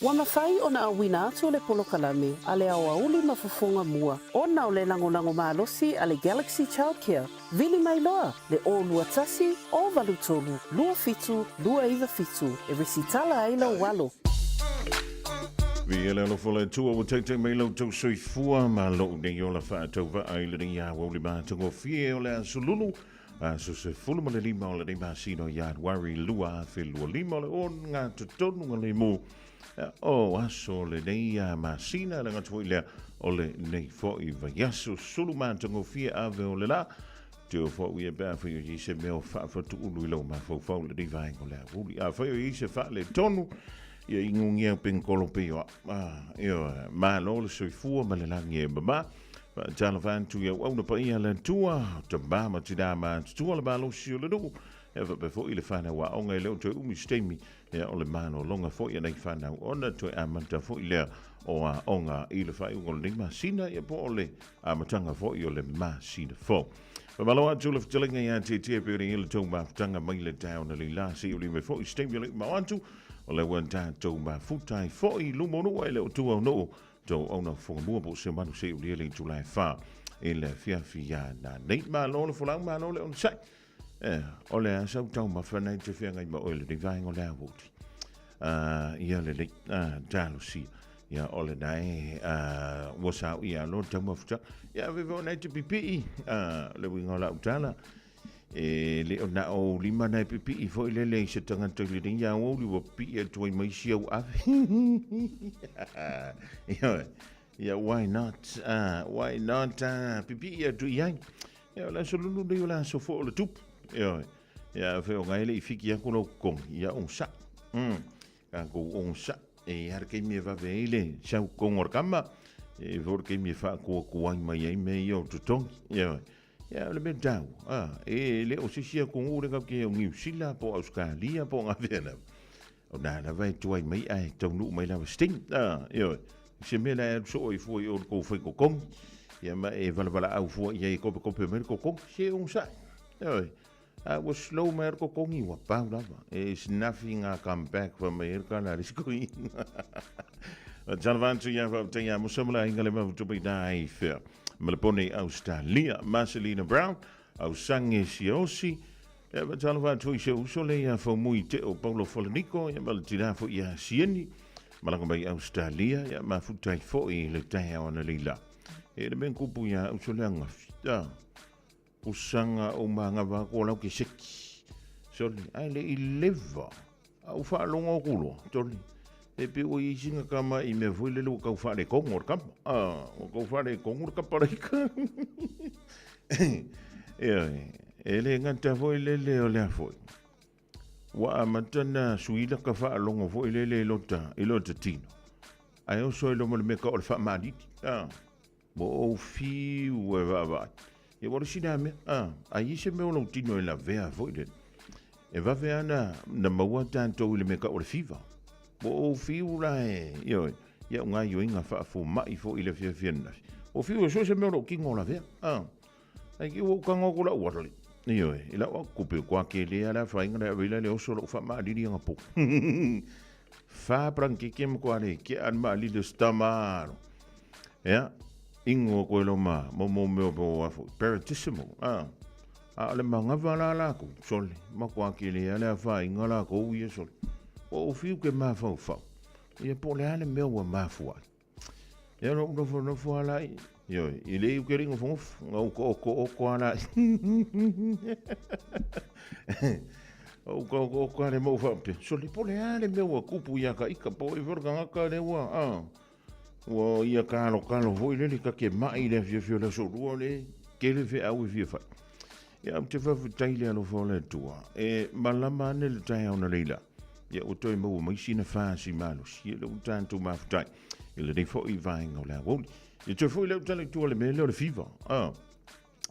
Ua mafai ona auina atu le polokalame a le aoauli ma fofoga mua ona o le lagolago malosi a le Galaxy Childcare. Vili mai loa le 021 083 27 297 e resitala ai lou alo. Viia le alofa o le Atua ua taitai mai la outou soifua ma lou nei ola faatauvaa i lenei aoauli matagofie o le aso Lulu, aso 15 o lenei masina o Ianuari 2025 o le ogatotonu lemu o aso o lenei masina, le gata foi lea o lenei foi vaiaso sulu matagofie ave o le la. Te o fau ia pe afai o i ai se mea o faafatuulu i lau mafaufau lenei vaega o le aoauli. Afai o i ai se faaletonu, ia igugia pengkolo pe ioa. Ah, ioe, malo le soifua ma le lagi e mama. Faatalofa atu i auauna paia a le Atua, o tama ma tina matutua le malosi o le nuu, e faapea foi le fanau aoga e le o toe umi se taimi, ia o le malologa foi a nai fanau ona toe amata foi lea o aoga i le faaiuga o lenei masina, ia po o le amataga foi o le masina fou. Faamalo atu le fetalaiga ia Tietie pe o le tou mafutaga mai le taeao na leila se i uli mai foi se taimi o le mau atu o le ua tatou mafuta ai foi i luma o nuu e le o tua o nuu tou auna fofoga mua po o se manu se i uli le itula e 4 i le afiafi ia nanei. Malo le folau, malo le onosai. Eh, o le a sau taumafa nei te feagai ma oe lenei vaega o le aoauli. Ia lelei, talosia. Ia o le nae, ua sao ia alo le taumafuta. Ia ave veo nei te pipii, le uiga o lau tala. E le o na o lima nai pipii foi lele i se tagata i lenei aoauli ua pipii atu ai ma isi au ave. Ia, ia why not? Why not? Pipii atu i ai. Ia, o le aso lulu nei o le aso foi o le tupu. Ioe. Ia, afai o ngai le i fiki aku lau kokogi, ia ogosaʻi. Tatou ogosaʻi. E i ai le taimi e vave ai le sau totogi o le kama, e i ai foi le taimi e faatuatuai mai ai mea ia o totogi. Ioe. Ia, o le mea taua, a, e le o se isi atunuu lea tatou te o Niu Sila po o Ausetalia po o gafea lava. O na lava e tuai mai ae taunuu mai lava se taimi. A, ioe. Se mea la e alu soo ai fua i o le tou fai totogi, ia ma e valavalaau fua i ai e kopekope mai le totogi, se onosai. Ioe. A ua slow mai le totogi, ua pau lava. It's nothing a come back fai mai ai le tala a le isi toeaina. Talofa atu ia faafetai ia Musa ma le aiga le mafutu mai na ai fea. Ma le pone i Australia, Marcelina Brown, Ausange Siaosi, Ia faatalofa atu i si ou uso lea ia Faumui Teo Paulo Folaniko, ia ma le tina foi ia Sieni, malaga mai Australia, ia mafuta ai foi i le taeao analeila. E le mea kupu ia uso lea gafi, a, pusaga o magava ko lau ke seki. Soli, ai le i leva, a u faalogo aku loa, toli. E pe ua i singa kama i mea foi lele ua kau faalekongo le kama. A, ua kau faalekongo le kapa laika. Ioe, e le gata foi lele o lea foi. Ua amata na suila ka faalogo foi lele i lota, i lota tino. Ae oso ai loma le mea ka o le faamalili. A, mo ou fiu e vaavaai. Ia ua le sina mea. A, ai i se mea o lou tino e lavea foi lele. E vave ana na maua tatou i le mea ka o le fiva. Ua ou fiu la e, ioe, ia o gaioiga faafomai foi i le afiafi ananafi. Ua fiu e sue se mea o lou tino o lavea. A, ai ki ua ou tago atu lau alali. Ioe, i lau au kupe kua ke lea la whainga le avela le oso lou whamaalili anga po. Wha prangkeke mo kua le ke an maalili o stamaro. Ea, ingo koe lo ma, mo mo meo po afu, paratissimo. A, a o le mangawa la la ku, sole, ma kua ke lea le whainga la kou ia sole. Ua ou fiu ke mafaufau. Ia po le a le mea ua mafua ai. Ia lou nofonofo lava la i, ioe, i le iu ke le nofonofo, na ou taotooko lava la i. Ou taotooko lava le ma ou faapea, sole, po o le a le mea ua tupu ia ka ika, po o ai foi le tagata lea ua, a, ua ia kalokalo foi lele ta te mai i le afiafi o le aso Lua le tele feau e fia fai. Ia, ou te faafetai i le alofa o le Atua, e malama ane le taeao analeila. Ia, ua toe maua mai sina fasi malosi, ia lea ua tatou mafutai i lenei foi vaega o le aoauli. Ia toe foi lea ou tala i tua le mea lea o le fiva. Ah,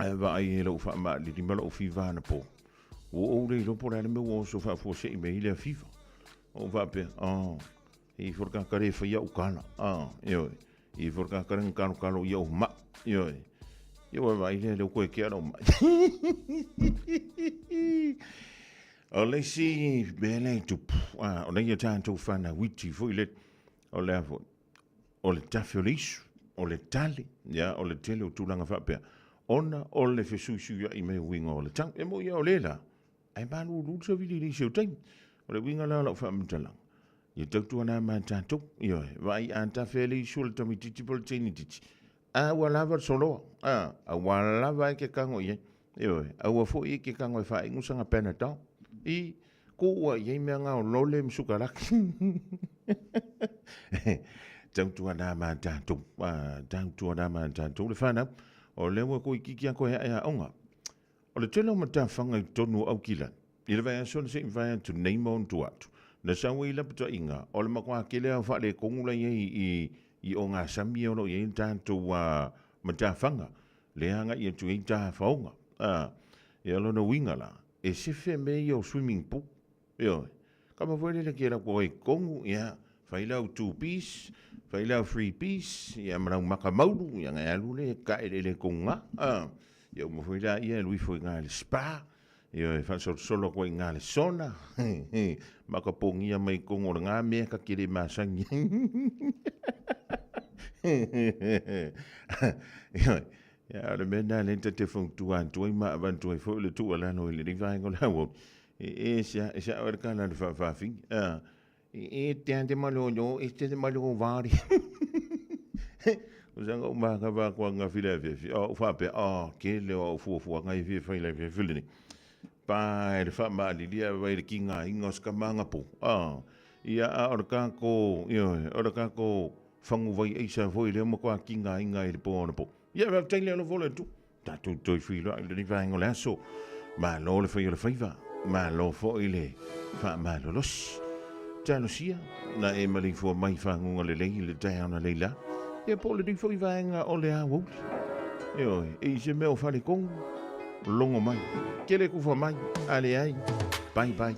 ae vaai e lou faamaalili ma lou fiva anapo. Ua ou le iloa po o le a le mea ua oso faafuasei mai ai lea fiva. Ou faapea, oh, e ifo le kakare e fai au kala. Ah, ioe. I ifo le kakare na kalokalo i au mai. Ioe. Ia ua vaai lea lea ua toe kea lau mai. O le isi mea lea e tupu, ah, o nei a tatou fanau iti foi le. O le a foi? O le tafe o le isu, o le tale, ia, o le tele o tulaga faapea, ona o le fesuisuiai mai o uiga o le tau. E moni lava o lea la, ae malulu le savili i le isi o taimi. O le uiga la o lau faamatalaga, ia tautuana ma tatou, ioe, vaai a tafe le isu o le tamaitiiti po o le teinitiiti, a ua lava le soloa, a, aua lava e ke kago i ai, ioe, aua foi e ke kago e faaigu saga Panadol. I, Kua i ai mea ngao lole ma sukalaki. Tautuana ma tatou, tautuana ma tatou le whanau, o lea ua toeitiiti a toe ae aoga. O le tele o matafaga i totonu o Aukilani, i le vaiaso na se i mavae atu nei ma ona tua atu, na sau ai lapataiga o le matua tele lava o faaletonu la i ai i i ogasami o lo o i ai le tatou matafaga, lea agai atu i ai tafaoga. Ia lona uiga la, E sefe mea ia o swimming pool. Ioe. Kama foi lele ke lau koe kongu, ia, fai lau two piece, fai lau three piece, ia ma lau maka maulu, ia ngai alu le ka ele le konga. Ah, ia uma foi la ia lui foi ngai le spa. Ioe, faasolosolo koe i ngā le sona. Maka pongia mai kongo o le ngā mea ka kere masangi. Ioe. Ia, o le mea lena lea ta te fautua atu ai ma avatu ai foi le tuualalo i lenei vaega o le auauna, e e se e sa'o ai le tala a le faafaafine, a, e e te ate malolo e te malolo vale. O saga ou makava atu ananafi i le afiafi, a ou faapea, a, tele o au fuafuaga e fia fai i le afiafi lenei. Pa e le faamaalilia vai le tigaina o se tama anapo, a, ia, a o le tatou, ioe, o le tatou faguvai aisa foi lea ua matua tigaina ai i le po anapo. Ia, faafetai le alofa o le Atua. Tatou toe feiloai i lenei vaega o le aso. Malo le fai o le faiva, malo foi le faamalolosi. Talosia na e maleifua mai i faguga lelei i le taeao na leila. Ia po o lenei foi vaega o le aoauli. Ioe, e i se mea o faletonu, logo mai. Kele kufa mai, a leai, bye bye.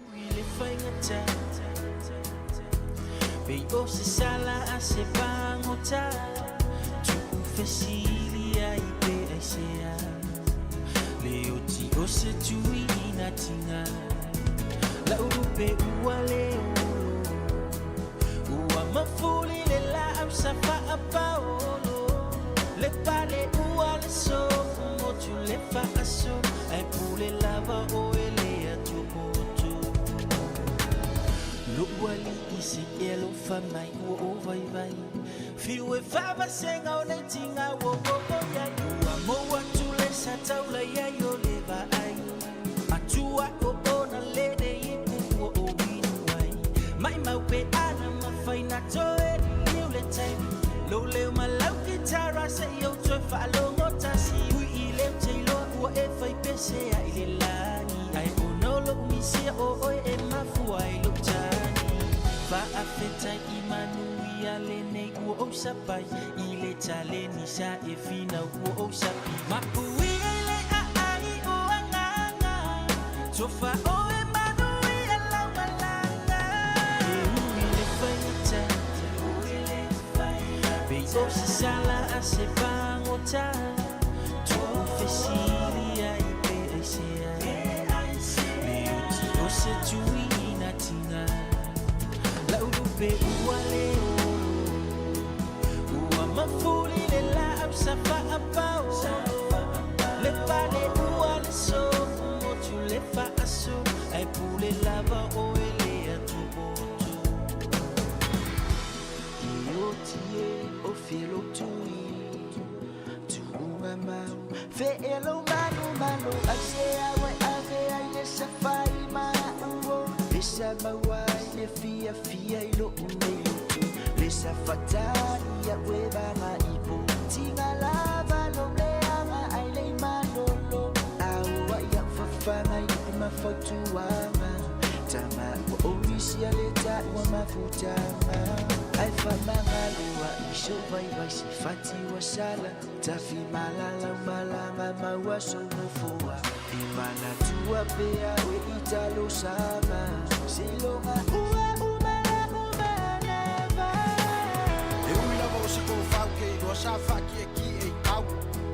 E ui lava o se kofau ke iloa sa faakiekie i tau,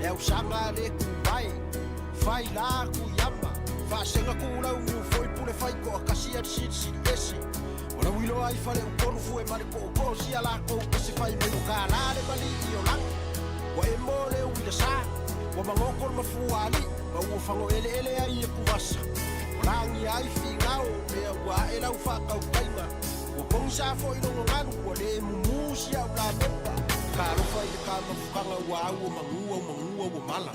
e ausaga a le kumae, fai la ku iama, faasega ku lau niu foi pule fai koa kasi a le silisili ese. Lauiloa ai faleupolu fue ma le poopoo sia lakou pese fai mai ua kālā le malii o lagi. Ua e mo le uila sa, ua magoto le mafuaalii ma ua fagoeleele ai atuvasa. Ua lagia ai figao o mea ua ae lau faatautaiga. Ua pogisa foi logo galu ua le mumu si au lapepa. Talofa i le ta mafutaga ua au o manu au manu au mala.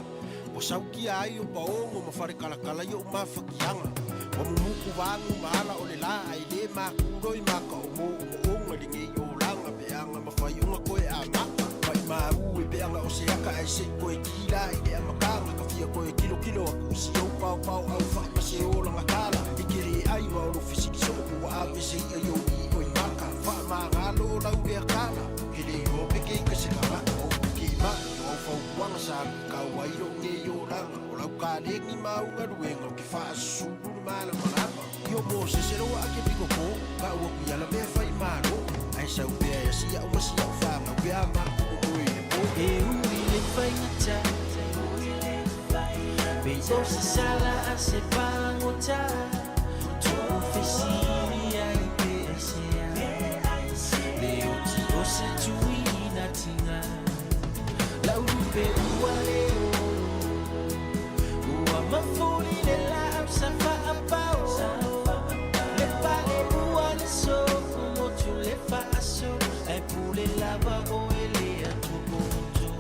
Ua saukia ai o paogo ma faletalatala i ou mafatiaga. Ua mumuku vagu ma ala o le lā ae le makuloi maka o moomooga i lenei olaga peaga ma faioga toe amata. Maimau e peaga o se aka ae se'i toe kila i le amataga. Ka fia toe kilokilo atu i si ou paopao au fa'i ma se olaga tala. E ke le ai ma o lo fesili soo po ua ave se i'a i ou i'o i maka. Faamagalo o lau lea tala. Ke le iloa pe ke ika se tagata o upu ke ma'i o au fautuaga sa luitau ai lo'u nei olaga. O lau kalegi ma au galuega ou te faasusulu le malamalama. Io mo se se loa ake piko ko, ka ua kui ala mea fai malo. Ae sau pea e asi au ma si au whāngau pe a māku o moe i le pō. E ui le faigata, Pe o se sala a se pagota, Tuufesili ai pe aisea, Le oti o se tuina tinga, Lau lupe ua le olo, Ua mafuli le laau sa faapao, Le pale ua le sofu motu le faaso, Ae pule lava o e le atupoto.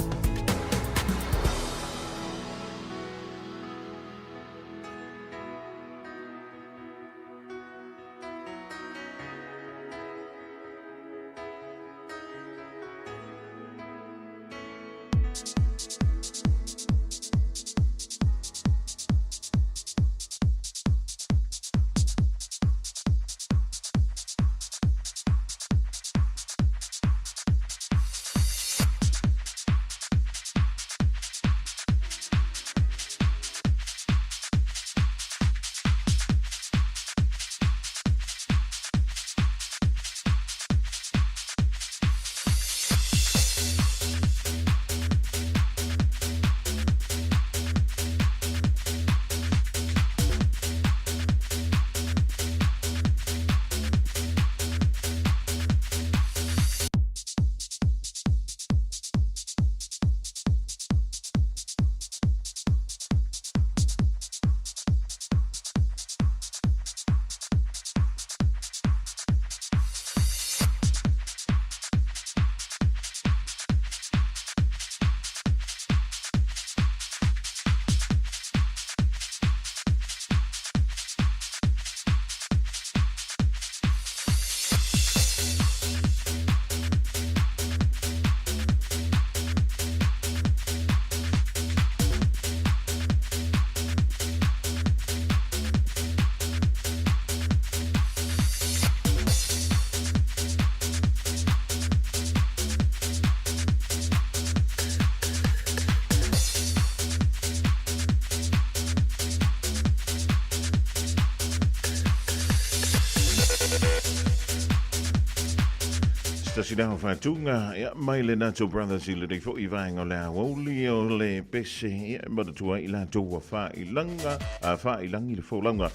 Se tasi lea o faatuga, ia, mai le Nato Brothers i lenei foi vaega o le aoauli o le pese, ia, e manatua ai i latou ua faailaga, a faailagi le folauga,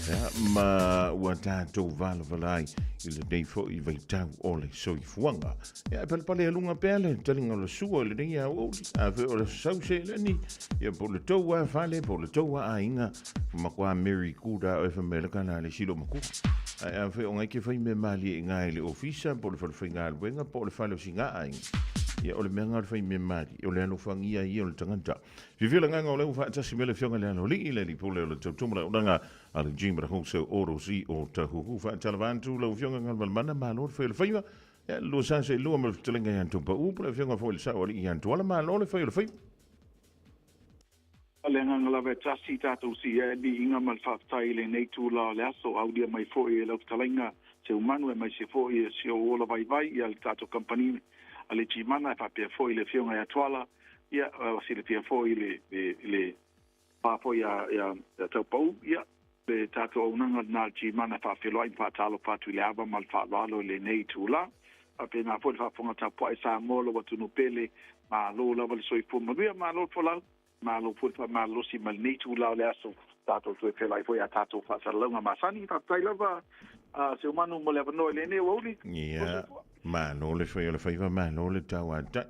ia, ma ua tatou valavala ai i lenei foi vaitau o le soifuaga. Ia, e palepale aluga pea le taliga o le sua i lenei aoauli, a fe o le sau seleni, ia, po o le tou lava fale, po o le tou lava aiga, Makuā Mary Kuda o e whamela ka nā le silo maku. Ai a whai o ngai ke whai me malie i ngā i le ofisa, po le whale whaingaluenga, po le whale o si ngā ainga. Ia o le mea ngā le whai me malie, o le alo whangia ia o le tangata. Whiwhia nganga o le uwha atasi me le whionga le alo lii le li pole o le tautomo le unanga a le jima ra houso o rosi o tahuhu. Wha atalavantu la uwhionga ngā malmana malo le whai o le whaiwa. Ia lua sa se lua me le whitalenga i antu pa upu le whionga fo i le sao ali i antu ala malo le whai o le whaiwa. O le agaga lava e tasi tatou siia e viiga ma le faafetai i lenei itula o le aso, aulia mai foi e lau fetalaiga Seumanu aemaise foi e si ou ola vaivai ia le tatou kamupani a le Gmana e faapea foi le Afioga ia Tuala, ia ua silafia foi le le pa foi ia ia Taupau, ia le tatou auaunaga lena a le Gmana e faafeiloai ma faatalofa atu i le ava ma le faaaloalo i lenei itula. Faapena foi le faafofoga tapuai Samoa lou atunuu pele, malo lava le soifua manuia, malo le folau. Malo foi le faamalolosi mai lenei itula o le aso, tatou toe feolai foi i a tatou faasalalauga masani. Faafetai lava Seumanu mo le avanoa i lenei aoauli. Ia, malo le fai o le faiva, malo le tauatai.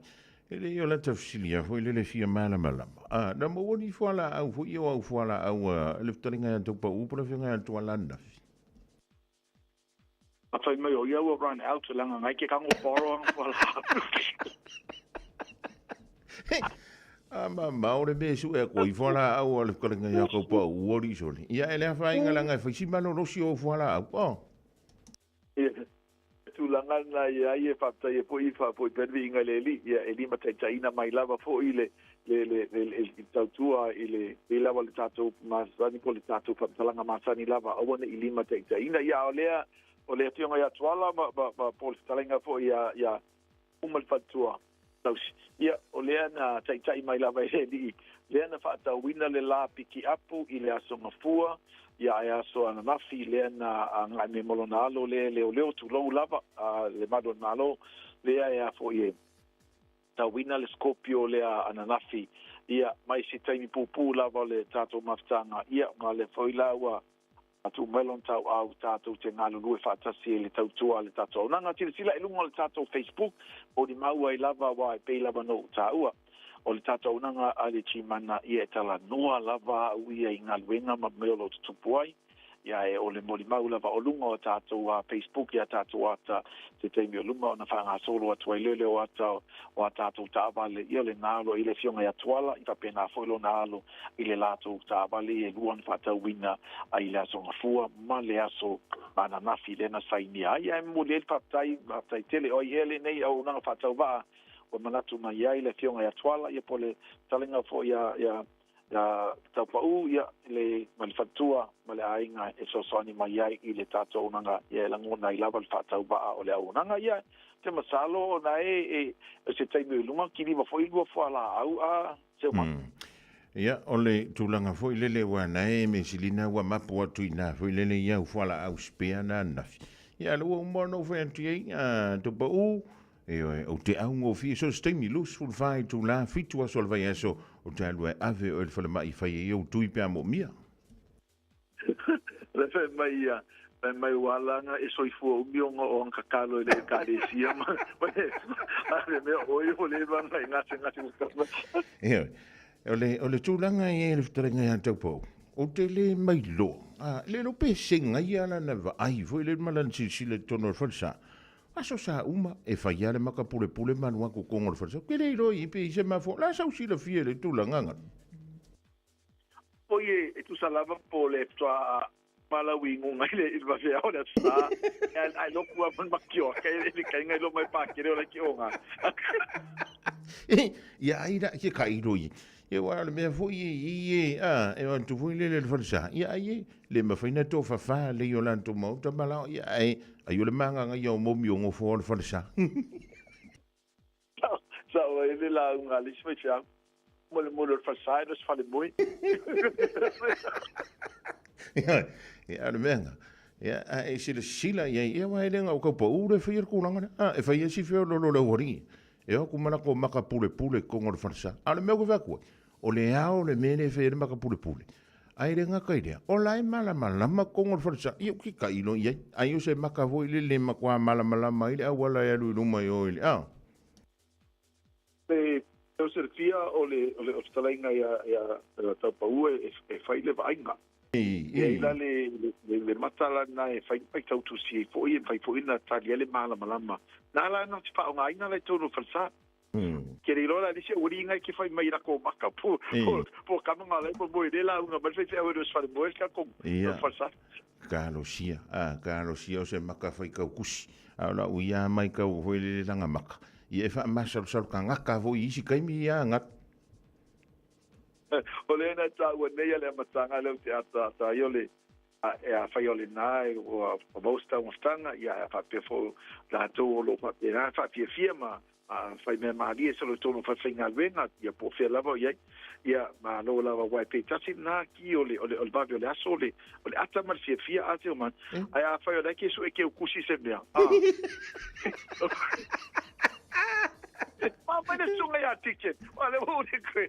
E le i o lata fesili foi lele fia malamalama. A, na maua ni fualaau foi ia o au fualaau a le fetalaiga ia Taupau po o le afioga ia Tuala ananafi. A fai mai o ia ua run out leaga ngai ke kango borrow anga fualaau. A mamao le mea e sue atu ai fualaau a le fetalaiga ia Taupau ua li sole. Ia e le afaina leaga e fai si malolosi o au fualaau. Oh. Ia, tulaga lena ia ai e faafetai ai foi faafoi pea le viiga i le Alii, ia e limataitaiina mai lava foi le le le le le tautua i le pei lava le tatou masani po o le tatou faamatalaga masani lava aua ne i limataitaiina. Ia a o lea o le Afioga ia Tuala ma ma ma po o le fetalaiga foi ia ia uma le faletua tausi. Ia, o lea na taitai mai lava e le Alii, lea na faatauina le la pikiapu i le Aso Gafua, ia ae aso ananafi, lea na agai mai ma lona alo lea e leoleo, tulou lava le malu o le Malo, lea e a foi e tauina le Scorpio lea ananafi, ia, mai se taimi pupuu lava o le tatou mafutaga, ia, ma lea foi la ua A tuu mai lona tauau tatou te galulue faatasi ai i le tautua a le tatou auaunaga. Silasila i luga o le tatou Facebook, molimau ai lava aua e pei lava ona ou taua, o le tatou auaunaga a le Gmana ia e talanoa lava au ia i galuega ma mea o lo o tutupu ai. Ia e o le molimau lava o luga o tatou Facebook i a tatou ata se taimi o luma ona faagasolo atu ai lea lea o ata o a tatou taavale, ia lena o lo o i ai le Afioga ia Tuala, i faapena foi lona alo i le latou taavale e lua na faatauina ai i le Aso Gafua ma le Aso Ananafi lea na sainia ai. Ae momoli ai le faafetai, faafetai tele. O ai ea lenei auaunaga faatauvaa ua manatu mai ai le Afioga ia Tuala, ia po o le fetalaiga foi ia, ia, ia Taupau, ia, le, ma le faletua ma le aiga e fesoasoani mai ai i le tatou auaunaga, ia e lagona ai lava le faatauvaa o le auaunaga. Ia, te masalo ona e, e, o se taimi o i luma, kiliva foi lua fualaau a Seumanu. Ia, o le tulaga foi lele ua na e Mesilina ua mapu atu i na foi lele i au fualaau spare na ananafi. Ia, le ua uma ona ou fai atu i ai, a, Tupaʻu, ioe, ou te augofie so o se taimi, 24 itula, 7 aso o le vaiaso, ou te alu e ave oe i le falemai e fai ai ou tui pe a moomia. Le fai mai ia, fai mai ua ala anga e soifua umi ona o anga kakalo i le ekalesia ma ma le mea oi o le vanga e gasegase ua tau mai. Ioe, o le, o le tulaga e i ai le fetalaiga ia Taupou, ou te le mailoa, a, le iloa pe sega ia lana vaai foi lele ma lana silasila i totonu o le falesa. Aso sa uma, e fai lava le maka pulepule ma alu atu i totonu o le falesa. Ou te le iloa i pe i se mafuaaga, o le a sau silafia i le tulaga nga. Poi e tusa lava po le faatoa malau i guga i le vavea o le aso sa, ae loku lava ma makioa kai le kaiga i loma e pakele o la ke onga. Ia ai la ke kai ro i. E wa le mea foi e i e a e wa tu foi le le falesa. Ia ai e le mafai na tofafa le i o latou maota ma lao ia ai ai o le magaga ia o momi o ngofo o le falesa. Sa o ai le lauga a le isi faifeau. Molemole o le falesa e le o se falemoe. Ia, ia, o le mea lena. Ia, a e silasila i ai, ia aua e le na o Taupau le faia le tulaga lea. A, e fai ai si feoloolo o le aualii. E o atu ma latou maka pulepule i totonu o le falesa. A o le mea ou te fai atu ai, o le ao le mea lea e fai ai le maka pulepule. Ae le gata i lea, o la e malamalama totonu o le falesa. Ia, ou te tailo i ai. Ai o se maka foi lele e matua malamalama ai le auala e alu i luma i o i le, a. Pe o silafia o le o le fetalaiga ia ia Taupau e e fai le vaaiga. E i ai la le le mata lana e fai mai tautusi ai foi e mafai foi ona tali ai le malamalama. Na la na te faaaogaina la i totonu o le falesa. Ke le iloa la le isi aualii ngai ke fai mai lako maka po po kama nga lai po moe le lauga mai le faifeau e le o se falemoe le tatou falesa. Kalosia, a, kalosia o se maka faitau kusi, a o lau ia maitau foi lele lana maka, ia e faamasalosalo tagata foi i isi taimi ia gata. O lea na taua nei a le amataga lea ou te ataata ai o le e afai o lena e ua maua se taumafataga, ia a faapea foi latou o lo o faapena faafiafia ma fai mea malie solo i totonu o falefaigaluega, ia po o fea lava o i ai, ia malo lava aua e pei tasi lena ki o le o le o le vave o le aso o le o le ata ma le fiafia a Tillman. Ae afai o la e ke sue keu kusi se mea, a Ma mai le susuga ia Ticket. Ua le ua le koe.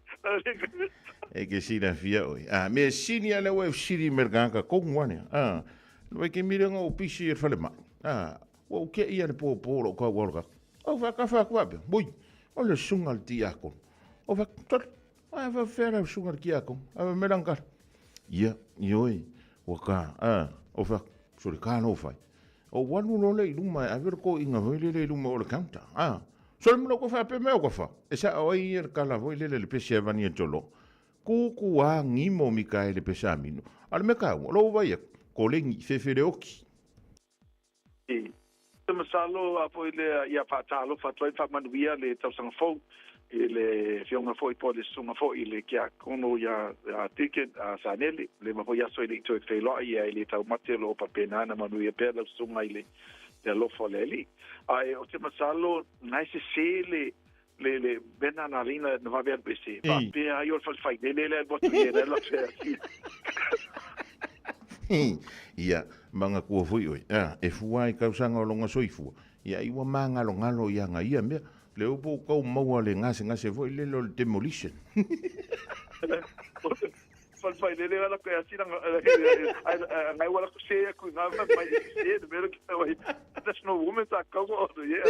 E ke silafia oe. A, mea sili a lea ua e fesili mai le tagata tonu ane. A, Le vaitaimi lea na ou pisi i le falemai, a, ua ou te'i lava i le pōpō o lou tau alu atu. Ou faatafa atu faapea, Ui, o le susuga i le tiakono. Ou fai atu, Sole, a e faapefea lau susuga i le tiakono? Ae fai mai lana tala, Ia, ioe, ua ta, a. Ou fai atu, Sole, talofa e. Ou alu loa lea i luma e ave le toeaina foi lele i luma o le counter, a. Sole ma lou toe faapea mai au kafa, e sao ai ia le tala foi lele i le pese a Vaniatolo. Kuku a gimo Mikaele Pesamino. A o le mea taua, o lou vaai atu, koleni, fefeleoti. I te masalo a foi lea ia faatalofa atu ai faamanuia le tausaga fou i le afioga foi po o le susuga foi i le Kiakono ia Deacon Sanele, leva foi aso e le i toe feiloai ia e le taumate o lo o faapena ona manuia pea lau susuga i le alofa o le Alii. Ae o te masalo na e sese le le le mea na na lina na vave alu ese faapea ai o le fale failele le alu atu i le alu atu Ia, manatua foi oe, a, e fua i tausaga o lona soifua, ia ai ua magalogalo i ana ia mea. Lea ua ou tau maua le gasegase foi lele o le demolition. Fale failele ala koe asi langa ngai wala ko se aku nga mai se de mero ki tawai national women sa kau o yeah.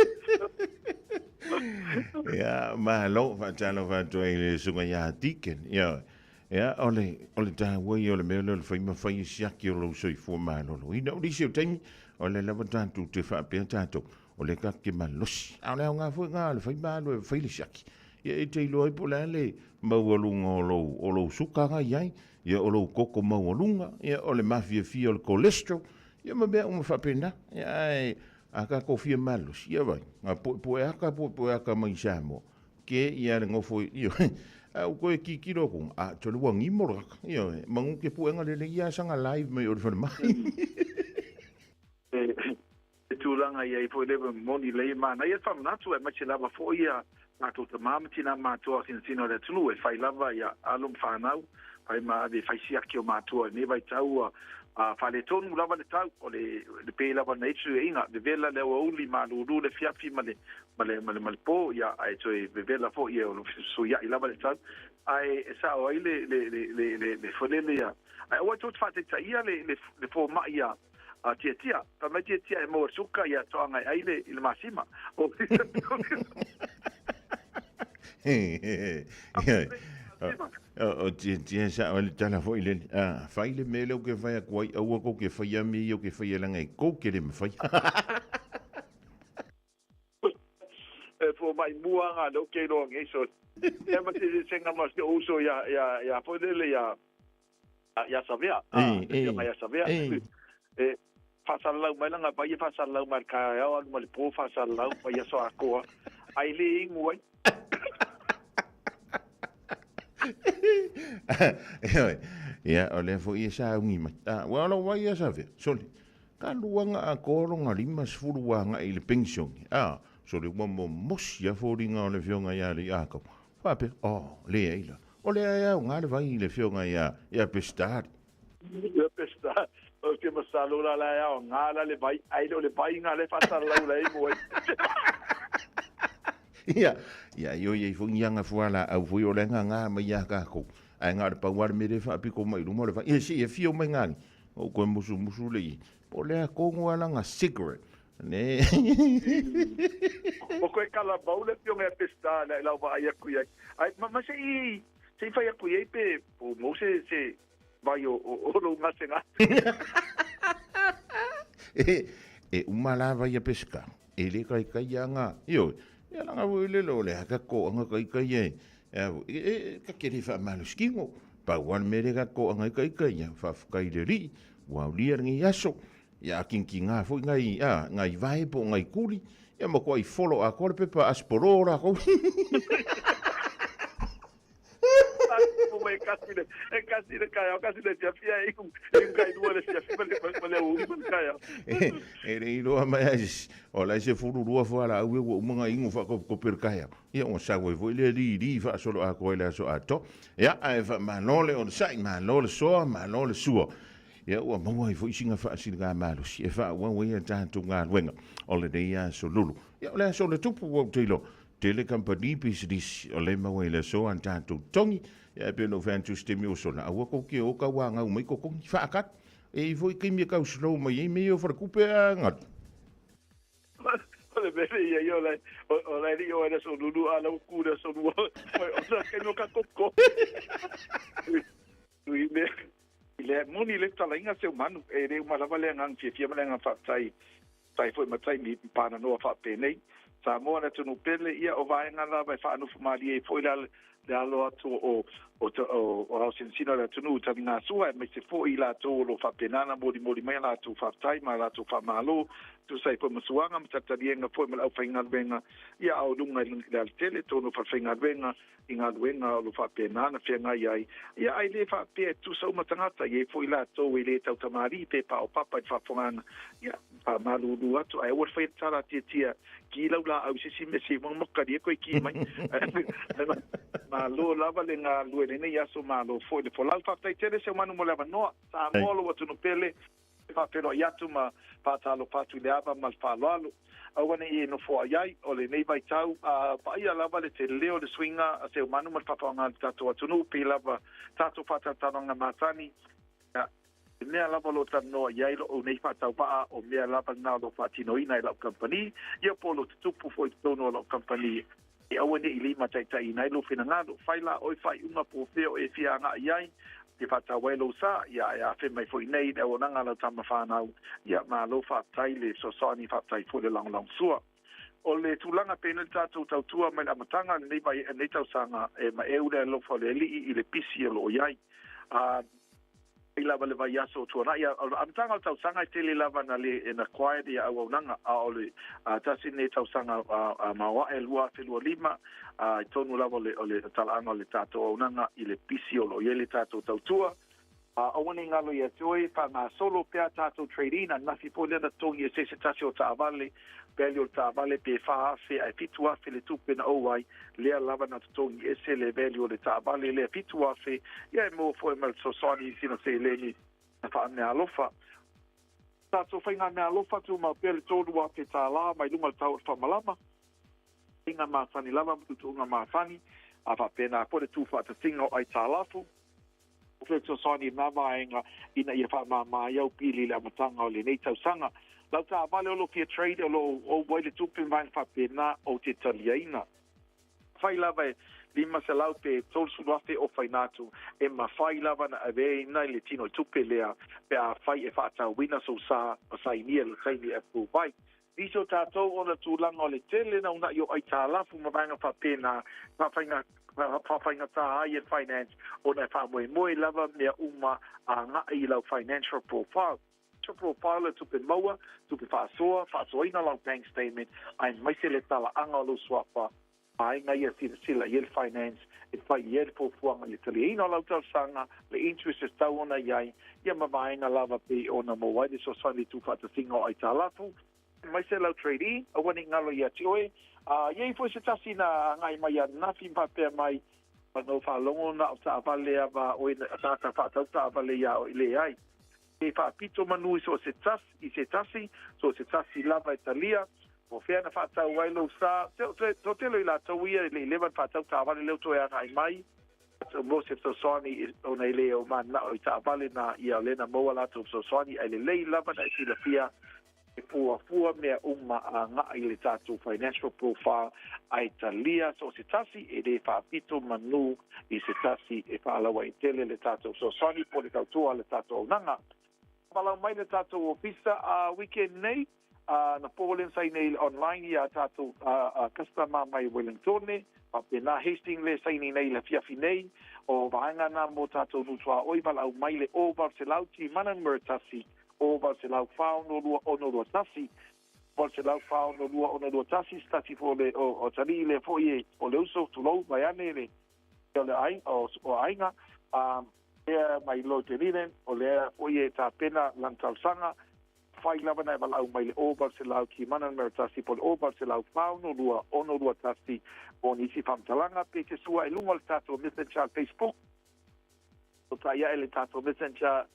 Ia, malo, faatalofa atu ai i le susuga ia Deacon. Ia, ia, o le, o le taua ia o le mea lea o le fai ma fai e siaki o lou soifua maloloina. O nisi o taimi, o lea lava tatou te faapea tatou, o lea tatou te malosi. A o le aoga foi lena o le fai ma alu e fai le siaki. Ia e te iloa ai po o le a le maualuga o lou, o lou suka na i ai, ia o lou toto maualuga, ia o le mafiafia o le cholesterol, ia ma mea uma faapena. Ia ae a tatou fia malosi, ia vai, na puepueaka puepueaka mai Samoa, ke ia le nofo i, a ua toe tilotilo atu, a, tole ua gimo le kaka, ioe, manu ke puega lelei ia saga live mai o le falemai. E tulaga i ai foi le moni lei e manaia le faamanatu aemaise lava foi ia tatou tama ma tina matutua tinatino o le atunuu e fai lava ia alo ma fanau fai ma ave e fai siaki o matua i lenei vaitau ua faaletonu lava le tau o le le pei lava na i fesuiaiga vevela le aoauli malulu le afiafi ma le ma le ma le ma le po ia ae toe vevela foi ia o lo fesuiai lava le tau ae e sao ai le le le le le le foi lele ia ae aua tou te faataitaia le le le fomai ia A tiatia, fai mai tiatia e maua suka ia toaga e ai le i le masima. O tiatia sa o le tala foi lele. A fai le mea lea ou ke fai atu ai, aua kou ke faia mea ia ou ke faia leaga e kou ke le mafai. E fo mai mua nga leo ke iloa nei so. E ma se senga ma se uso ia ia ia foi lele ia ia Savea. Ia mai ia Savea. E faasalalau mai lana vai e faasalalau mai le taeao alu ma le po faasalalau mai aso atoa ai le inu ai. Ia, o lea foi e sauni mai. Ah, ua o lou vai ia Savea. Sole, ka luaga atoa lona 50 ua agai i le penisione. Ah, sole ua momosi lava foliga o le afioga ia Alii-a-Kau. Faapea, oh, leai la. O lea e aoga le vai i le afioga ia, ia Peseta. Ia Peseta, ou te masalo la la e aoga la le vai, ai le o le vai nga le faasalalau la e mo ai. Ia, ia, io iai foi ni aga fualaau foi o le agaga mai ia tatou. Ae na o le pau lava le mea lea e faapito mai i luma o le vai. Ia, se i afio mai gani. Ou toe musumusu le i. Po o le a tonu lava lana cigarette. Ne. O koe kalamau le afioga ia Peseta le lau vaai atu i ai. Ai, ma, ma se i, se i fai atu i ai pe po mau se, se vai o, o, o lou gasegase. E, e uma lava ia Peseta. E le kaikai anga, ioe, ia langa foi le lo le haka ko anga kaikai e, e, e, e ka kere whaamalo skingo. Pau wan mere ka ko anga kaikai ia, whawhakai le ri, ua ulia lengi aso, Ia kinki ngā foi ngai, a, ngai vae po o ngai kuli, ia ma koa i folo a koa le pepa asporo rākou. E kasi le, e kasi le kai, kasi le fia fia e iu, e iu kai lua le fia fia ma le, ma le ui ma le kai. E, e le iloa mai ai, o lai se fulu lua fua la au e ua uma ngai ingo whakope le kai. Ia ua sau ai foi le li li whaasolo a koe le aso ato. Ia, ae wha malo le o le sai, malo le soa, malo le sua. Ia ua maua ai foi sina faasiliga malosi e faaauau ai a tatou galuega o lenei aso lulu. Ia o le aso o le tupu ua ou te iloa, tele kamupani pisinisi o lea e maua ai le aso a tatou togi. Ia e pei ona ou fai atu i se taimi ua sola, aua tou te o tauagau mai totogi, faakali. E i ai foi taimi e tau slow mai ai mea ia o faletupe a galu. O le mea lea ia o la o la e le i oo i le aso lulu a o la ua ku i le aso lua ona taimi o ka koko. I le i le moni le talaiga Seumanu e le uma lava le agaga fiafia ma le agaga faafetai tai foi ma taimi pananoa faapenei. Samoa le atunuu pele, ia o vaega lava e faanofo malie ai foi le le alo atu o o o aosinasina o le atunuu i taligasua, aemaise foi i latou o lo o faapena ona molimoli mai a latou faafetai ma a latou faamalo, tusa ai foi ma suaga ma talitaliega foi ma le aufaigaluega, ia a o luga i le alatele tonu o falefaigaluega i galuega o lo o faapena ona feagai ai, ia ae le faapea e tutusa uma tagata, e i ai foi latou e le tautamalii pe paopapa i le faafofogaaga, ia faamalulu atu ae aua le faia le tala tiatia ki lau laau i se isi mea se ma kalia koe ki mai. Malo lava le galulue i lenei aso, malo foi le folau. Faafetai tele Seumanu mo le avanoa. Samoa lou atunuu pele, e faafeiloai atu ma faatalofa atu i le ava ma le faaaloalo. Aua ne i e nofoai ai o lenei vaitau, a vaaia lava le tele o le suiga a Seumanu ma le faafaaoga a le tatou atunuu, pei lava tatou faatalatalanoaga masani, I mea lava o lo o talanoa i ai lo'u nei faatauvaa, o mea lava lena o lo o faatinoina e la'u kamupani, ia po o lo o tutupu foi i totonu o la'u kamupani, e aua ne i limataitaiina ai lou finagalo. Fai la oe faaiuga po o fea o e fia aga'i i ai, e faatau ai lou sa, ia ae afe mai foi nei i le auaunaga a lau tama fanau. Ia, malo faafetai le fesoasoani, faafetai foi le lagolagosua. O le tulaga pei ona le tatou tautua mai le amataga o lenei vai, lenei tausaga, e maeu le alofa o le Alii i le pisi o lo o i ai. A i lava le vaiaso o tuanai, o le amataga o le tausaga e tele lava na le na quiet ia auaunaga, a o le tasi lenei tausaga maoae 2025, i totonu lava o le o le talaaga o le tatou auaunaga i le pisi o lo o i ai le tatou tautua. Aua ne i galo ia te oe, faagasolo pea tatou trade-in, ananafi foi lea na totogi e se se tasi o taavale, value o le taavale pe 4,000 ae 7,000 le tupe na ou ai, lea lava na totogi ese le value o le taavale lea 7,000, ia e maua foi ma le fesoasoani i sina seleni na faameaalofa. Tatou faigameaalofa, tumau pea le $3,000 mai luga o le tau o le faamalama. Faiga masani lava ma tuutuuga masani, a faapena foi le tuufaatasiga o aitalafu. O fesoasoani i lena vaega ina ia faamāmā ai au pili i le amataga o lenei tausaga. Lau taavale o lo o fia trade o lo o ou ai le tupe ma vaega faapena ou te taliaina. Fai lava e 500 pe 30 afe o faina atu e mafai lava na aveina i le tino i tupe lea pe afai e faatauina sou sa ma sainia le taimi e approve ai. Nisi o tatou ona tulaga o le tele na una'i o aitalafu ma vaega faapena faafaigata ai e le finance ona e faamoemoe lava mea uma aga'i i lau financial profile. Financial profile e tupe maua, tupe faasoa, faasoaina lau bank statement aemaise le talaaga o lou suafa vaega ia silasila i ai le finance e fai i ai le fuafuaga i le taliaina o lau talosaga, le interest e tatau ona i ai, ia ma vaega lava pei ona maua ai le fesoasoani i le tuufaatasiga o aitalafu, aemaise lau tradie, aua ne i galo ia te oe. A i ai foi se tasi na agai mai ananafi ma faapea mai, Na ou faalogo na o taavale lava oe na tagata faatau taavale iā oe, leai. E faapito manu i so o se tasi, i se tasi, so o se tasi lava e talia, po o fea na faatau ai lou sa. Toatele o i latou ia e le i leva ona faatau taavale lea ua toe agai mai mo se fesoasoani ona e le o mananao i taavale na ia o lea na maua latou fesoasoani ae lelei lava na e silafia e fuafua mea uma agai i le tatou financial profile ae talia so o se tasi e le faapito manu i se tasi e faalauaitele le tatou fesoasoani po o le tautua a le tatou auaunaga. Valaau mai le tatou ofisa a weekend nei a na po lea na saini ai online ia tatou customer mai Wellingtone faapena Hastings lea saini nei i le afiafi nei o vaega na mo tatou nuu tuaoi valaau mai le 0800 Timana numera 1 0800 462 621 800 462 621 se tasi foi o le o atalii lea foi e o le uso tulou vaeane le o le ai o o aiga a lea mai Lloyd Delile o lea foi e tapena lana talosaga fai lava na e valaau mai le 0800 Kimana numera 1 po o le 0800 462 621 mo nisi faamatalaga pe te sua i luga o le tatou messenger Facebook o tai ae le tatou messenger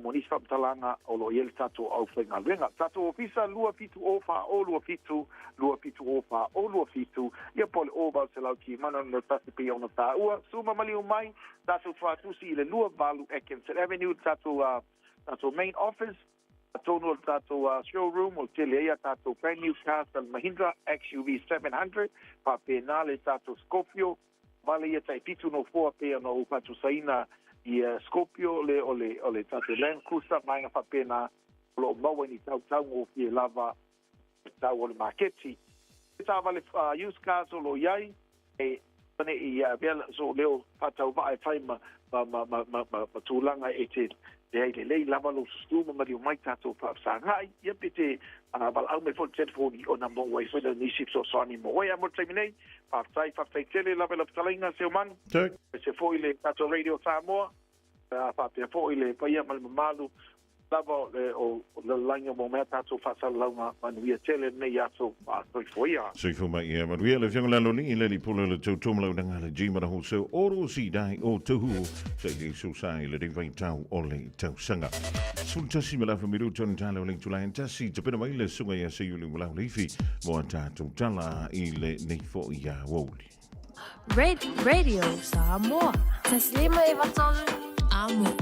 mo nisi faamatalaga o lo o i ai le tatou aufaigaluega. Tatou ofisa 270 4027, 270 4027, ia po o le 0800 Kimana numera 1 pei ona taua. Suma maliu mai, tatou tuatusi i le 28 Atkinson Avenue, le tatou Tatou main office, atonu o le tatou showroom o tele ai a tatou brand new cars a le Mahindra XUV 700, faapena le tatou Scorpio, vale ia tai fitu nofoa pei ona ou faatusaina i Scorpio le o le o le tatou Land Cruiser ma vaega faapena o lo o maua i ni tau taugofie lava le tau o le maketi. Taavale used cars o lo o i ai, e ne i avea sou leo faatauvaa e fai ma ma ma ma ma ma ma tulaga e te leai lelei lava lou susu ma maliu mai tatou faafesagai, ia pe te valaau mai foi i le telefoni ona maua ai foi lea o nisi fesoasoani mo oe. Ae mo le taimi nei, faafetai, faafetai tele lava i lau fetalaiga Seumanu, aemaise foi le tatou Radio Samoa, faapea foi le paia ma le mamalu lava o le o lalolagi o maua mai a tatou faasalalauga manuia tele lenei aso soifua ia. Soifua mai ia manuia le Afioga Lalolii le Alii-Pule o le Tautua ma Launaga le G ma Wholesale Oro si dai o tuhu sa i Iesu sa i le vaitau o le tausaga. 11 ma le afa minuta ona tala o le itula e tasi tapena mai le susuga ia Seiuli Malau Leifi mo a tatou tala i le nei foi ia aoauli. Radio Samoa. Taslima e vatolu. Amo.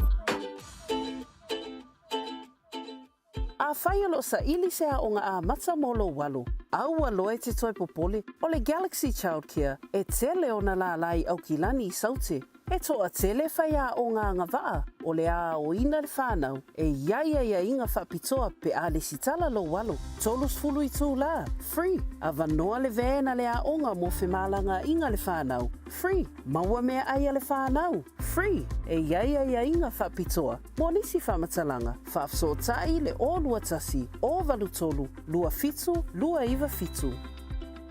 Afai o lo o saili se aoga amata mo lou alo, aua loa e te toe popole, o le Galaxy Childcare e tele ona lālā i Aukilani i Saute. E toatele faiaoga agavaa o le a aoina le whanau e i ai aiaiga faapitoa pe a lesitala lou alo. 30 itulā, free, avanoa le van a le aoga mo femalagaaiga le whanau, free, maua meaai a le whanau, free, e i ai aiaiga faapitoa mo nisi faamatalaga, faafesootai le 021 083 27 297.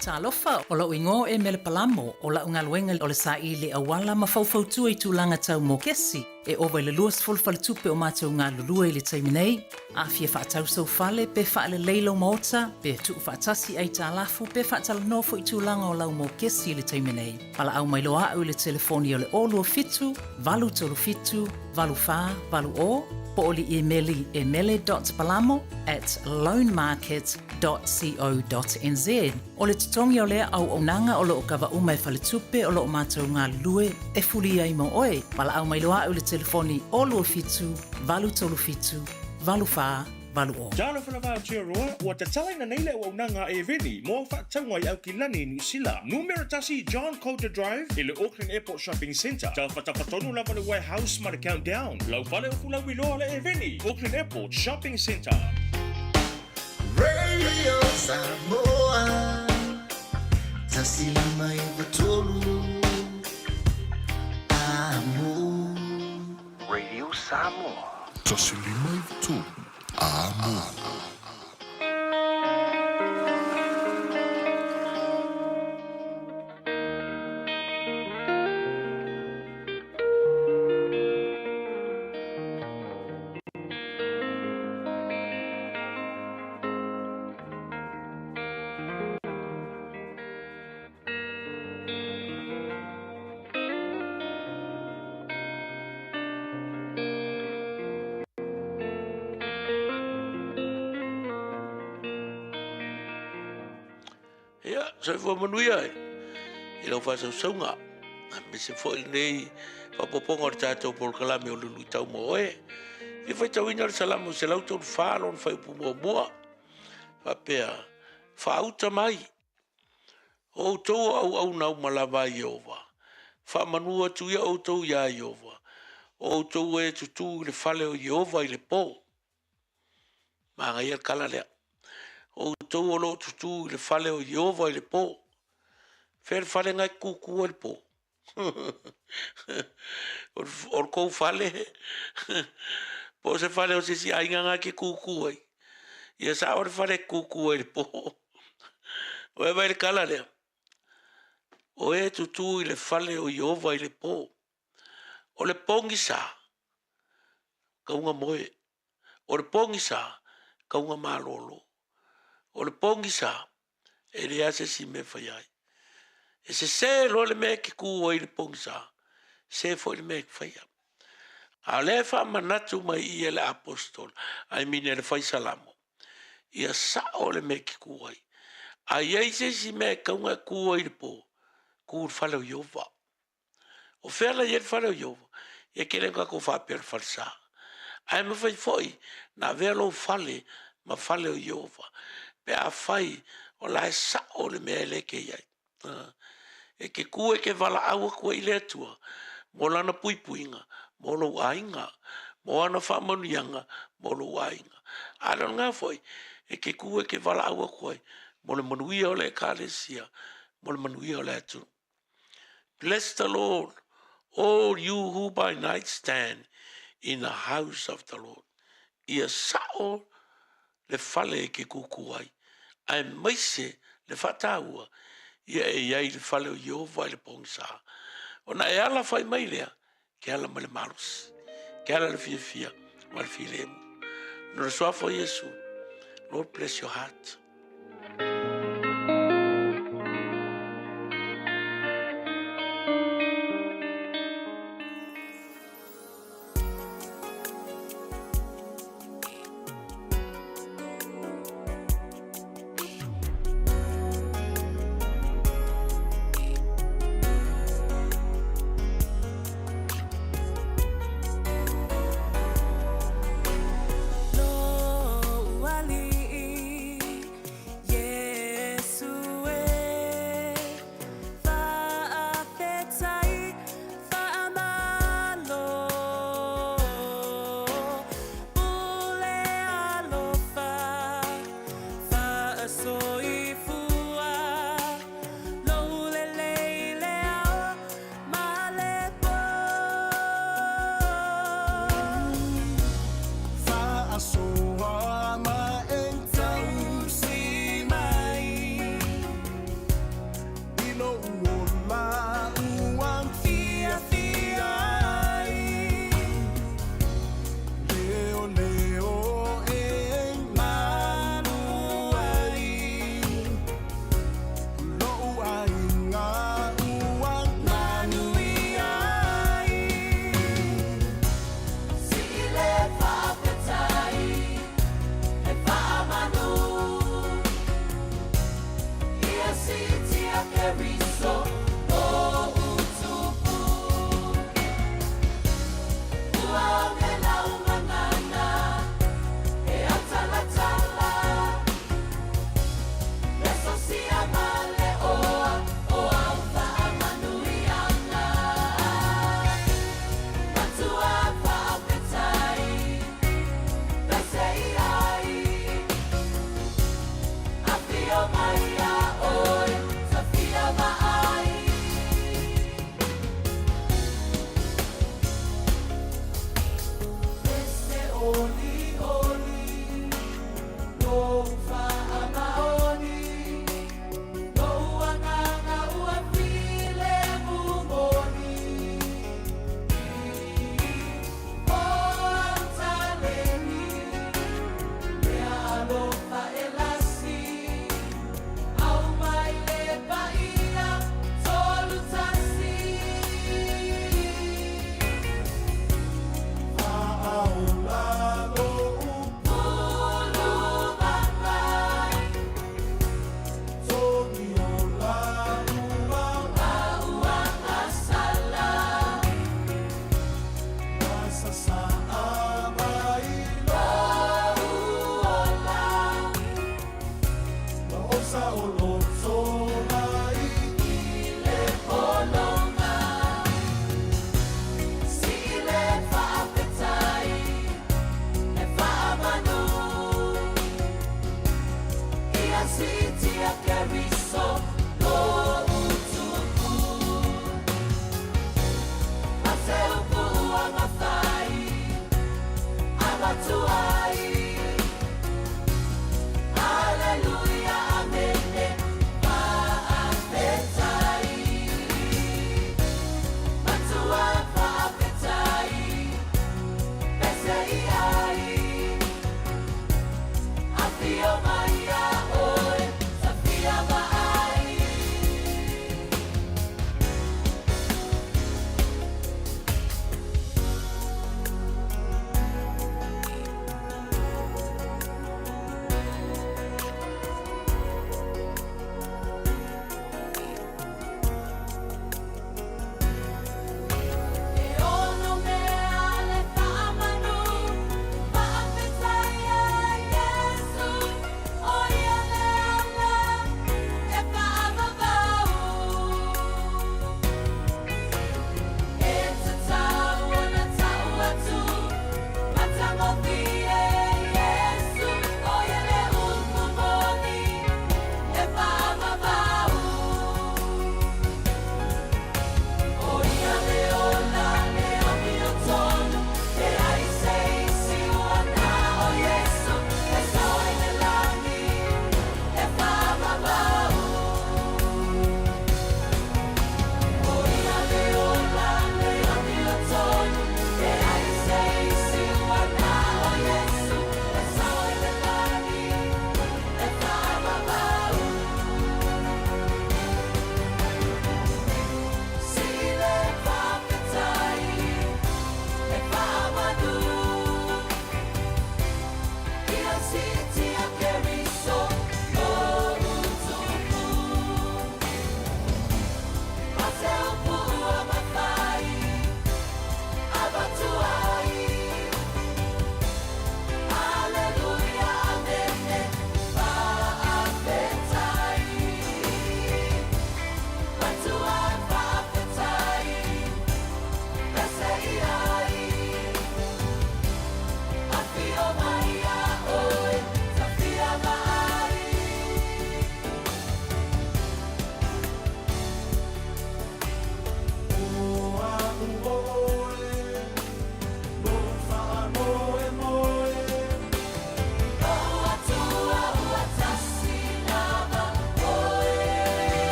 Talofa, o lou igoa o Emele Palamo, o la'u galuega o le saili auala ma faufautua i tulaga tau mokesi. E ova i le 20 faletupe o matou galulue i le taimi nei. A fia faatau sou fale, pe faalelei lou maota, pe tuufaatasi aitalafu, pe faatalanoa foi tulaga o lau mokesi i le taimi nei, valaau mai loa a'u i le telefoni o le 027 837 8480 po o le imeli emele dot palamo at loanmarket dot co dot nz. O le totogi o lea auaunaga o lo o kava uma e faletupe o lo o matou galulue e fuli ai mo oe. Valaau mai loa a'u i le telefoni 027 837 84 80. Talofa lava Aotearoa, ua tatalaina nei le auaunaga a Airveni mo au faatauga i Aukilani i Niu Sila. Numera tasi John Coulter Drive i le Auckland Airport Shopping Centre. Tafatafa tonu lava le Warehouse ma le Countdown. Lau fale o Fulauiloa le Airveni, Auckland Airport Shopping Centre. Radio Samoa 1593 Amo. Radio Samoa. 1593 Amo. Ia, soifua manuia i lau faasausauga, aemaise foi lenei faaopoopoga o le tatou polokalame o le Luitau mo Oe. Fia faitauina le Salamo 134 lona fuaiupu muamua, faapea, Faauta mai, o outou o auauna uma lava a Ieova, faamanu atu ia outou iā Ieova, o outou e tutū i le fale o Ieova i le pō. Manaia le tala lea. O outou o lo o tutū i le fale o Ieova i le pō. Fea le fale na e tutū ai le pō? O le tou fale po o se fale o se isi aiga na e te tutū ai. Ia sao le fale e tutū ai le pō. Ua e vaai i le tala lea? O e tutū i le fale o Ieova i le pō. O le pogisa, kauga moe. O le pogisa, kauga malolo. O le pogisa, e leai se isi mea e fai ai. E sese loa le mea e te ku ai i le pogisa, sese foi le mea e te faia. A o lea e faamanatu mai i i e le Apostola, I mean e le Fai Salamo, ia sao le mea e te ku ai. A i ai se isi mea e kauga e ku ai i le po, ku i le fale o Ieova. O fea la i ai le fale o Ieova? Ia tele na tatou faapea o le falesa. Ae mafai foi na avea lou fale ma fale o Ieova, pe afai o la e sao le mea e le ke i ai. E ke kū e ke valaau aku ai i le Atua mo Lana puipuiga mo lou aiga, mo Ana faamanuiaga mo lou aiga. A le o lena foi, e ke kū e ke valaau aku ai mo le manuia o le Ekalesia, mo le manuia o le atunuu. Bless the Lord, all you who by night stand in the house of the Lord. Ia sao le fale e ke kūkū ai, aemaise le faataua ia e i ai le fale o Ieova i le pogisa. Ona e ala fai mai lea, ke ala mai le malosi, ke ala le fiafia ma le filemu. No le suafa o Iesu, Lord bless your heart.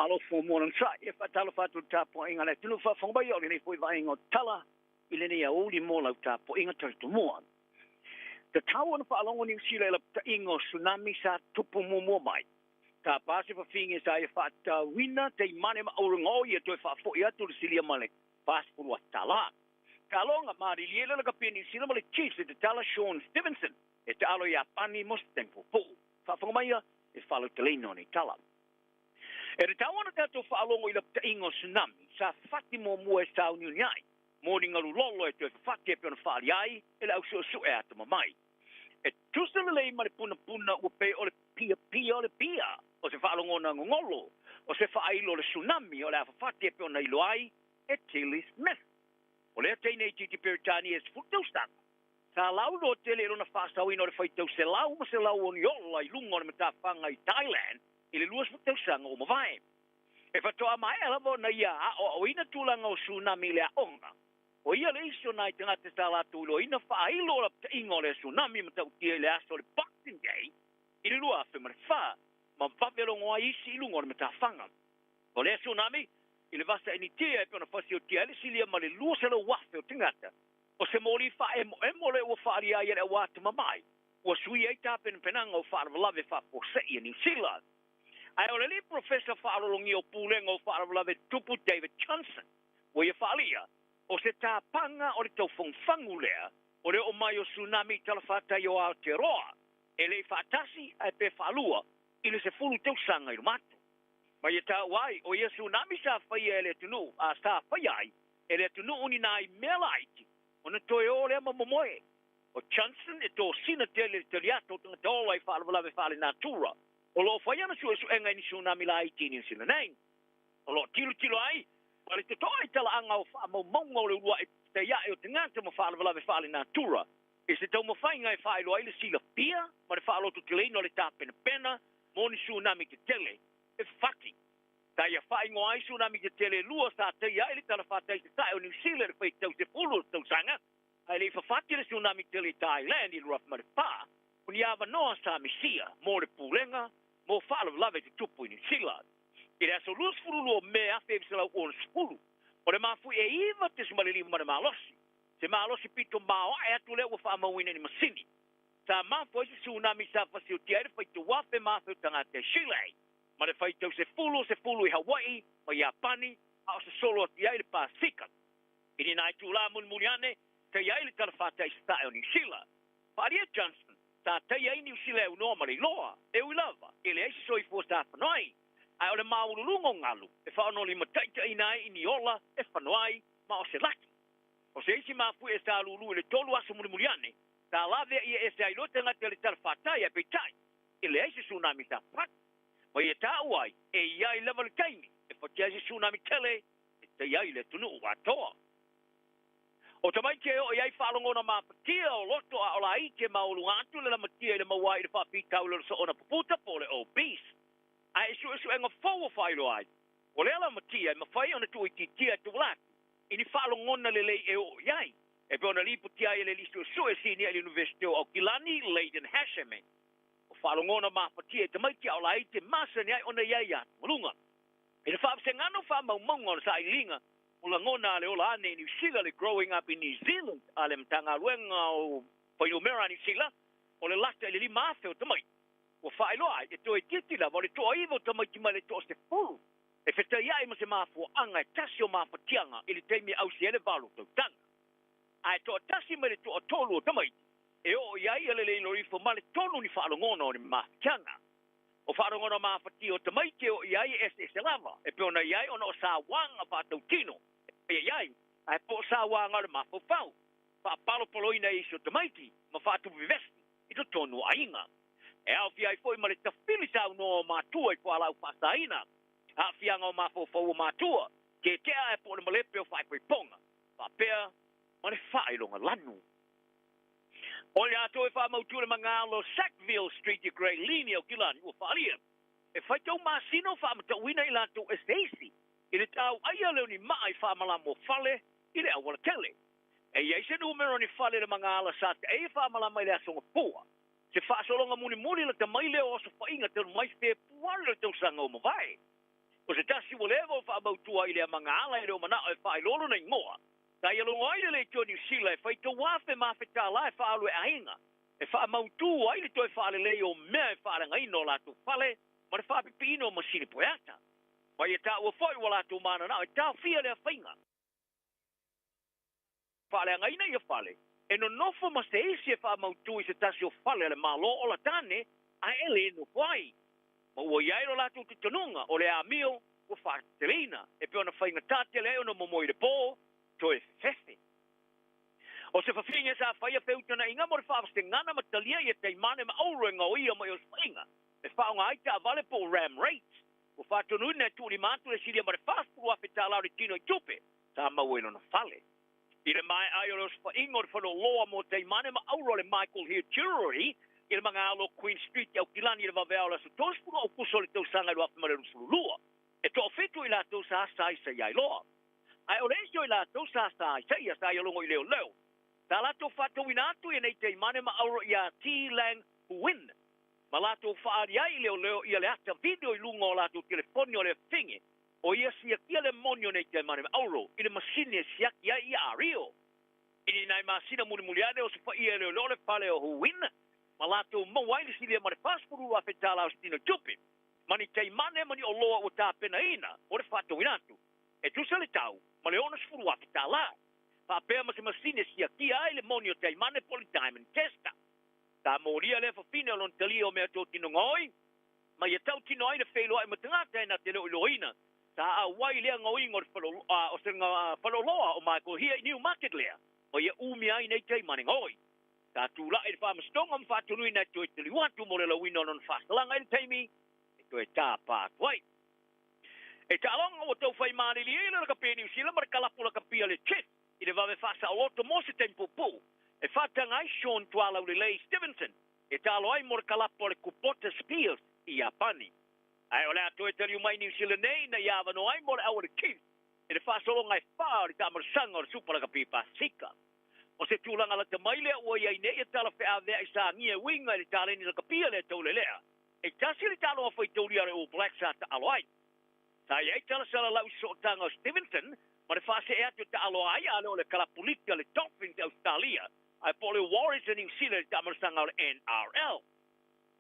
Malo fuamua lana sa'i e faatalofa atu i le tapuaiga a le atunuu faafofoga mai o lenei foi vaaiga o tala i lenei aoauli mo lau tapuaiga talitomua. Tatau ona faalogo Niu Sila i lapataiga o tsunami sa tupu muamua mai. Tapa se fafine sa ia faatatauina teimane ma auragao ia toe faafo'i atu le silia ma le 40 afe tala. Taaloga, Malilie le lakapi a Niu Sila ma le Chiefs e tatala Shaun Stevenson e taalo i Iapani mo se taimi puupuu. Faafofoga maia i le faalauteleina o nei tala. E tatau ona tatou faalogo i lapataiga o tsunami sa fafati muamua e sauniuni ai moligalu lolo e toe fafati e pei ona faaalia ai e le au suesue atamamai. E tusa lelei ma le punapuna ua pei o le piapia o le pia o se faalogona gogolo o se faailo o le tsunami o le a fafati e pei ona iloa ai e Tilly Smith. O lea teine itiiti Peretania e 10 tausaga sa lauiloa tele i lona faasaoina o le faitau selau ma selau o ni ola i luga o le matafaga i Thailand i le 20 tausaga ua mavae. E faatoa maea lava ona ia aoaoina tulaga o tsunami i le aoga. O ia le isi o nai tagata sa latou iloaina faailo o lapataiga o lea tsunami matautia i le aso o le Boxing Day i le 2004 ma vave logo ai isi i luga o le matafaga. O lea tsunami i le vasa Initia e pei ona fasiotia ai le silia ma le 200,000 o tagata. O se moli faaemoemo lea ua faaalia ai e le au atamamai ua suia ai tapenapenaga o faalavelave faafuasei a Niu Sila. Ae o le alii polofesa faalologia o Pulega o Faalavelave Tutupu David Johnson ua ia faaalia, o se tapaga o le taufagufagu lea o le oo mai o tsunami i talafatai o Aotearoa e le i faatasi ae pe faalua i le 10 tausaga i luma atu. Ma ia taua ai, o ia tsunami sa faia e le atunuu, a sa faia ai e le atunuu ni nai mea laiti ona toe o lea ma momoe. O Johnson e tosina tele i le taliato o tagata ola i faalavelave faalenatura. O lo o fai ana suesuega i ni tsunami laiti i Niu Sila nei. O lo o tilotilo ai ma le totoa i talaaga o faamaumauga o le uluai petaiae o tagata ma faalavelave faalenatura i se taumafaiga e faailoa ai le silafia ma le faalototeleina o le tapenapena mo ni tsunami tetele e fafati. Sa ia faaigoa ai tsunami tetele e lua sa taia ai le talafatai sasae o Niu Sila i le faitau 10 o le tausaga, ae le i fafati le tsunami tele i Thailand i le 2004, o ni avanoa sa misia mo le pulega mo faalavelave tutupu i Niu Sila. I le aso 22 o Me 1960, o le mafuie e 9.5 le malosi, se malosi pito maoae atu lea ua faamauina i ni masini. Sa mafua ai se tsunami sa fasiotia ai le faitau afe ma afe o tagata i Chile, ma le faitau sefulu o sefulu i Hawaii ma Iapani, a o sosolo atu i ai le Pasika. I ni nai itulā mulimuli ane, taia ai le talafatai sasae o Niu Sila. Faaalia Johnson, sa taia ai Niu Sila e aunoa ma le iloa, e ui lava, e leai se soifua sa fano ai, ae o le maualuluga o galu e faaonolimataitaiina ai i ni ola e fano ai ma o se laki. O se isi mafuie sa lulu i le tolu aso mulimuli ane, sa laveaia ese ai loa tagata i le talafatai, ae peitai, e leai se tsunami sa fati. Ma ia taua ai, e i ai lava le taimi e fati ai se tsunami tele e taia ai le atunuu atoa. O tamaiti e oo i ai faalogona mafatia o loto a o laiti e maualuga atu le lamatia i le maua ai i le faafitauli o le soona puputa po o le obese. Ae i suesuega fou ua faailoa ai, o lea lamatia e mafai ona tuuitiitia e tauala atu i ni faalogona lelei e oo i ai, e pei ona lipotia ai e le alii suesue sinia i le Iunivesite o Aukilani, Layden Hashemi. O faalogona mafatia i tamaiti a o laiti e masani ai ona i ai atugaluga. I le faavasegana o faamaumauga o le sailiiliga o lagona a le ola ane i Niu Sila, le Growing Up in New Zealand a le Matagaluega o Fuainumera a Niu Sila, o le lata i le 5,000 o tamaiti ua faailoa ai e toe itiiti lava o le toaiva o tamaiti mai le toasefulu e fetaiai ma se mafuaaga e tasi o mafatiaga i le taimi e ausia ai le valu tausaga. Ae toatasi mai le toatolu o tamaiti e oo i ai ia le le iloifo ma le tonu ni faalogona o ni mafatiaga. O faalogona mafatia o tamaiti e oo i ai e eseese lava, e pei ona i ai ona o sauaga faatautino e faia i ai, ae po o sauaga o le mafaufau, faapalopaloina e isi o tamaiti ma faatupu vevesi i totonu o aiga. E aofia ai foi ma le tafili saunoa o matua i fualaau faasaina, aafiaga o mafaufau o matua, tietea ae po o le malepe o faaipoipoga, faapea ma le faailoga lanu. O le a toe faamautu le magalo Sackville Street i Grey Lynn i Aukilani ua faaalia e faitau masina o faamatauina i latou e se isi i le tauaia lea o ni maa i faamalama o fale i le aualatele. E i ai se numera o ni fale i le magaala sa taei e faamalama i le aso Gafua. Se faasologa mulimuli lata mai lea o osofaiga talu mai Fepuari o le tausaga ua mavae. O se tasi ua leva ona faamautu ai i lea magaala e le o manao e faailoa lona igoa, sa ia logo ai le Leitio Niu Sila e fai $3,000 ma $1,000 e faaalu e aiga e faamautu ai le toe faalelei o mea e faaleagaina o latou fale ma le faapipiina o masini poeata. Ma ia taua foi ua latou mananao e taofia lea faiga. Faaleagaina ia fale, e nonofo ma se isi e faamautu i se tasi o fale a le Malo ola tane ae e le nofo ai. Ma ua i ai lo latou talitonuga o le amio ua faateteleina e pei ona faigata tele ai ona momoe i le po, toe fefefe. O se fafine sa faia feutanaiga mo le faavasegana ma talia ia taimane ma auro e gaoia mai osofaiga e faaaoga ai taavale po o ram rates. Ua faatonuina e tuulima atu le silia ma le $40,000 o le tino i tupe sa maua i lona fale. I le maea ai o le osofaiga o le faleoloa mo taimane ma auro a le Michael Hill Jewellery i le magaalo o Queen Street i Aukilani i le vaveao o le aso 30 Aukuso o le tausaga 2022, e toafitu i latou sa saisai ai loa. Ae o le isi o i latou sa saisaia sa ia logo i leoleo, sa latou faatauina atu ia nei taimane ma auro iā T Lang Huin, ma latou faaali ai i leoleo ia le ata video i luga o latou telefoni o le afine o ia siakia le moni o nei taimane ma auro i le masini e siaki ai ia ario. I nai masina mulimuli ane osofaia e leoleo le fale o Huin, ma latou maua ai le silia ma le $42,000 o se tino tupe, ma ni taimane ma ni oloa ua tapenaina mo le faatauina atu, e tusa le tau ma le $60,000, faapea ma se masini e siakia ai le moni o taimane po o le diamond tester. Sa molia lea fafine o lona talia o mea totino gaoi, ma ia tautino ai le feiloai ma tagata e na te le o iloaina. Sa auai lea gaoiga o le o se faleoloa o Michael Hia i Newmarket lea, ma ia umia ai nei taimane gaoi. Sa tulai i le faamasinoga ma faatonuina e toe taliu atu mo le lauina o lona faasalaga i le taimi e toe tapa atu ai. E taaloga ua tau fai malilie ai le lakapi Niu Sila ma le kalapu lakapia le Chiefs i le vave faasaoloto mo se taimi puupuu e faataga ai Sean Tualaulelei Stevenson e taalo ai mo le kalapu a le Kubota Spears i Iapani. Ae o le a toe taliu mai Niu Sila nei ina ia avanoa ai mo le au a le Chiefs i le faasologa e fa o le taamalosaga o le Supa Lakapi Pasefika. O se tulaga lata mai lea ua i ai nei e tala feaveai sa agia e uiga i le taleni lakapia lea taulelea. E tasi le taaloga faitaulia a le All Blacks sa taalo ai. Sa i ai tala salalau i sootaga o Stevenson ma le faasee atu e taaloa ai a le o le kalapuliki a le Dolphins i Ausetalia ae po o le Warriors a Niu Sila i le taamalosaga o le NRL.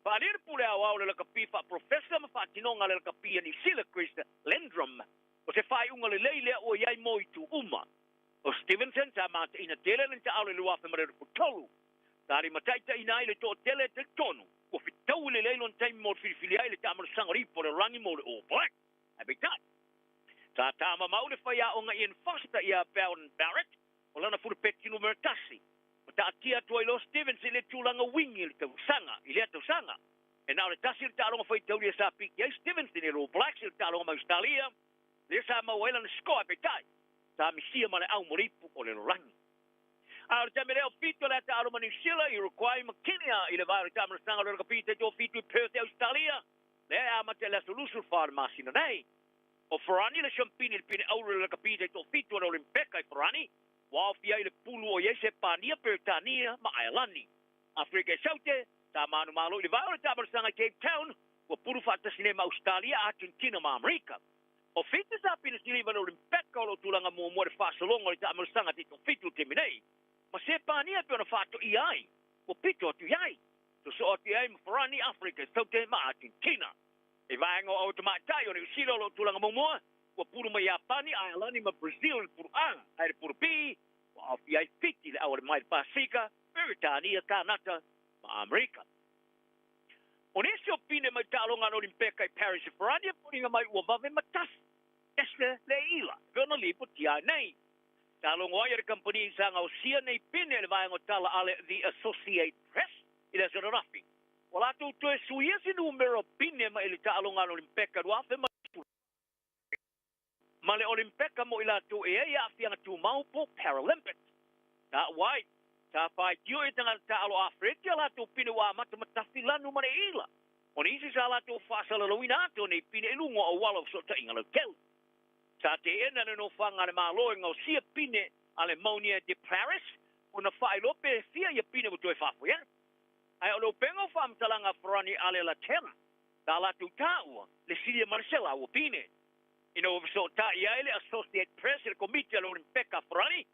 Faaalia le pule aoao o le lakapi faaprofesa ma faatinoga a le lakapi a Niu Sila Chris Lendrum o se faaiuga lelei lea ua i ai mo itu uma. O Stevenson sa mataina tele lana taalo i le 2023. Sa limataitaiina ai le toatele e talitonu ua fetaui lelei lona taimi mo le filifili ai le taamalosaga o le ipu o le rangi mo le All Blacks. Ae peitai, sa tamamau le faiaoga Ian Foster ia Beauden Barrett o lana fulupeti numera tasi, ma taatia atu ai loa Stevenson i le tulaga wingi i le tausaga i lea tausaga. E na o le tasi le taaloga faitaulia sa piki ai Stevenson i le All Blacks i le taaloga ma Ausetalia, lea sa maua ai lana score ae peitai, sa misia ma le au mo le ipu o le lalolagi. A o le taimi lea o Fito le taalo ma Niu Sila, Uruguay ma Kenya i le vae o le taamalosaga o le rakapi taitoafitu i Perth i Ausetalia, lea e amata i le aso 24 o le masina nei. O Farani le siampini i le pine auro i le rakapi taitoafitu a le Olimpeka i Farani, ua aofia ai le pulu o i ai Sepania, Peretania ma Aelani. Afrika i Saute, sa manumalo i le vae o le taamalosaga i Cape Town, ua pulu faatasi nei ma Ausetalia, Argentina ma Amerika. O Fiti sa pine siliva i le Olimpeka o lo o tulaga muamua i le faasologa o le taamalosaga taitoafitu i le taimi nei. Ma Sepania e pei ona faatoia ai, ua pito atu i ai. Sosoo atu i ai ma Farani, Afrika i Saute ma Argentina. I vaega o ao tamaitai o Niu Sila o lo o tulaga muamua, ua pulu mai Iapani, Aelani ma Brazil i le pulu A, ae i le pulu B, ua aofia ai Fiti, le auale mai le Pasefika, Peretania, Kanata ma Amerika. O nisi o pine mai taaloga a le Olimpeka i Paris i Farani e foliga mai ua vave ma tafi, ese le ila, e pei ona lipotia ai nei. Sa logo ai e le kamupani sa gaosia nei pine e le vaega o tala a le The Associate Press i le aso ananafi. Ua latou toe suia se numera o pine mai le taaloga a le Olimpeka 2010 ma le Olimpeka mo i latou e ai aafiaga tumau po Paralympics. Sa ua ai, sa faitio e tagata taalo Afereki a latou pine ua amata ma tafi lanu ma le ila. O nisi sa latou faasalalauina atu o nei pine i luga o auala o fesootaiga lautele. Sa teena le nofoaga a le Malo e gaosia pine a le Monier de Paris ona faailoa pe fia ia pine ua toe faafoi atu. Ae o le upega o faamatalaga a Farani Ale Latela, sa latou taua le silia ma le 100 pine. Ina ua fesootai ai le Associate Press i le Komiti a le Olimpeka a Farani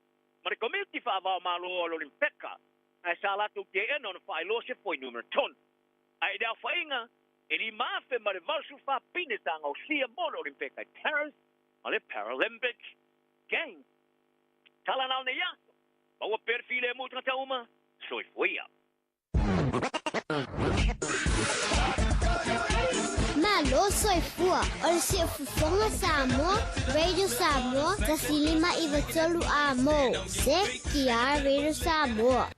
ma le Komiti Faavaomalo a le Olimpeka, ae sa latou teena ona faailoa se fuainumera tonu. Ae i le aofaiga, e 5,084 pine sa gaosia mo le Olimpeka i Paris ma le Paralympic Games. Tala na o nei aso, maua pea le filemu i tagata uma, soifua ia. Malo soifua o le Siufofoga Samoa, Radio Samoa, 1593 A mo, CKR Radio Samoa.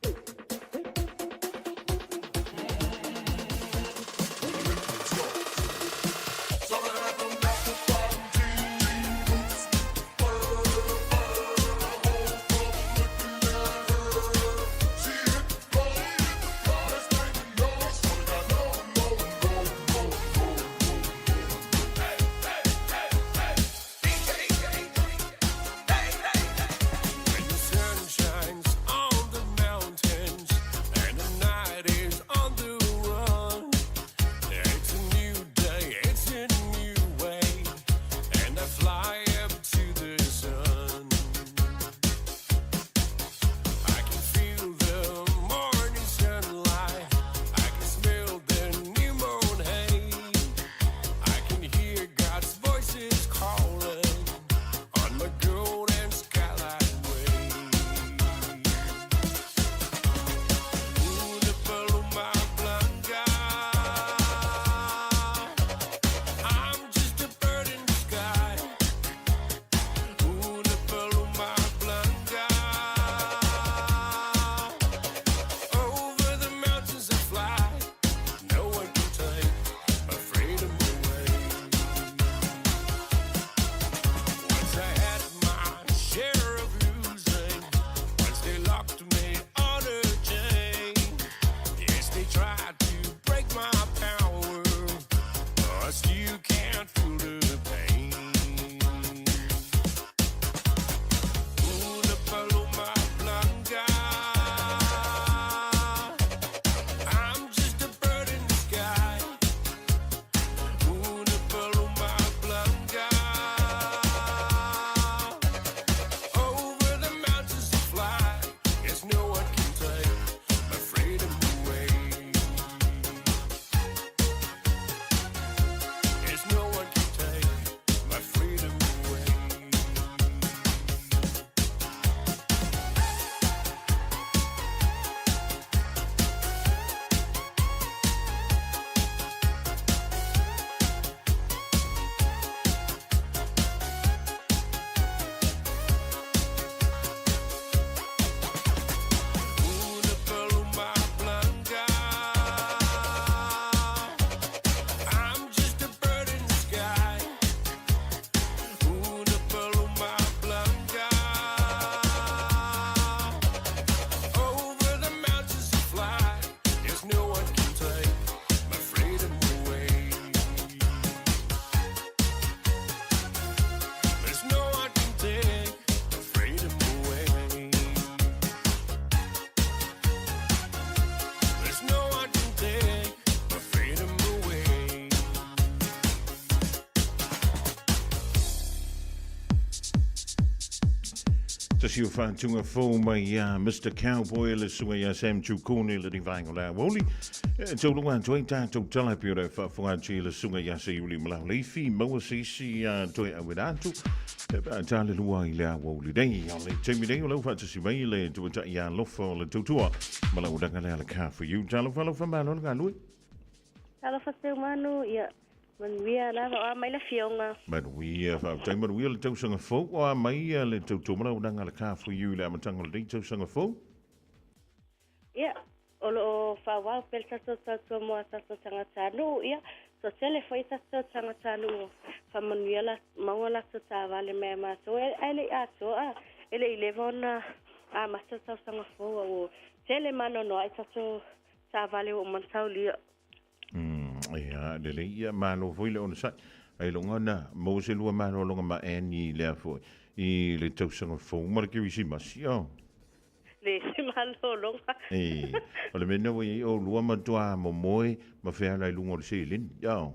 Tasi o whātunga fō mai ia Mr Cowboy le sunga ia Sam Chukuni le rivainga o le awauli. E taulunga atu ai tātou tala pio le whaafonga atu i le sunga ia se iuli malau leifi maua se isi a toe awera atu. E pā tā le lua i le awauli nei. O le taimi nei o lau whaatasi mai le tuatai ia lofa o le tautua. Malau danga le ala ka for you. Talofa alofa malo le galue. Talofa Seumanu, ia manuia lava o a mai le afioga. Manuia, faafetai manuia le tausaga fou o a mai le tautua malaulaga le Car For You i le amataga o lenei tausaga fou. Ia, o lo o faaauau pea le tatou tautua mo a tatou tagatanuu, ia, toatele foi tatou tagatanuu faamanuia la, maua latou taavale mai a matou, ae le i atoa, e le i leva ona amata le tausaga fou, a ua tele ma anoanoai tatou taavale ua uma ona taulia. Ia, lelei, ia, malo foi le onosai. Ailoga na maua se lua malologa ma Annie i lea foi, i le tausaga fou ma le Kerisimasi, oh. Le isi malologa. E, o le mea lena ua i ai oulua matuā momoe ma feala i luga o le seleni, oh.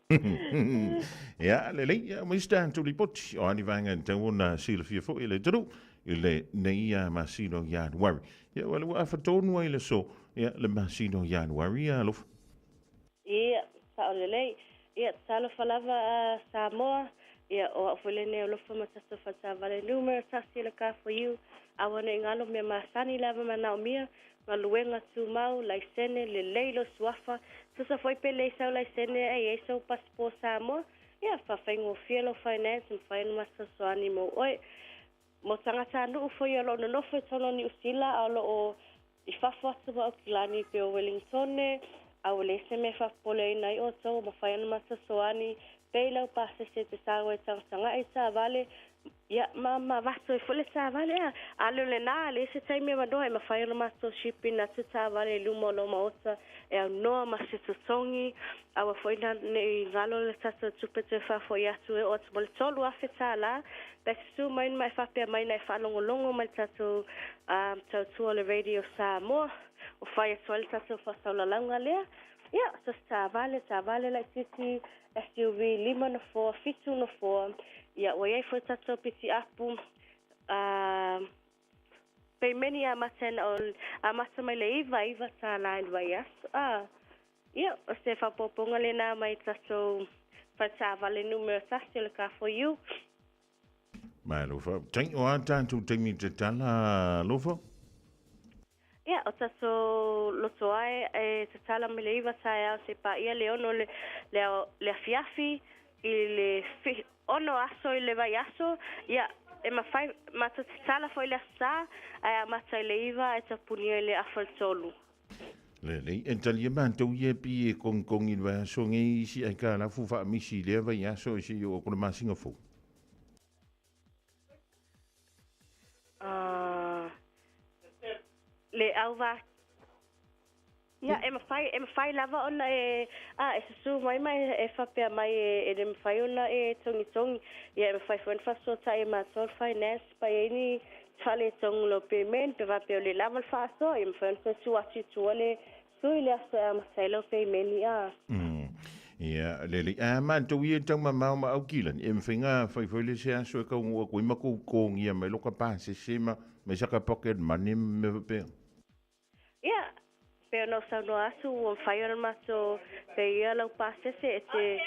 Ia, lelei, ia, aumai se tatou lipoti. O a ni vaega e tatau ona silafia foi e le atunuu i lenei masina o Ianuari. Ia, ua le ua afa tonu ai le aso, ia, le masina o Ianuari, ia, alofa. Ia, sao lelei. Ia, talofa lava a Samoa. Ia, o au foi lenei o Lofa ma tatou faletaavale numera tasi o le Car4U. Aua ne i galo mea masani lava manaomia, galuega tumau, laisene, lelei lou suafa. Tusa foi pe leai sau laisene ae i ai sou passport Samoa, ia, faafaigofie lou finance, mafai ona masoasoani mo oe. Mo tagatanuu foi o lo o nonofo i totonu o Niu Sila a o lo o i fafo atu ma Aukilani pei o Welingtone, a ua leai se mea e faapopoleina ai outou, ua mafai ona masoasoani pea i lau pasese e te sau ai e tagatagai i taavale, ia, ma, ma avatu ai foi le taavale. A, a le o lena, leai se taimi avanoa e mafai ona matou ship-ina atu taavale i luma o lou maota e aunoa ma se totogi, aua foi na ne i galo le tatou tupe toe faafoi atu e oo atu ma le $3,000 pe susu mai ma e faapea mai na e faalogologo mai le tatou um, tautua o le Radio Samoa o fai atu ai le tatou faasaulalauga lea. Ia, so se taavale, taavale laitiiti, SUV, lima nofoa, fitu nofoa. Ia, ua i ai foi tatou pitiapu, uh, peimeni amata ina o amata mai le iva iva tālā i le vaiaso. Ah, ia, o se faaopoopoga lena mai tatou faletaavale numera tasi o le Car4U. Malo faafetai. O a tatou taimi tatala, Alofa? Ia, o tatou loto ae e tatala mai le iva taeao se paia le ono le, le, le afiafi i le fi, ono aso i le vaiaso, ia, e mafai, matou tatala foi le Aso Sa, ae amata i le iva ae tapunia i le afa le tolu. Lelei, e talia matou ia pi e kongkongi i le vaiaso nei isi aikalafu faamisi i lea vaiaso e se i oo atu le masina fou. Uh, le auva Ia, e mafai, e mafai lava ona e, a, e susu mai ma e, e faapea mai e, e le mafai ona e togitogi. Ia, e mafai foi ona faafesootai e matou le finance pa i ai ni faaletonu i lau payment, pe faapea o le lava le faasoa, ia mafai ona toe tuu atu i tua le sui i le aso e amata ai lau payment, ia. Ia, lelei. A matou ia e taumamao ma Aukilani, e mafai ona fai foi le isi aso e taunuu atu ai ma tou totogia mai loka pasese ma ma saka pocket money ma mea faapea. Ia, pei ona ou saunoa atu, ua mafai ona matou peia lau pasese e te,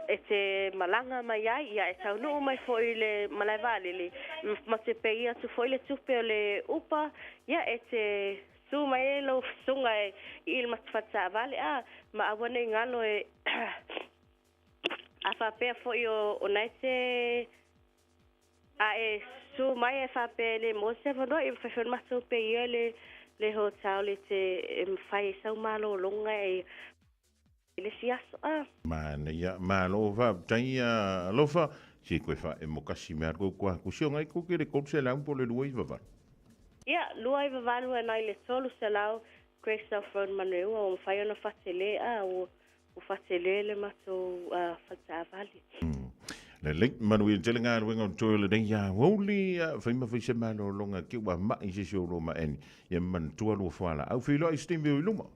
e te malaga mai ai, ia, e taunuu mai foi i le malae vaalele, ma te peia atu foi le tupe o le upa, ia, e te su mai ai lau susuga e, i le matou taavale, a, ma aua ne i galo e, a faapea foi o, o na e te A e su mai e faapea e le maua se avanoa, ia mafai foi ona matou peia le le hotel e te e mafai ai sau malologa e i le isi aso. A. Manaia, malo faafetai alofa, se koe faaemo kasi mea kou kua kusi o ngai ko ke le 300 po le 298. Ia, 298 e nai le 300 Grace South Road Manurewa ua mafai ona fatele a ua Ua fatele le matou faletaavale. Lelei, manuia tele galuega o toe o lenei aoauli, fai ma fai se malologa ke ua ma'i se isi o lua maeni, ia manatua lua fualaau feiloai se taimi o i luma.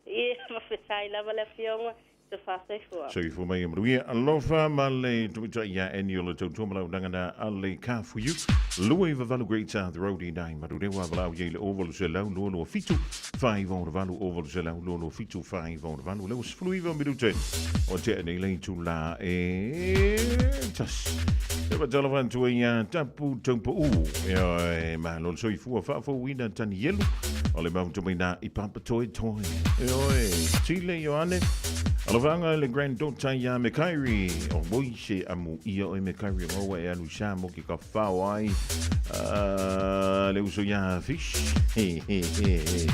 Ia, faafetai lava le Afioga. Tofa soifua. Soifua mai ia manuia. Alofa ma le tamaitai ia Annie o le tautua ma launaga na a le Car4U. 28 Great South Road i nai Manurewa, valaau i ai le 0800 227 568 0800 227 568. Lea ua 19 minute o tea nei le itula e tasi. E fatalofa atu ai ia Tapu Taupou. E malo le soifua faafouina Tanielu. O le mau tumina i Papatoetoe. E oe, Tile Ioane. Alofaga le granddaughter ia Mekairi. O Moise amu ia oe Mekairi o e alu sa mo ke ka whao ai. Le uso ia Fish. He, he, he, he.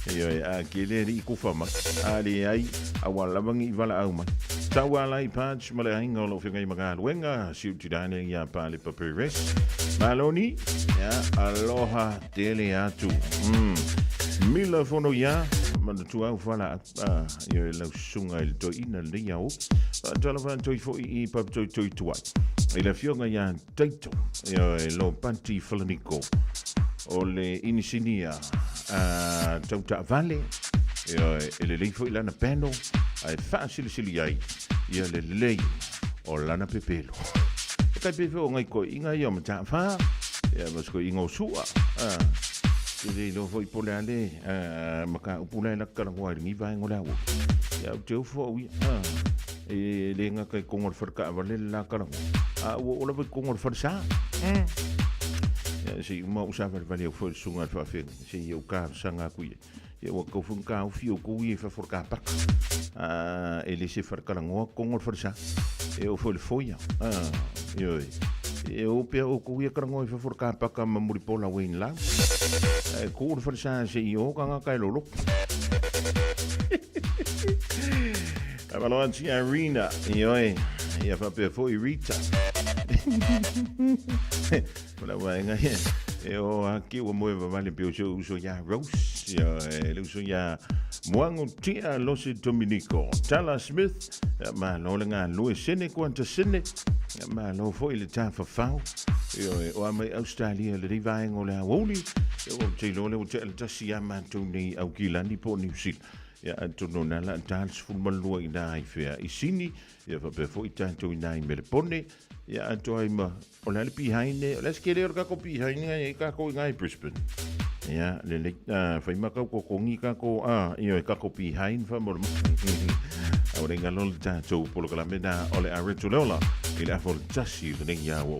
E oe, a ke le ri kufa mai. A le ai, a wa lawangi i wala au mai. Tau alai Patch ma le ainga o lo whinga i magaluenga. Siu tirane ia Pale Paperes. Maloni, ia, aloha tele atu. Mila fono ia, manatua au whala a, ia e lau susuga i le toeaina lenei ao. Faatalofa atu ai foi i Papatoetoe Tuai. I le afioga ia Taito, ia e Lopati Falaniko, o le inisinia a tau taavale. Ioe, e lelei foi lana pano ae faasilisili ai ia le lelei o lana pepelo. E kai pefe o ngai koi'iga ia o mata'afā ia ma se koi'iga o su'a. A, te le iloa foi po o le a le mataupu la e laka talagoa ai i lenei vaega o le auauna. Ia ou te ofo au ia, a, e le gata i koga o le fale taavale le la talagoa, a ua oo lava i koga o le falesā. Ia, se i uma ou savalivali au foi i le susuga i le faafeagaiga, se i ou talosaga atu i ai. Ia ua tatau foi ona taofi outou ia i fafo o le kapaka. Ah, e le se faletalanoa totonu o le falesa. E oo foi i le foia. Ah, ioe. E o pea outou ia talanoa i fafo o le kapaka ma Mulipola Wayne Lau. Ae tu le falesa se i o tagata e loloto. Avalo atu ia Rina, ioe. Ia faapea foi Rita. O lau vaega ia, e o ake ua moe vavale pei o si ou uso ia Rose, ia, e le uso ia Moango Tia Losi Dominico, Tala Smith, ia, malo le galue sene kuata sene, ia, malo foi le tafafao, ioe, o a mai Australia lenei vaega o le aoauli, ia, ua ou te iloa lea ua tea le tasi ia matou nei Aukilani po o Niu Sila. Ia, atonu na la ta le 12 i nā i whea i Sini, ia faapea foi tātou i nā i Melepone, ia atoa ai ma O le a le pihaine, o le a se kele o le kako pihaine ngai ai kako i ngai Brisbane. Ia, le le, whai makau ko kongi kako, io e kako pihaine wha mora mo. A o le ngalo le tātou polokalame nā o le aretu leola i le afo le tasi le nei ia wau.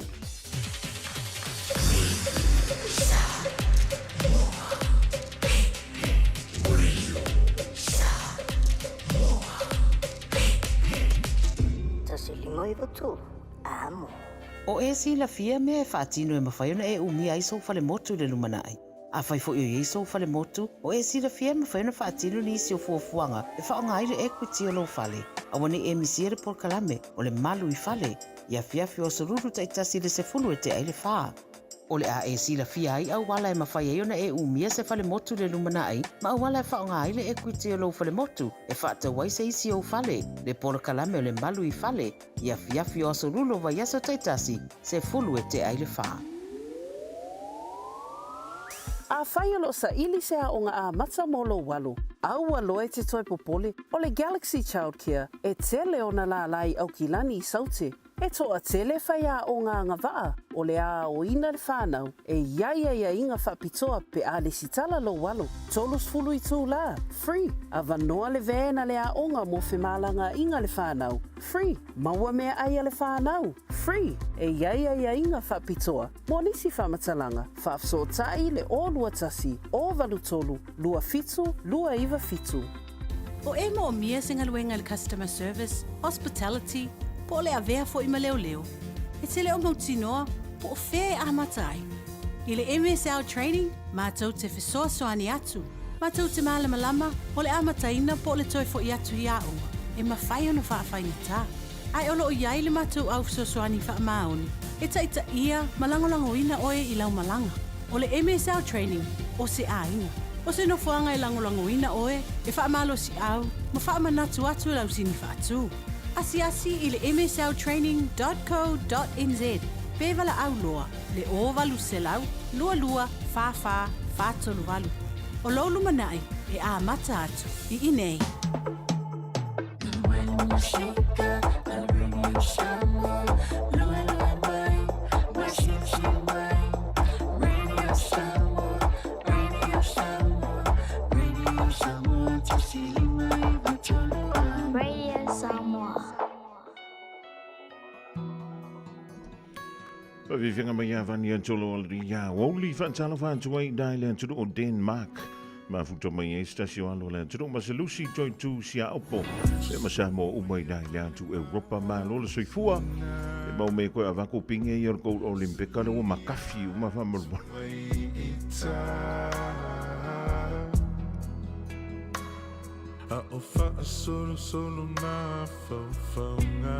Tasi lima iwa tolu. Amo. O e silafia mea e faatino e mafai ona e umia ai sou falemotu i le lumanai. Afai foi o i ai sou falemotu, o e silafia e mafai ona faatino nisi o fuafuaga e faaaoga ai le equity o lou fale. Aua ne i e misia le polokalame o le Malu i Fale i afiafi o aso lulu taitasi i le 10 e tea i le fa. O le a e silafia ai auala e mafai ai ona e umia se falemotu i le lumanai ma auala e faaaoga ai le equity o lou falemotu e faatau ai se isi ou fale, le polokalame o le Malu i Fale i afiafi o aso lulu o vaiaso taitasi, 10 e tea i le fa. Afai o lo o saili se aoga amata mo lou alo, aua loa e te toe popole, o le Galaxy Childcare e tele ona lālā i Aukilani i Saute. E toatele faiaoga agavaa o le a aoina le whanau e i ai aiaiga faapitoa pe a lesitala lou alo, 30 itulā, free, avanoa le van a le aoga mo femalagaaiga le whanau, free, maua meaai a le whanau, free, e i ai aiaiga faapitoa mo nisi faamatalaga, faafesootai le 021 083 27 297. O e moomia se galuega i le customer service, hospitality, po o le avea foi ma leoleo, e te le o mautinoa po o fea e amata ai. I le MSL Training, matou te fesoasoani atu, matou te malamalama o le amataina po o le toe foi atu i aoga e mafai ona faafaigata. Ae o lo o i ai le matou au fesoasoani faamaoni e taitaia ma lagolagoina oe i lau malaga. O le MSL Training, o se aiga. O se nofoaga e lagolagoina oe, e faamalosiau ma faamanatu atu e lau sini faatu. Asiasi i le msltraining dot co dot nz pe valaau loa le 0800 22 44 438. O lou lumanai e amata atu i inei. Radio Samoa. Faafeafeaga mai ia Vania Tolo o le ia Woli faatalofa atu ai dai le atunuu o Denmark. Mafuta mai ai se tasi o alo o le atunuu ma se lusi toi tu siaopo e ma Samoa uma i dai le atu Europa malo le soifua. E mau me koe avako pinge i o le kou Olympika le ua makafi uma whamalumalo. A o faasolosolo mafaufauga.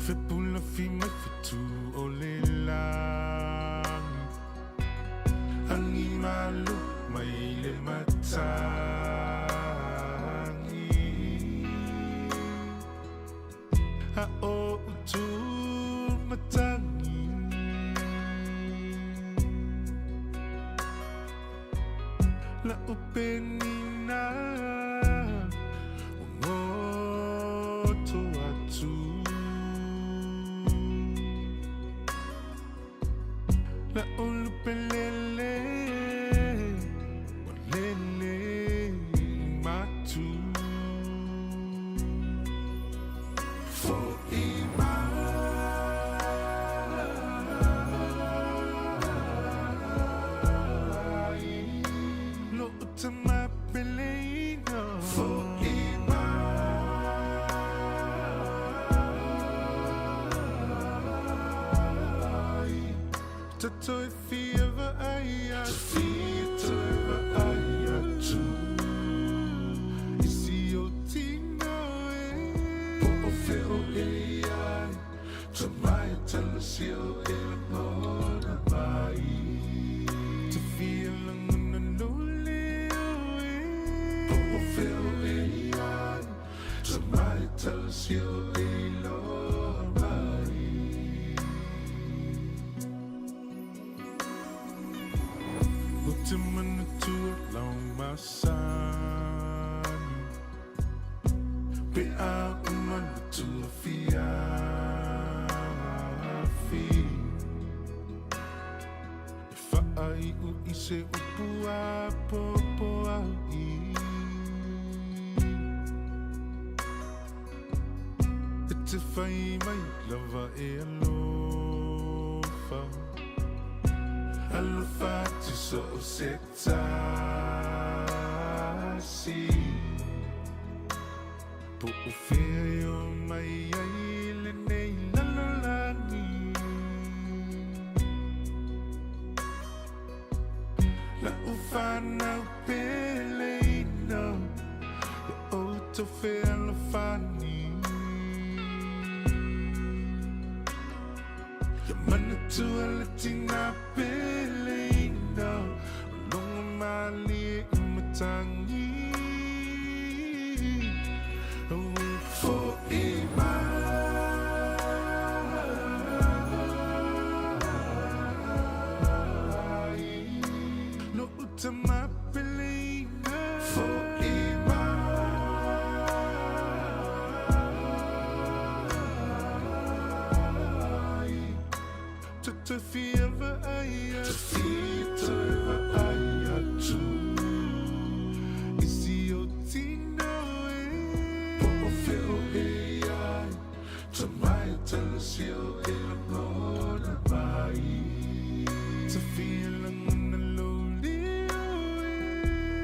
Fepulafi mai fetu o le lagi. Agi malo mai le matagi. A o utu matagi. nina Ua goto atu La ulu pelele Ua lele i matu Fo'i mai Lo'u tama peleina Fo'i mai Tatou e fia vaai atu Toe vaai atu I si ou tino e Po o fea o e i ai Tamai tala si o e lagona mai Te fia lagona lou leo e Po o fea o e i ai Tamai tala si o e iloa mai O te manatua lau masani Pe a uma le tuafiafi E faaiu i se upu apoapoai E te fai mai lava e alofa Alofa atu so o se tasi Po o fea e o mai ai lenei lalolagi La'u fanau peleina Ia outou fealofani Ia manatua le tina peleina O logo malie i matagi Auē fo'i mai Lo'u tama peleina Fo'i mai Te fia vaai atu Te vaai atu I si ou tino e Po o fea o e i ai Tamai tala si o e lagona mai Te fia lagona lou leo e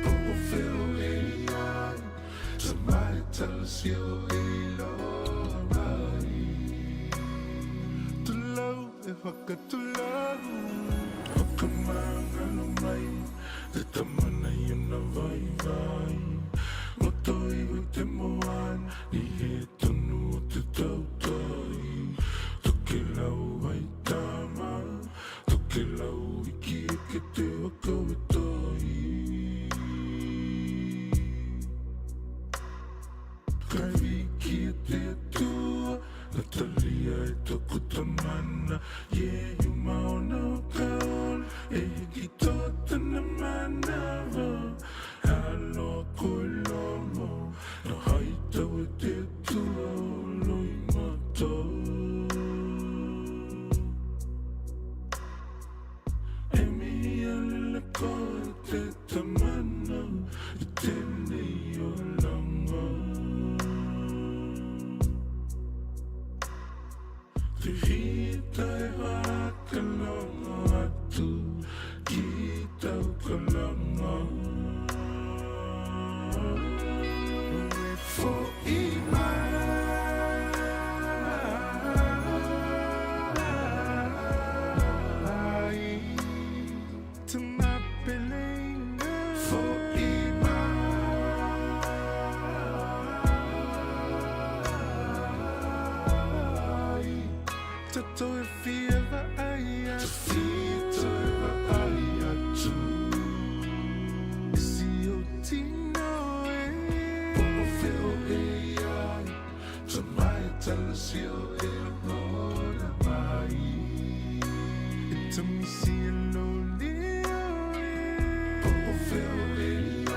Po o fea o e i ai Tamai tala si o e iloa mai Tulou e whakatulou Whakamangalo mai Te tama nei ona vaivai Roto iho i te moana I he tonu o te tautai Tokelau ai tama Tokelau iki eke te waka o tai Kai wiki e te Atua, Natalia e toku tamana, Yeah, you maona o ka ola, E hiki toa tana manawa, Aloha koe Lomo, Na hai tau e te Atua o Loimata. E mihi alele koe te tamana i tenei olanga. Te hita e whakalongo atu ki tau kalanga. E fo'i mai. Tama peleina. Fo'i mai. Tatou e fia vaai atu. Toe vaai atu. I si ou tino e. Po o fea o e i ai. Tamai tala si o e lagona mai. E tamisi e lou leo e. Po o fea o e i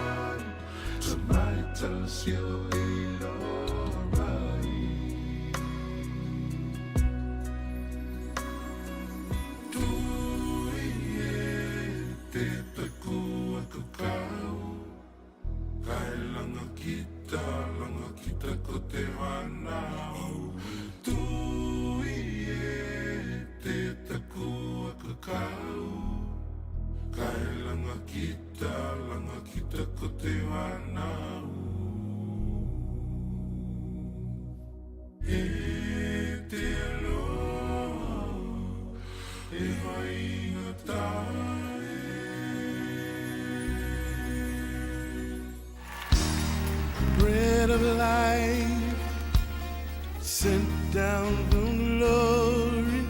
ai. Bread of life sent down from glory.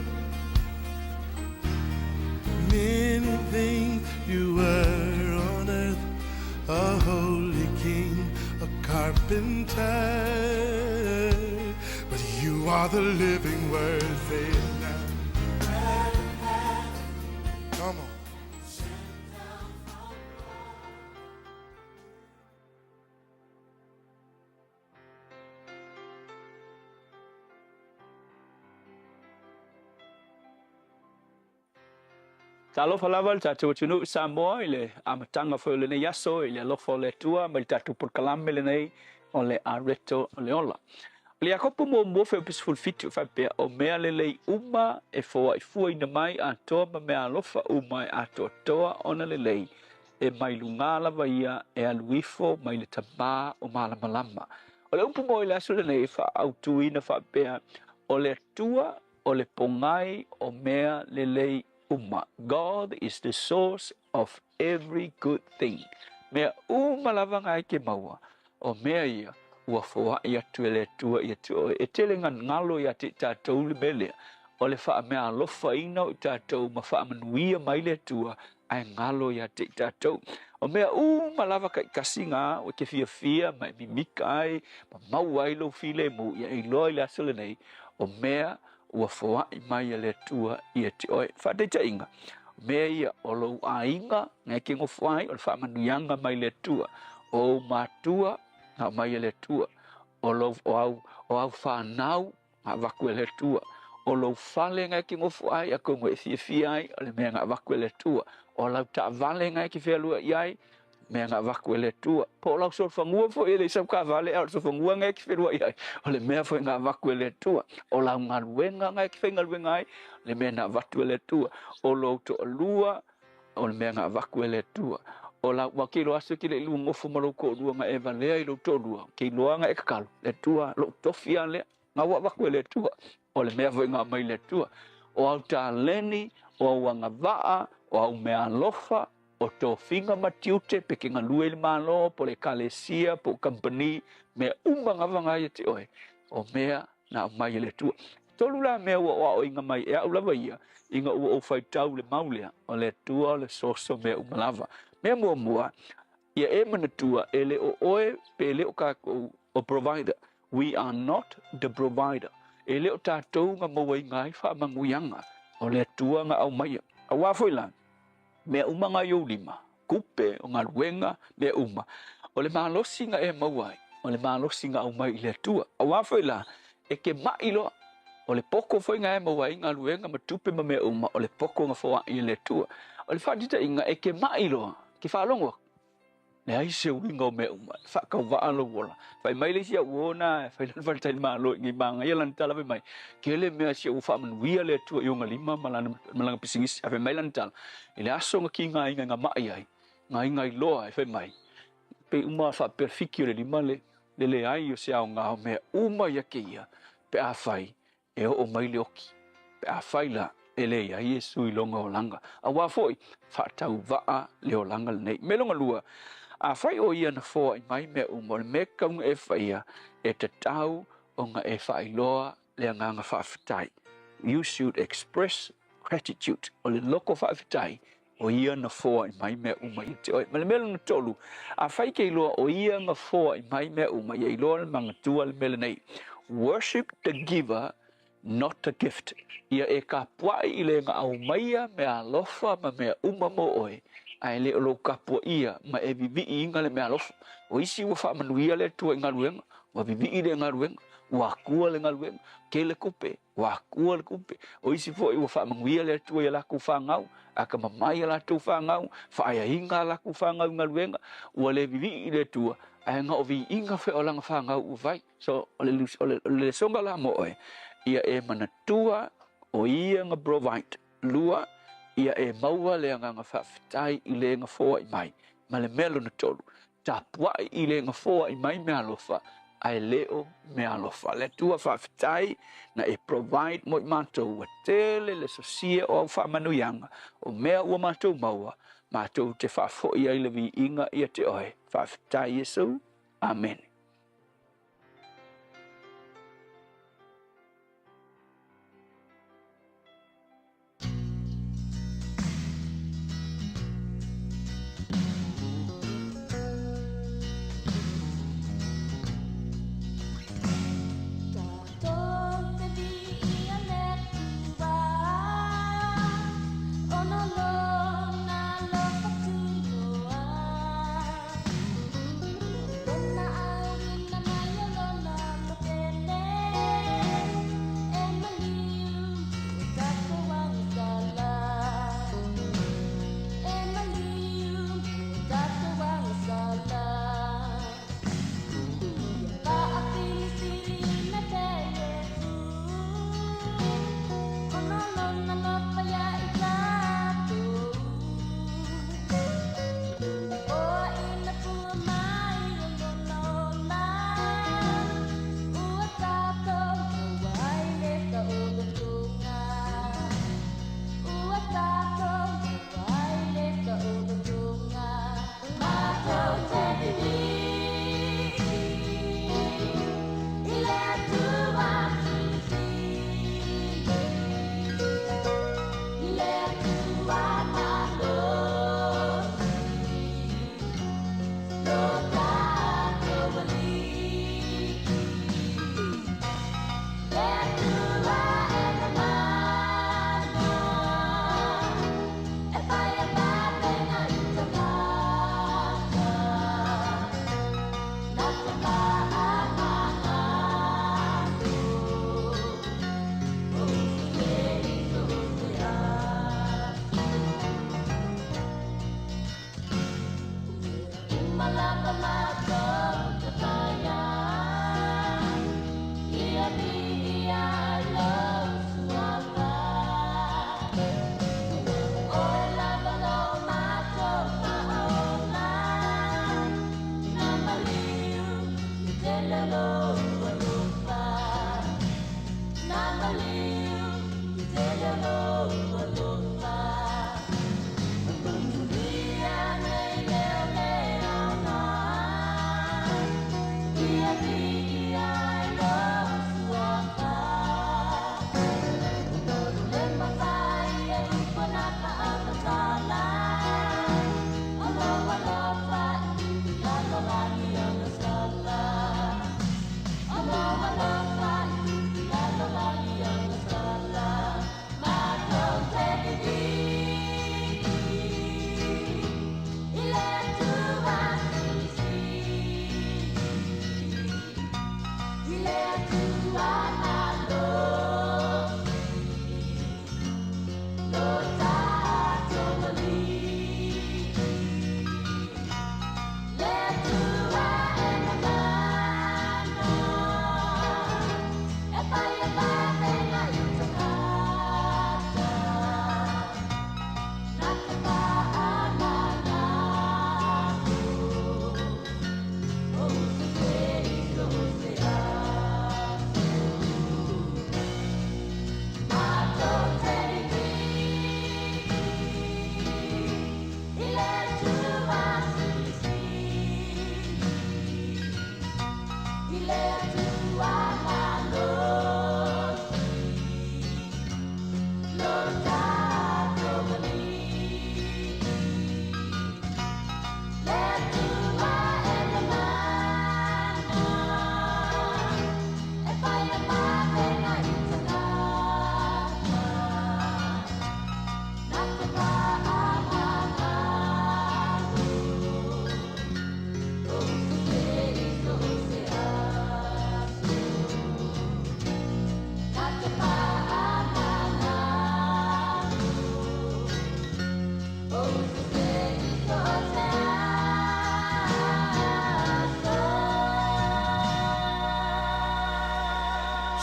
Many things you were on earth, a holy king, a carpenter. But you are the living word, say it now. Come on. Talofa lava le tatou atunuu i Samoa i le amataga foi o lenei aso i le alofa o le Atua ma le tatou polokalame lenei o le Areto o le Ola. O le Iakopo muamua fuaiupu 17 e faapea, O mea lelei uma e foaifuaina mai atoa ma mea alofa uma e atoatoa ona lelei, e mai lugā lava ia e alu ifo mai le Tamā o malamalama. O le upu mo i le aso lenei e faaautuina faapea, O le Atua o le pogai o mea lelei uma. God is the source of every good thing. Mea uma lava nga e ke maua, o mea ia ua foai atu e le Atua ia te oe. E tele galogalo ia te i tatou le mea lea, o le faameaalofaina o i tatou ma faamanuia mai le Atua ae galo ia te i tatou. O mea uma lava kaikasi nga e ke fiafia ma e mimika ai ma maua ai lou filemu, ia e iloa i le aso lenei, o mea ua foai mai e le Atua ia te oe. Faataitaiga, o mea ia o lou aiga nga e ke gofo ai, o le faamanuiaga mai le Atua, o ou matua na aumai e le Atua, o lou, o au, o au fanau na avatu e le Atua, o lou fale nga e ke gofo ai, atonu e fiafia ai, o le mea na avatu e le Atua, o lau taavale nga e ke fealuai ai, mea na avatu e le Atua. Po o lau solofanua foi e le i sau taavale, a o le solofanua nga e te feluai ai, o le mea foi na avatu e le Atua. O lau galuega nga e te faigaluega ai, o le mea na avatu e le Atua. O lou toalua, o le mea na avatu e le Atua. O lau, aua ou te iloa atu e te le i lua nofo ma lou toalua na e valea i lou toalua, ou te iloa na e tatalo, le Atua, lou tofi lava lea, na ua avatu e le Atua. O le mea foi na aumai e le Atua. O au taleni, o au agavaa, o au meaalofa, O tofiga ma tiute pe ke galue i le Malo po o le Ekalesia po o kamupani, mea uma lava na ia te oe, o mea na aumai e le Atua. 3 la mea ua o aoaoina mai e au lava ia, ina ua ou faitau le mau lea, o le Atua o le soso mea uma lava. Mea muamua, ia e manatua e le o oe pe le o tatou o provider. We are not the provider. E le o tatou na mauaina ai faamanuiaga, o le Atua na aumaia. Aua foi la, Mea uma nga i ou lima, kupe, o galuega, mea uma. O le malosi na e maua ai, o le malosi na aumai i le Atua. Auā foi la, e ke maʻi loa, o le poko foi na e maua ai galuega ma tupe ma mea uma, o le poko na foaʻi e le Atua. O le faataitaiga, e ke maʻi loa, ke faalogo aku, Leai se uiga o mea uma, e faatauvaa lou ola. Fai mai le isi au uo na e fai lana faletalimalo i nei magaia lana tala fai mai, Tele mea sia ua faamanuia le Atua i ona lima ma lana, ma lana pisinisi. Ae fai mai lana tala, I le aso na kigaina i nga maʻi ai, gaigai loa e fai mai, pei uma faapea fiki o le lima le, le leai o se aoga o mea uma ia keia pe afai E oo mai le oki, pe afai la e leai Iesu i lona olaga, auā foi, faatauvaa le olaga lenei. Mea lona lua, afai o ia na foai mai mea uma, o le mea tatau ona e faia, e tatau ona e faailoa le agaga faafetai. You should express gratitude. O le loko faafetai, O ia na foai mai mea uma ia te oe. Ma le mea lona tolu, afai ke iloa o ia na foai mai mea uma, ia iloa le manatua le mea lenei, Worship the giver, not the gift. Ia e kapuaʻi i le na aumaia mea alofa ma mea uma mo oe, ae le o lou tapuaia ma e viviiina le meaalofa. O isi ua faamanuia le Atua i galuega, ua vivii le galuega, ua atua le galuega, tele tupe, ua atua le tupe. O isi foi ua faamanuia le Atua i a latou fanau, atamamai a latou fanau, faaeaina a latou fanau i galuega, ua le vivii i le Atua, ae na o viiga foi o lana fanau ua fai. So, o le, o le, o le lesona la mo oe, ia e manatua o ia na provide. Lua, ia e maua le agaga faafetai i le na foai mai. Ma le mea lona tolu, tapuai i le na foai mai meaalofa, ae le o meaalofa. Le Atua faafetai na e provide mo i matou, ua tele le sosia o au faamanuiaga, o mea ua matou maua, matou te faafoi ai le viiga ia te oe. Faafetai Iesu. Amene.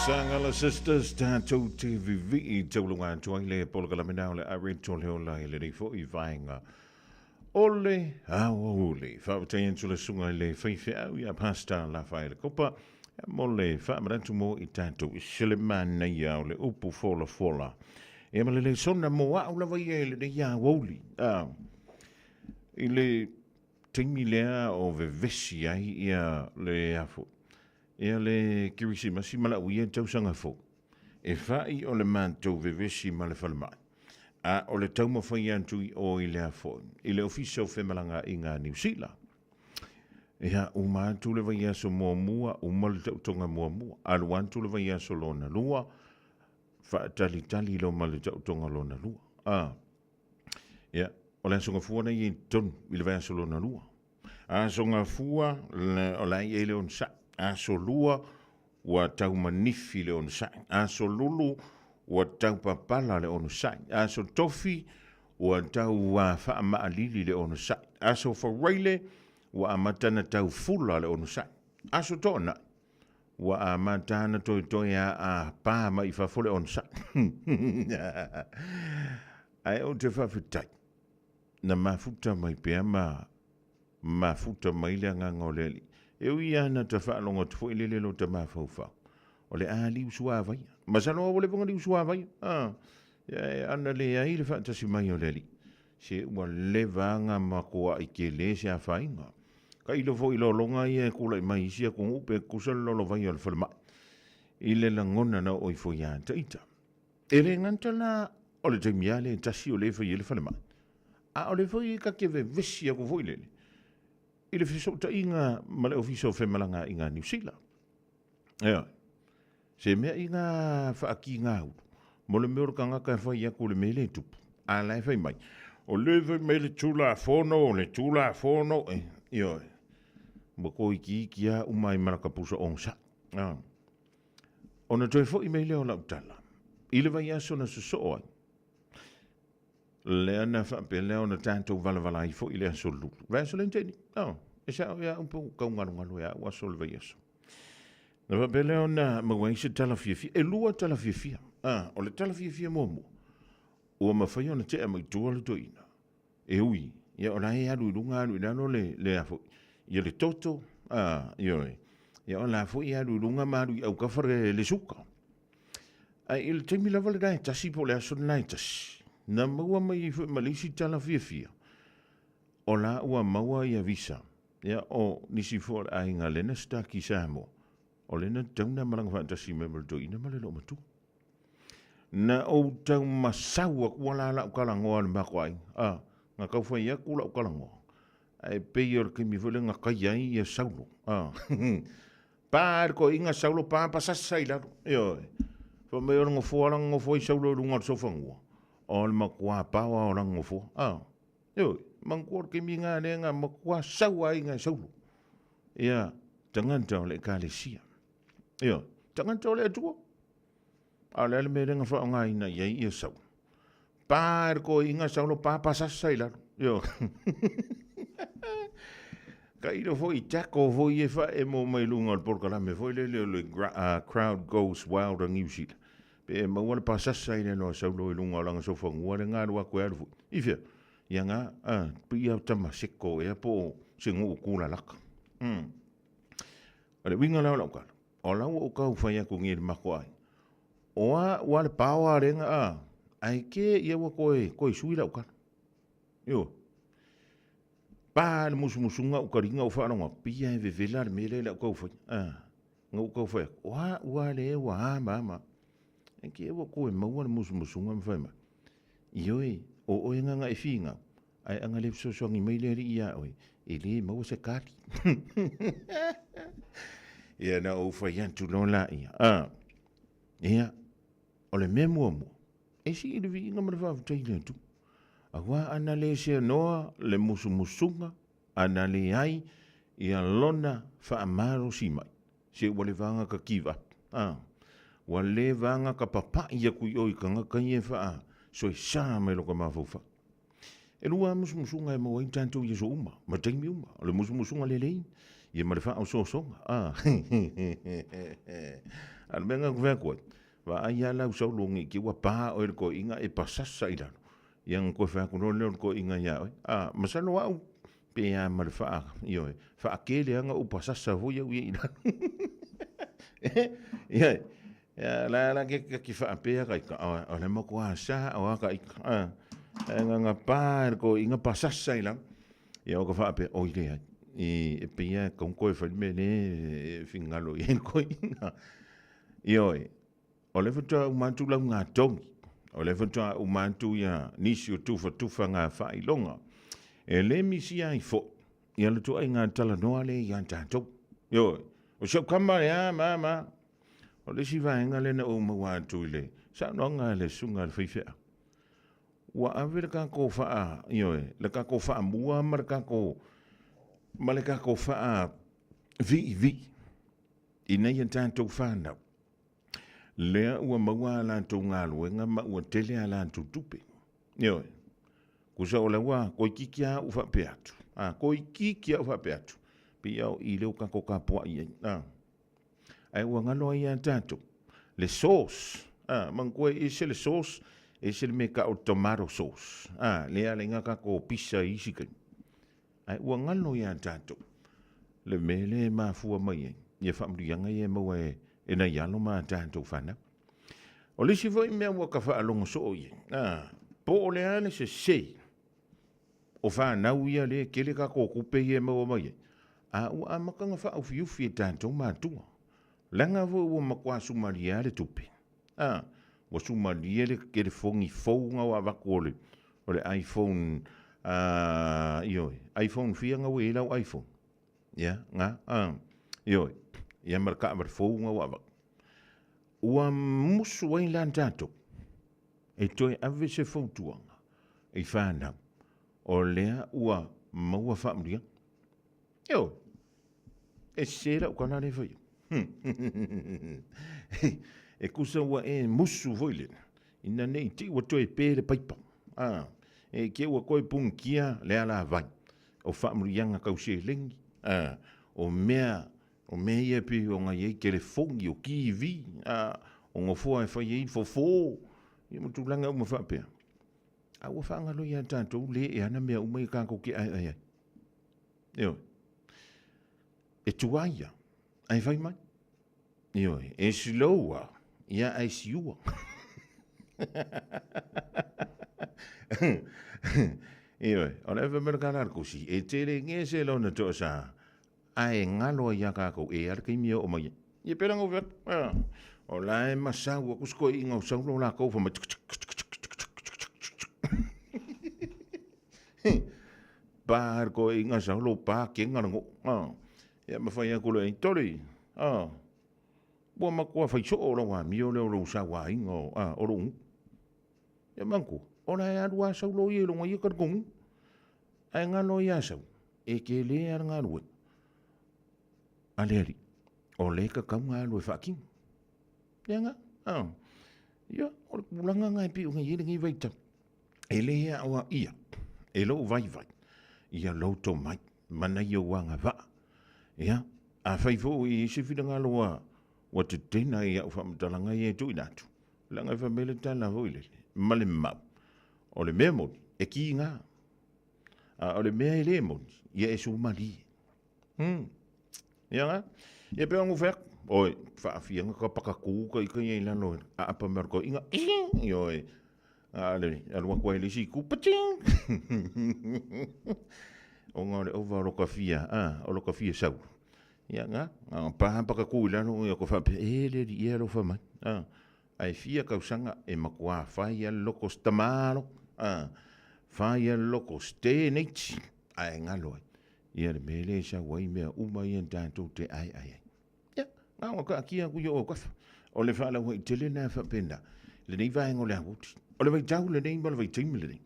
Sagala Sisters, tātou te vivii taulunga atu ai le polokalame o le Areto le ola i lenei foi vaenga o le aoauli. Faafetai atu le susuga i le faifeau ia Pastor Lafaele Kopa mo le faamanatu mo i tātou i se le manaia o le upu folafola. Ia ma le lesona mo au lava ia i lenei aoauli. I le taimi lea o vevesi ai ia le afo, ia le Kerisimasi ma lau ia tausaga fou, e fa'i o le matou vevesi ma le falemai, a o le taumafai atu i o i le afo, i le Ofisa o Femalagaaiga a Niu Sila. Ia, uma atu le vaiaso muamua, uma le taotoga muamua, alu atu le vaiaso lona lua, faatalitali loa ma le taotoga lona lua. A. Ia, o le Aso Gafua na i ai i totonu i le vaiaso lona lua. Aso Gafua, o la e i ai le onosai. Aso Lua, ua tau manifi le onosai. Aso Lulu, ua tau papala le onosai. Aso Tofi, ua tau faamaalili le onosai. Aso Faraile, ua amata na tau fula le onosai. Aso Toonai, Ua amata ana toetoe a a pā mai i fafo le onosai. Ae ou te faafetai, na mafuta mai pea ma mafuta mai le agaga o le Alii. E ui lava na ta faalogo atu foi lele lo ta mafaufau, o le a liu suavaia. Masalo lava ua leva ona liu suavaia, a, ana leai le faatasi mai o le Alii, Se ua leva aga ma koaʻi tele se afaina. Tailo foi i lologa ia e tulai mai isi atunuu pe tutusa le lolovaia o le falemai i le lagona na oo ifo ia te ita. E le gata la o le taimi lava lea e tasi o lea e fai ai le falemai, a o lea foi ta te vevesi atu foi lele i le fesootaiga ma le Ofisa o Femalagaaiga a Niu Sila. Ioe. Se mea i ngā whaakīngāuru, mo le mea o le tangata e whai aku le mea le tupu, a la e whai mai. O le whai mai le tūlāfono, o le tūlāfono, e, ioe. Mo ko iki iki a umai marakapusa ong sa. Ah. Ona toe foi mai lea o lau tala. I le vaiaso na sosoo ai. Lea na faapea lea ona tatou valavala ai foi i le aso lulu. Vaiaso le nteni. Oh, e sao ia au po kau ngalu ia au aso le vaiaso. Na faapea lea ona maua ai se tala fiafia. E lua tala fiafia. Ah, o le tala fiafia muamua. Ua mafai ona tea mai tua le toeaina. E ui, ia o la e alu i luga alu i lalo le, le a foi. Ia le toto, ah, ioe. Ia o la foi e alu i luga ma alu i autafa le, le suka. Ae i le taimi lava lena e tasi po o le aso lena e tasi, na maua mai ai foi ma le isi tala fiafia, o la ua maua ia visa, ia o nisi foi o le aiga lena Stark i Samoa, o lena tatau ona malaga faatasi mai ma le toeaina ma le loomatua. Na ou tau masau aku ala lau talanoa i le matou aiga, a, na tau fai atu lau talanoa, ae pei o le taimi foi lea na taia ai ia Saulo, a, Pa le toeaina Saulo pa pasasa i lalo. Ioe. Fai mai o le nofoa lana nofo ai Saulo i luga o le sofanua. O le matua paoa o lana nofoa. A. Ioe. Manatua le taimi na lea na matua sau ai na e Saulo. Ia, tagata o le ekalesia. Ioe. Tagata o le Atua. A o le a le mea lea na faaaogaina i ai ia Saulo? Pa le toeaina Saulo pa pasasa i lalo. Ioe. Tailo foi tackle foi e faaemo mai luga o le polokalame foi lele o le Crowd Goes Wild a Niu Sila. Pe e maua le pasasa i lalo a Saulo i luga o lana sofanua le galu atu e alu foi. I fea? Ia nga, a, pei a Tamaseko ea po o se nuu kulalaka. O le uiga la o lau tala, o la ua ou tau fai atu nei i le matou aiga, o a ua le paoa lenga a, ae ke ia ua toe, toe sui lau tala. Ioe. Pa le musumusuga o taliga o faalogo atu, pei lava e vevela le mea lea i lau tau fai. A, na ou tau fai atu, o a ua le ua a ma a ma a. E ke ua toe maua le musumusuga ma fai mai, Ioe, o oe ngana e finau, ae ana le fesoasoani mai le Alii iā oe, e le maua se kali. Ia na ou fai atu loa laia. A, ia, o le mea muamua, e sii le viiga ma le faafetai i le Atua. Aua ana le seanoa le musumusuga, ana leai ia lona faamalosi mai, se ua leva ka give up. A, ua leva ka papaʻi aku i o i tagata ia e faasoesa mai lo ka mafaufau. E lua lava musumusuga e maua ai tatou i aso uma, ma taimi uma. O le musumusuga lelei, ia ma le faaosoosoga. A, A o le mea lena ou te fai atu ai, vaai lava lau saulo nei te i ua pa oe i le toeaina e pasasa i lalo, ia ona toe fai atu loa lea o le toeaina ia oe. A, masalo au, pe a ma le faa, ioe, faatele lava ona ou pasasa foi au ia i lalo. Ioe, ia la la ke ta te faapea ka ika, o le matua sa o a ka ika, a, ae na pa e le toeaina pasasa i lalo. Ia o ka faapea, oi leai, e pei lava e tatau ona toe fai le mea lea e finagalo i ai le toeaina. Ioe, o lea faatoa uma atu lau gatogi, o lea faatoa uma atu ia nisi o tufatufaga faailoga. E le misia ai foi ia le ituaiga talanoa lea ia tatou. Ioe, o si au kama lea, ma, ma. O le isi vaega lea na ou maua atu i le saunoaga a le susuga i le faifeau, ua ave le tatou faa, ioe, le tatou faamua ma le tatou, ma le tatou faaviivii ina ia tatou fanau, lea ua maua a latou galuega ma ua tele a latou tupe. Ioe. Tusa o la ua toeitiiti lava ou faapea atu, a, toeitiiti lava ou faapea atu, pei lava o i lea ua tatou tapuai ai, a. Ae ua galo ai ia tatou le sauce, a, manatua e ese le sauce, ese le mea e tau o le tomato sauce, a, lea e ala ai ona tatou pisa i isi taimi. Ae ua galo ia tatou le mea lea e mafua mai ai ia faamanuiaga ia e maua e nai alo ma a tatou fanau. O le isi foi mea ua ta faalogo soo i ai, a, po o le a le sese o fanau ia lea e tele tatou tupe ia e maua mai ai, a ua amata ona faaufiufi e tatou matua. Leaga foi ua matua sumalie lava le tupe, a, ua sumalie le telefoni fou na ua avatu o le, o le iPhone, a, ioe, iPhone fia na ua i ai lau iPhone? Ia, na, a, ioe, ia ma le taavale fou na ua avatu. Ua musu ai la tatou e toe ave se fautuaga i fanau o lea ua maua faamanuiaga. Ioe, e sese lau tala lea e fai atu. E tusa ua e musu foi lele, ina ne i te i ua toe pe le paipa, a, e te i ua toe punitia le alavai o faamanuiaga tau seleni, a, o mea, o mea ia e pei ona i ai telefoni, o TV, a, o nofoa e fai ai fofo, ia ma tulaga uma faapea. A ua faagalo ia tatou le e ana mea uma ia tatou te aeae ai. Ioe. E tuai ia, ae fai mai. Ioe, e slow a, ia ae siua. Ioe, o le fai mai le kala le kusi, e tele gese lona toasa, ae galo ai ia kākou, e a le taimi e oo mai ai. Ia pei la ona ou fai atu, o la e masau atu si toeaina o sau lo lakou fai mai, pa le toeaina sau lo pa kega le nuu. Ia ma fai atu loa i ai, Toli, ua matua fai soo lau amio lea o lou sauaina o lou nuu. Ia manatua, o la e alu lava sau loia i lona ia talitonuga. Ae galo ai ia sau, e tele lava le galuega a le alii, o lea e tatau ona alu e faatino. Ia na, a, ia, o le tulaga lena e pei ona i ai lenei vaitau. E le aoaia e lou vaivai ia lou tomai ma nai ou agavaa. Ia, afai foi ua i ai se finagalo ua, ua tetena i au faamatalaga ia e tuuina atu, leaga e fai mai le tala foi lele, ma le mau, o le mea moni, e kiga, a o le mea e le moni, ia e sumalie. Ia nga, ia pe ona ou fai atu, oi, faafiaga ka pakakū ka ika ia i lalo e aapa mai o le toeaina, ioe, a le alu atu ai i le isi itu, pating! Ona o le ova o lota fia, a, o lota fia sau. Ia nga, na ona pa pakakū i lalo, ia ko faapea, e le alii e alofa mai, a. Ae fia tausaga e matua fai a le loko tamalo, a, fai a le loko stenage, ae galo ai. Ia le mea lea e sau ai mea uma ia tatou te aeae ai. Ia, na ona taatia atu i o autafa. O le faalauaitele lena e faapena, lenei vaega o le aoauli. O le vaitau lenei ma le vaitaimi lenei,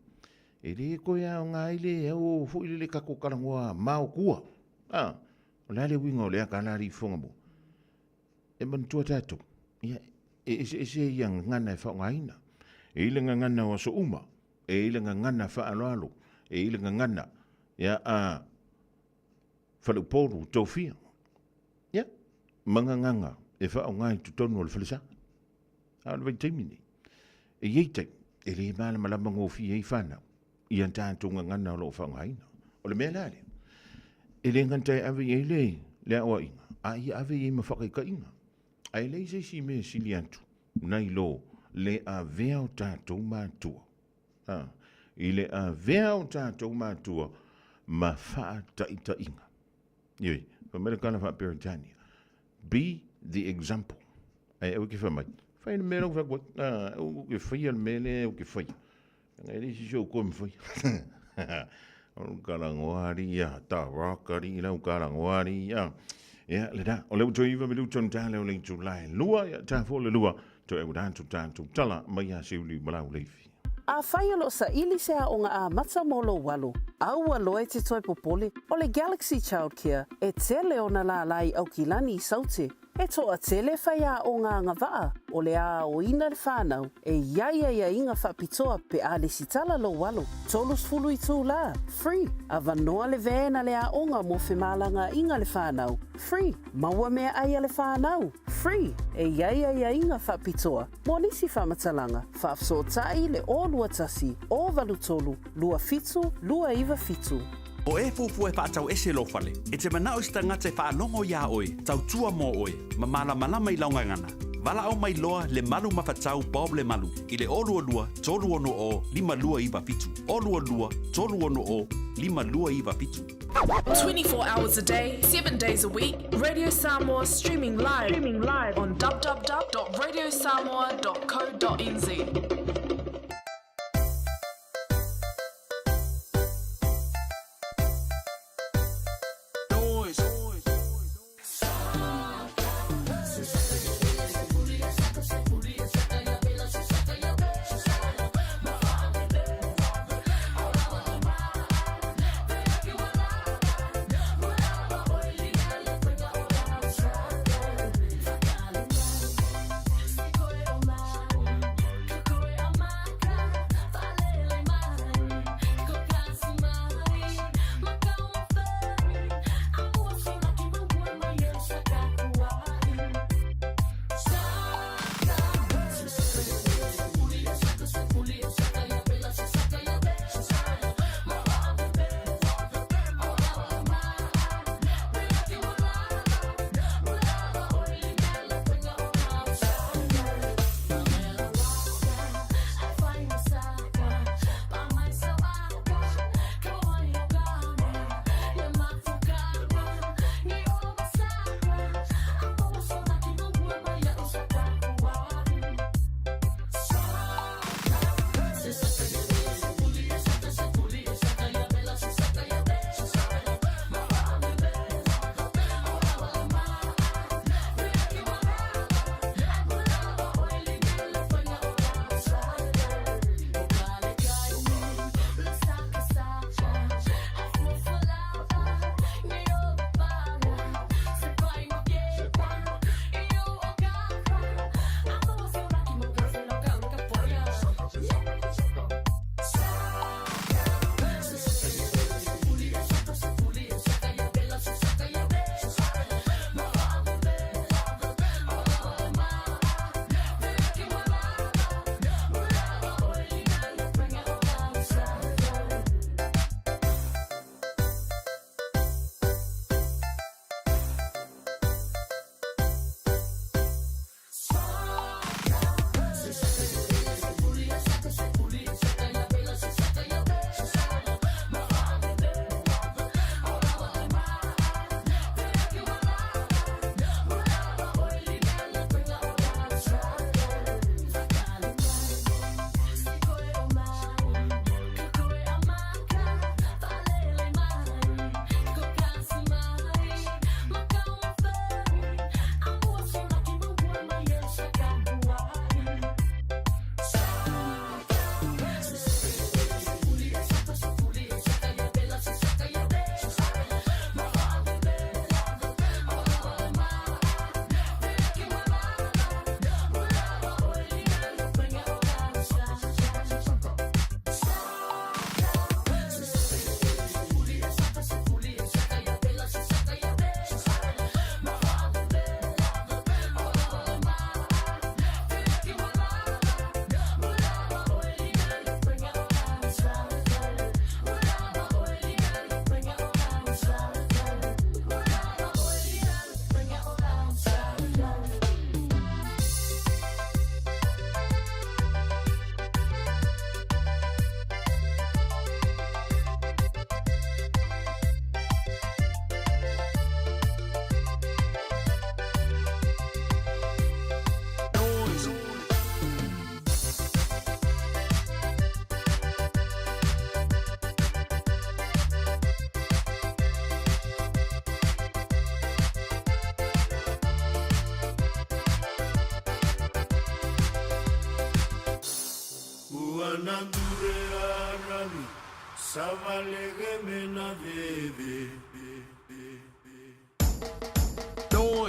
e le toe aoga ai le ao foi lele tatou talanoa maotua. A, o le a le uiga o lea tala alii fofoga mua? E manatua tatou, ia, e eseese ia gagana e faaaogaina. E i ai le gagana o aso uma, e i ai le gagana faaaloalo, e i ai le gagana ia a faleupolu tofia. Ia, ma gagana e faaaoga i totonu o le falesa. A o le vaitaimi nei, e i ai taimi e le malamalama gofie ai fanau i a tatou gagana o lo o faaaogaina. O le mea la lea, e le gata e ave i ai le, le aoaiga, a ia ave i ai ma faakaikaiga. Ae leai se isi mea e sili atu nai lo le avea o tatou matua. Ha, i le avea o tatou matua ma faataitaiga. Ioe, fai mai le tala faa-Peretania, Be the example. Ae aua e te fai mai, fai le mea lea ou te fai atu ai. Ah, aua ou te faia le mea lea ou te faia. Leaga e leai se isi o outou e mafaia. O le talanoa alii ia, ta rock alii lau talanoa alii ia. Ia, le da, o lea ua toe iva minuta ona ta lea o le itula e lua, ia ta fua le lua, toe au atu tatou tala mai ia Siuli ma Lauleifi. Afai o lo o saili se aoga amata mo lou alo, aua loa e te toe popole, o le Galaxy Childcare e tele ona lālā i Aukilani i Saute. E toatele faiaoga agavaa o le a aoina le whanau e i ai aiaiga faapitoa pe a lesitala lou alo. 30 itulā, free, avanoa le van a le aoga mo femalagaaiga le whanau, free, maua meaai a le whanau, free, e i ai aiaiga faapitoa mo nisi faamatalaga, faafesootai le 021 083 27 297. O e fuafua e faatau ese lou fale, e te manao i se tagata e faalogo iā oe, tautua mo oe, ma malamalama i lau gagana. Valaau mai loa Lemalu Mafatau Bob Lemalu i le 022 360 5297, 022 360 5297. 24 hours a day, 7 days a week, Radio Samoa streaming live, streaming live on www.radiosamoa.co.nz.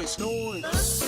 Noise, noise.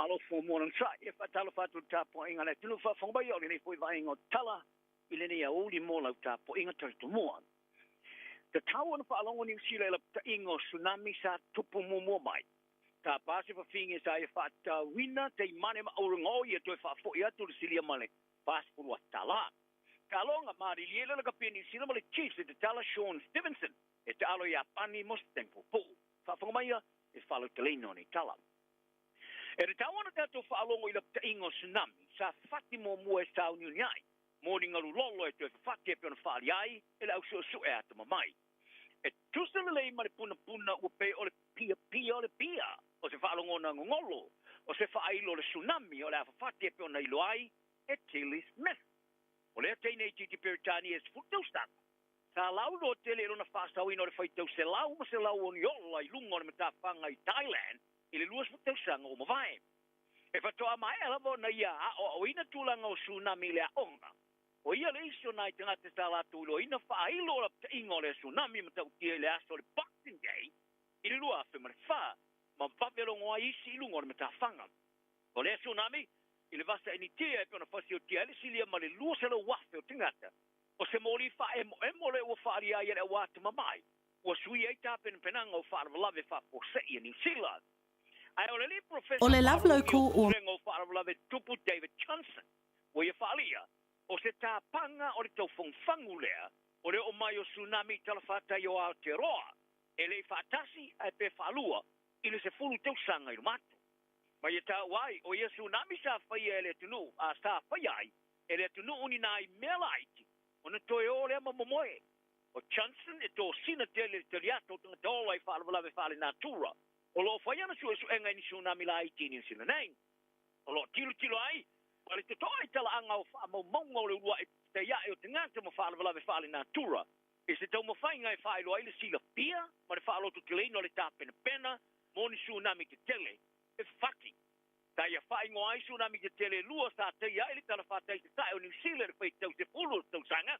Malo fuamua lana sa'i. E faatalofa atu i le tapuaiga a le atunuu faafofoga mai, o lenei foi vaaiga o tala i lenei aoauli mo lau tapuaiga talitomua. Tatau ona faalogo Niu Sila i lapataiga o tsunami sa tupu muamua mai. Tapa se fafine sa ia faatatauina taimane ma auragao ia toe faafoi atu le silia ma le 40 afe tala. Taaloga malilie le lakapi a Niu Sila ma le Chiefs e tatala Shaun Stevenson e taalo Iapani mo se taimi puupuu. Faafofoga maia i le faalauteleina o nei tala. E tatau ona tatou faalogo i lapataiga o tsunami sa fafati muamua e sauniuni ai mo ni galu lolo e toe fafati e pei ona faaalia ai e le au suesue atamamai. E tusa lelei ma le punapuna ua pei o le piapia o le pia o se faalogona gogolo o se faailo o le tsunami o le a fafati e pei ona iloa ai e Tilly Smith. O lea teine itiiti Peretania e 10 tausaga, sa lauloa tele i lona faasaoina o le faitau selau ma selau o ni ola i luga o le matafaga i Thailand i le 20 tausaga ua mavae. E faatoa maea lava ona ia aoaoina tulaga o tsunami i le aoga. O ia le isi o nai tagata sa latou iloaina faailo o lapataiga o lea tsunami matautia i le aso o le Boxing Day i le 2004 ma vave logo ai isi i luga o le matafaga. O lea tsunami i le vasa Initia e pei ona fasiotia ai le silia ma le 200,000 o tagata. O se moli faaemoemo lea ua faaalia ai e le au atamamai ua suia ai tapenapenaga o faalavelave faafuasei a Niu Sila. Ae o le alii O polofesa le Love faalologia o Local ua Pulega o Faalavelave Tutupu David Johnson ua ia faaalia, o se tapaga o le taufagufagu lea o le oo mai o tsunami i talafatai o Aotearoa e le i faatasi ae pe faalua i le 10 tausaga i luma atu. Ma ia taua ai, o ia tsunami sa faia e le atunuu, a sa faia ai e le atunuu ni nai mea laiti ona toe o lea ma momoe. O Johnson e tosina tele i le taliata o tagata ola i faalavelave faalenatura o lo o fai ana suesuega i ni tsunami laiti i Niu Sila nei. O lo o tilotilo ai ma le totoa i talaaga o faamaumauga o le uluai fetaiai o tagata ma faalavelave faalenatura i se taumafaiga e faailoa ai le silafia ma le faalototeleina o le tapenapena mo ni tsunami tetele e fafati. Sa ia faaigoa ai tsunami tetele e lua sa taia ai le talafatai sasae o Niu Sila i le faitau 10 o tausaga,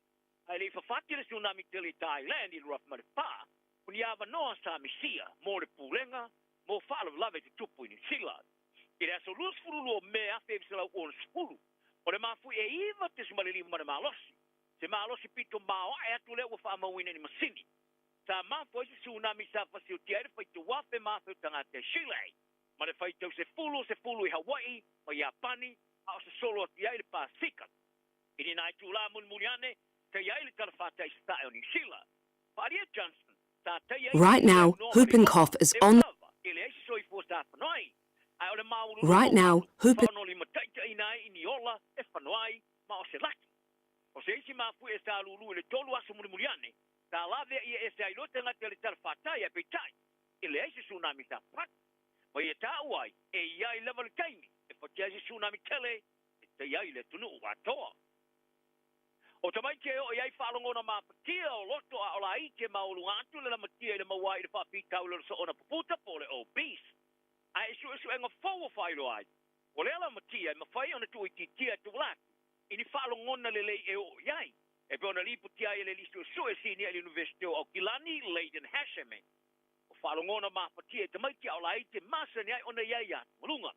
ae le i fafati le tsunami tele i Thailand i le 2004, o ni avanoa sa misia mo le pulega mo faalavelave tutupu i Niu Sila. I le aso 22 o Me 1960, o le mafuie e 9.5 le malosi, se malosi pito maoae atu lea ua faamauina i ni masini. Sa mafua ai se tsunami sa fasiotia ai le faitau afe ma afe o tagata i Chile, ma le faitau sefulu o sefulu i Hawaii ma Iapani, a o sosolo atu i ai le Pasika. I ni nai itulā mulimuli ane, taia ai le talafatai sasae o Niu Sila. Faaalia Johnson, sa taia ai Right se now, aunoa ma le whooping igoa, cough is e on ui lava e leai se soifua sa fanoai, ae o le maualuluga Right o now, atu, whooping faonolimataitai-ina ai i ni ola e fanoai ma o se laki. O se isi mafuie sa lulu i le tolu aso mulimuli ane, sa lavea ia ese ai loa tagata i le talafatai, ae peitai, e leai se tsunami sa fafati. Ma ia taua ai, e i ai lava le taimi e fati ai se tsunami tele e taia ai le atunuu atoa. O tamaiti e oo i ai faalogona mafatia o loto a o laiti e maualuga atu le lamatia i le maua ai i le faafitauli o le soona puputa po o le obese. Ae i suesuega fou ua faailoa ai, o lea lamatia e mafai ona tuuitiitia e tauala atu i ni faalogona lelei e oo i ai, e pei ona lipotia ai e le alii suesue sinia i le Iunivesite o Aukilani, Layden Hashemi. O faalogona mafatia i tamaiti a o laiti e masani ai ona i ai ia atugaluga.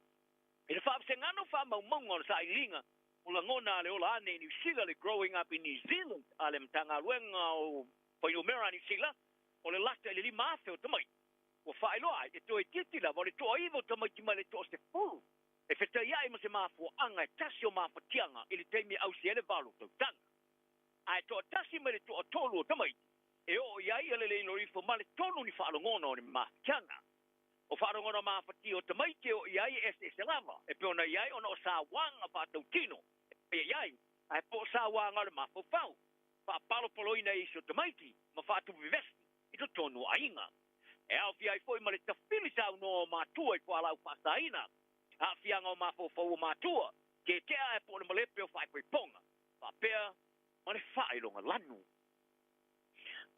I le faavasegana o faamaumauga o le sailiiliga o lagona a le ola ane i Niu Sila, le Growing Up in New Zealand a le Matagaluega o Fuainumera a Niu Sila, o le lata i le 5,000 o tamaiti ua faailoa ai e toe itiiti lava o le toaiva o tamaiti mai le toasefulu e fetaiai ma se mafuaaga e tasi o mafatiaga i le taimi e ausia ai le valu tausaga. Ae toatasi mai le toatolu o tamaiti e oo i ai ia le le iloifo ma le tonu ni faalogona o ni mafatiaga. O faalogona mafatia o tamaiti e oo i ai e eseese lava, e pei ona i ai ona o sauaga faatautino e faia i ai, ae po o sauaga o le mafaufau, faapalopaloina e isi o tamaiti ma faatupu vevesi i totonu o aiga. E aofia ai foi ma le tafili saunoa o matua i fualaau faasaina, aafiaga o mafaufau o matua, tietea ae po o le malepe o faaipoipoga, faapea ma le faailoga lanu.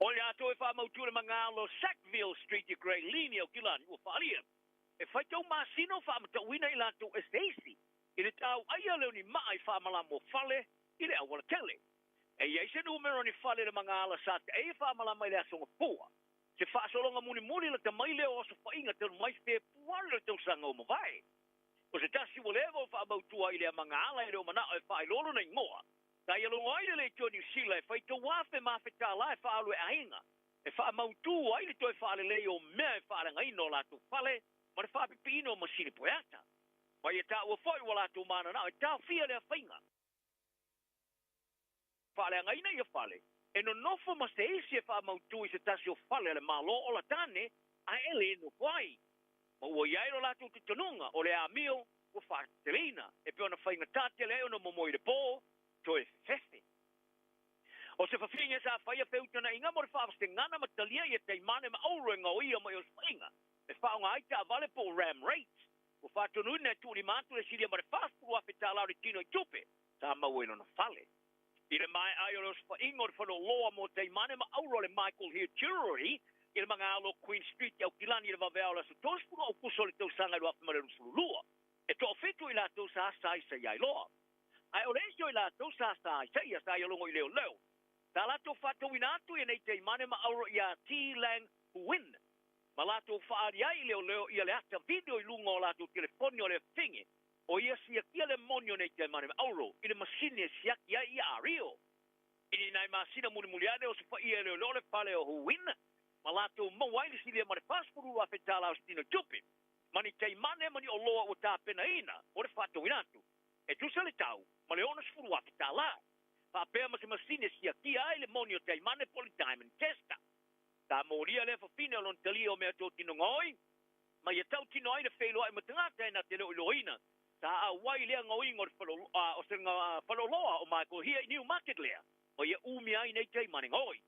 O le a toe faamautu le magalo Sackville Street i Grey Lynn i Aukilani ua faaalia e faitau masina o faamatauina i latou e se isi i le tauaia lea o ni maa i faamalama o fale i le aualatele. E i ai se numera o ni fale i le magaala sa taei e faamalama i le aso Gafua. Se faasologa mulimuli lata mai lea o aso faiga talu mai Fepuari o le tausaga ua mavae. O se tasi ua leva ona faamautu ai i lea magaala e le o manao e faailoa lona igoa, sa ia logo ai le Leitio Niu Sila e fai $3,000 ma $1,000 e faaalu e aiga e faamautu ai le toe faalelei o mea e faaleagaina o latou fale ma le faapipiina o masini poeata. Ma ia taua foi ua latou mananao e taofia lea faiga. Faaleagaina ia fale, e nonofo ma se isi e faamautu i se tasi o fale a le Malo ola tane ae e le nofo ai. Ma ua i ai lo latou talitonuga o le amio ua faateteleina e pei ona faigata tele ai ona momoe i le po, toe fefefe. O se fafine sa faia feutanaiga mo le faavasegana ma talia ia taimane ma auro e gaoia mai osofaiga e faaaoga ai taavale po o ram rates. Ua faatonuina e tuulima atu le silia ma le $40,000 o le tino i tupe sa maua i lona fale. I le maea ai o le osofaiga o le faleoloa mo taimane ma auro a le Michael Heer Jewellery i le magaalo o Queen Street i Aukilani i le vaveao o le aso 30 Aukuso o le tausaga 2022, e toafitu i latou sa saisai ai loa. Ae o le isi o i latou sa saisaia sa ia logo i leoleo, sa latou faatauina atu ia nei taimane ma auro iā T Lang Huin, ma latou faaali ai i leoleo ia le ata video i luga o latou telefoni o le afine o ia siakia le moni o nei taimane ma auro i le masini e siaki ai ia Rio. I nai masina mulimuli ane osofaia e leoleo le fale o Huin ma latou maua ai le silia ma le $42,000 o se tino tupe ma ni taimane ma ni oloa ua tapenaina mo le faatauina atu e tusa le tau ma le $60,000 faapea ma se masini e siakia ai le moni o taimane po o le diamond tester. Sa molia lea fafine o lona talia o mea totino gaoi, ma ia tautino ai le feiloai ma tagata e na te le o iloaina. Sa auai lea gaoiga o le o se faleoloa o Michael Hia i Newmarket lea, ma ia umia ai nei taimane gaoi.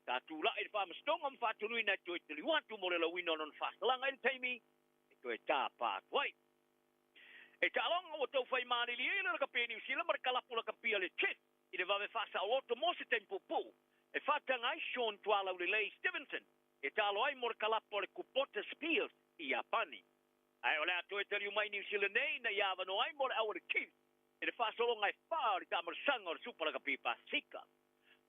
Sa tulai i le faamasinoga ma faatonuina e toe taliu atu mo le lauina o lona faasalaga i le taimi e toe tapa atu ai. E taaloga ua tau fai malilie ai le lakapi Niu Sila ma le kalapu lakapi a le Chiefs i le vave faasaoloto mo se taimi puupuu e faataga ai Sean Tualaulelei Stevenson e taalo ai mo le kalapu a le Kubota Spears i Iapani. Ae o le a toe taliu mai Niu Sila nei ina ia avanoa ai mo le au a le Chiefs i le faasologa e fa o le taamalosaga o le Supa Lakapi Pasika.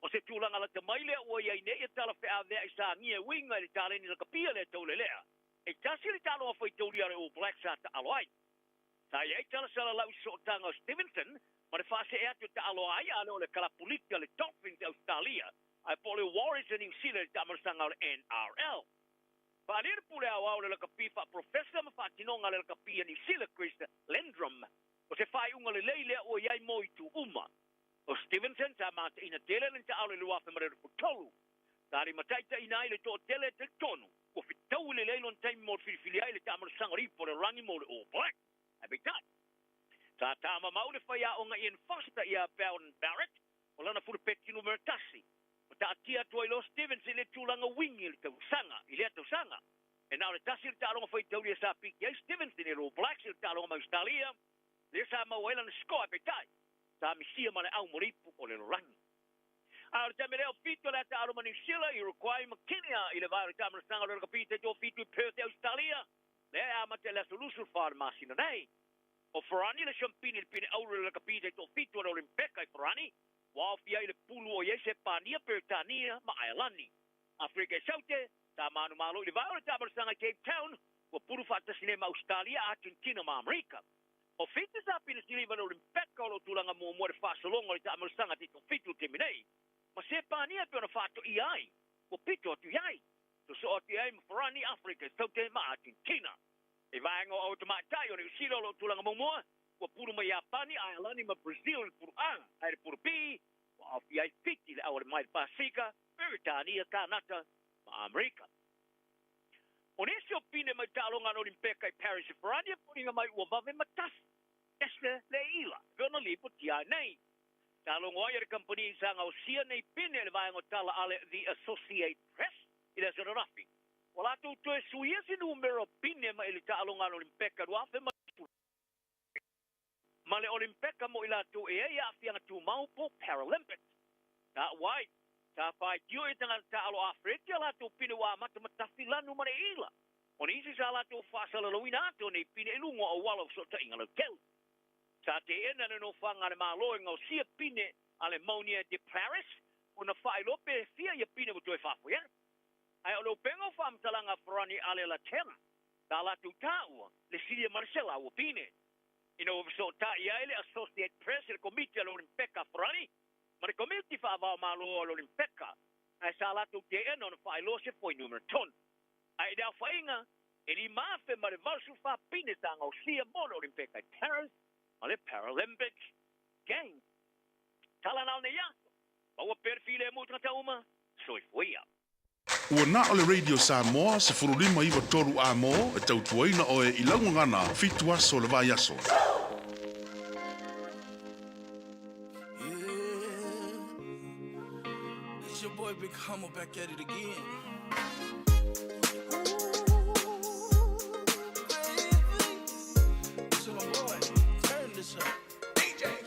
O se tulaga lata mai lea ua i ai nei e tala feaveai sa agia e uiga i le taleni lakapia lea taulelea. E tasi le taaloga faitaulia a le All Blacks sa taalo ai. Sa i ai tala salalau i sootaga o Stevenson ma le faasee atu e taaloa ai a le o le kalapuliki a le Dolphins i Ausetalia ae po o le Warriors a Niu Sila i le taamalosaga o le NRL. Faaalia le pule aoao o le lakapi faaprofesa ma faatinoga a le lakapi a Niu Sila Chris Lendrum o se faaiuga lelei lea ua i ai mo itu uma. O Stevenson sa mataina tele lana taalo i le 2023. Sa limataitaiina ai le toatele e talitonu ua fetaui lelei lona taimi mo le filifili ai le taamalosaga o le ipu o le rangi mo le All Blacks. Ae peitai, sa tamamau le faiaoga Ian Foster ia Beauden Barrett o lana fulupeti numera tasi ma taatia atu ai loa Stevenson i le tulaga wingi i le tausaga i lea tausaga. E na o le tasi le taaloga faitaulia sa piki ai Stevenson i le All Blacks i le taaloga ma Ausetalia, lea sa maua ai lana score ae peitai, sa misia ma le au mo le ipu o le lalolagi. A o le taimi lea o Fito le a taalo ma Niu Sila, Uruguay ma Kenya i le vae o le taamalosaga o le lakapi taitoafitu i Perth i Ausetalia, lea e amata i le aso 24 o le masina nei. O Farani le siampini i le pine auro i le lakapi taitoafitu a le Olimpeka i Farani, ua aofia ai le pulu o i ai Sepania, Peretania ma Aelani. Afrika i Saute, sa manumalo i le vae o le taamalosaga i Cape Town, ua pulu faatasi nei ma Ausetalia, Argentina ma Amerika. O Fiti sa pine siliva i le Olimpeka o lo o tulaga muamua i le faasologa o le taamalosaga taitoafitu i le taimi nei. Ma Sepania e pei ona faatoia ai, ua pito atu i ai. Sosoo atu i ai ma Farani, Afrika i Saute ma Argentina. I vaega o Ao Tamaitai o Niu Sila o lo o tulaga muamua, ua pulu mai Iapani, Aelani ma Brazil i le pulu A, ae i le pulu B, ua aofia ai Fiti, le Auale mai le Pasefika, Peretania, Kanata ma Amerika. O nisi o pine mai taaloga a le Olimpeka i Paris i Farani e foliga mai ua vave ma tafi ese le ila e pei ona lipotia ai nei. Sa logo ai e le kamupani sa gaosia nei pine i le vaega o tala a le The Associate Press i le aso ananafi. Ua latou toe suia se numera o pine mai le taaloga a le Olimpeka 2010 ma le Olimpeka mo i latou e ai aafiaga tumau po Paralympics. Sa ua ai, sa faitio e tagata taalo Afereki a latou pine ua amata ma tafi lanu ma le ila. O nisi sa latou faasalalauina atu o nei pine i luga o auala o fesootaiga lautele. Sa teena le nofoaga a le Malo e gaosia pine a le Monier de Paris ona faailoa pe fia ia pine ua toe faafoi atu. Ae o le upega o faamatalaga a Farani Alela Tela, sa latou taua le silia ma le 100 pine. Ina ua fesootai ai le Associate Press i le Komiti a le Olimpeka a Farani ma le Komiti Faavaomalo a le Olimpeka, ae sa latou teena ona faailoa se fuainumera tonu. Ae i le aofaiga, e 5,084 pine sa gaosia mo le Olimpeka i Paris ma le Paralympic Games. Tala na o nei aso, maua pea le filemu i tagata uma, soifua ia. Ua na o le Radio Samoa 15 93 A mo e tautuaina oe i lau gagana fitu aso o le vaiaso. It's your boy Big Humble back at it again. It's my boy. Turn this up. DJ.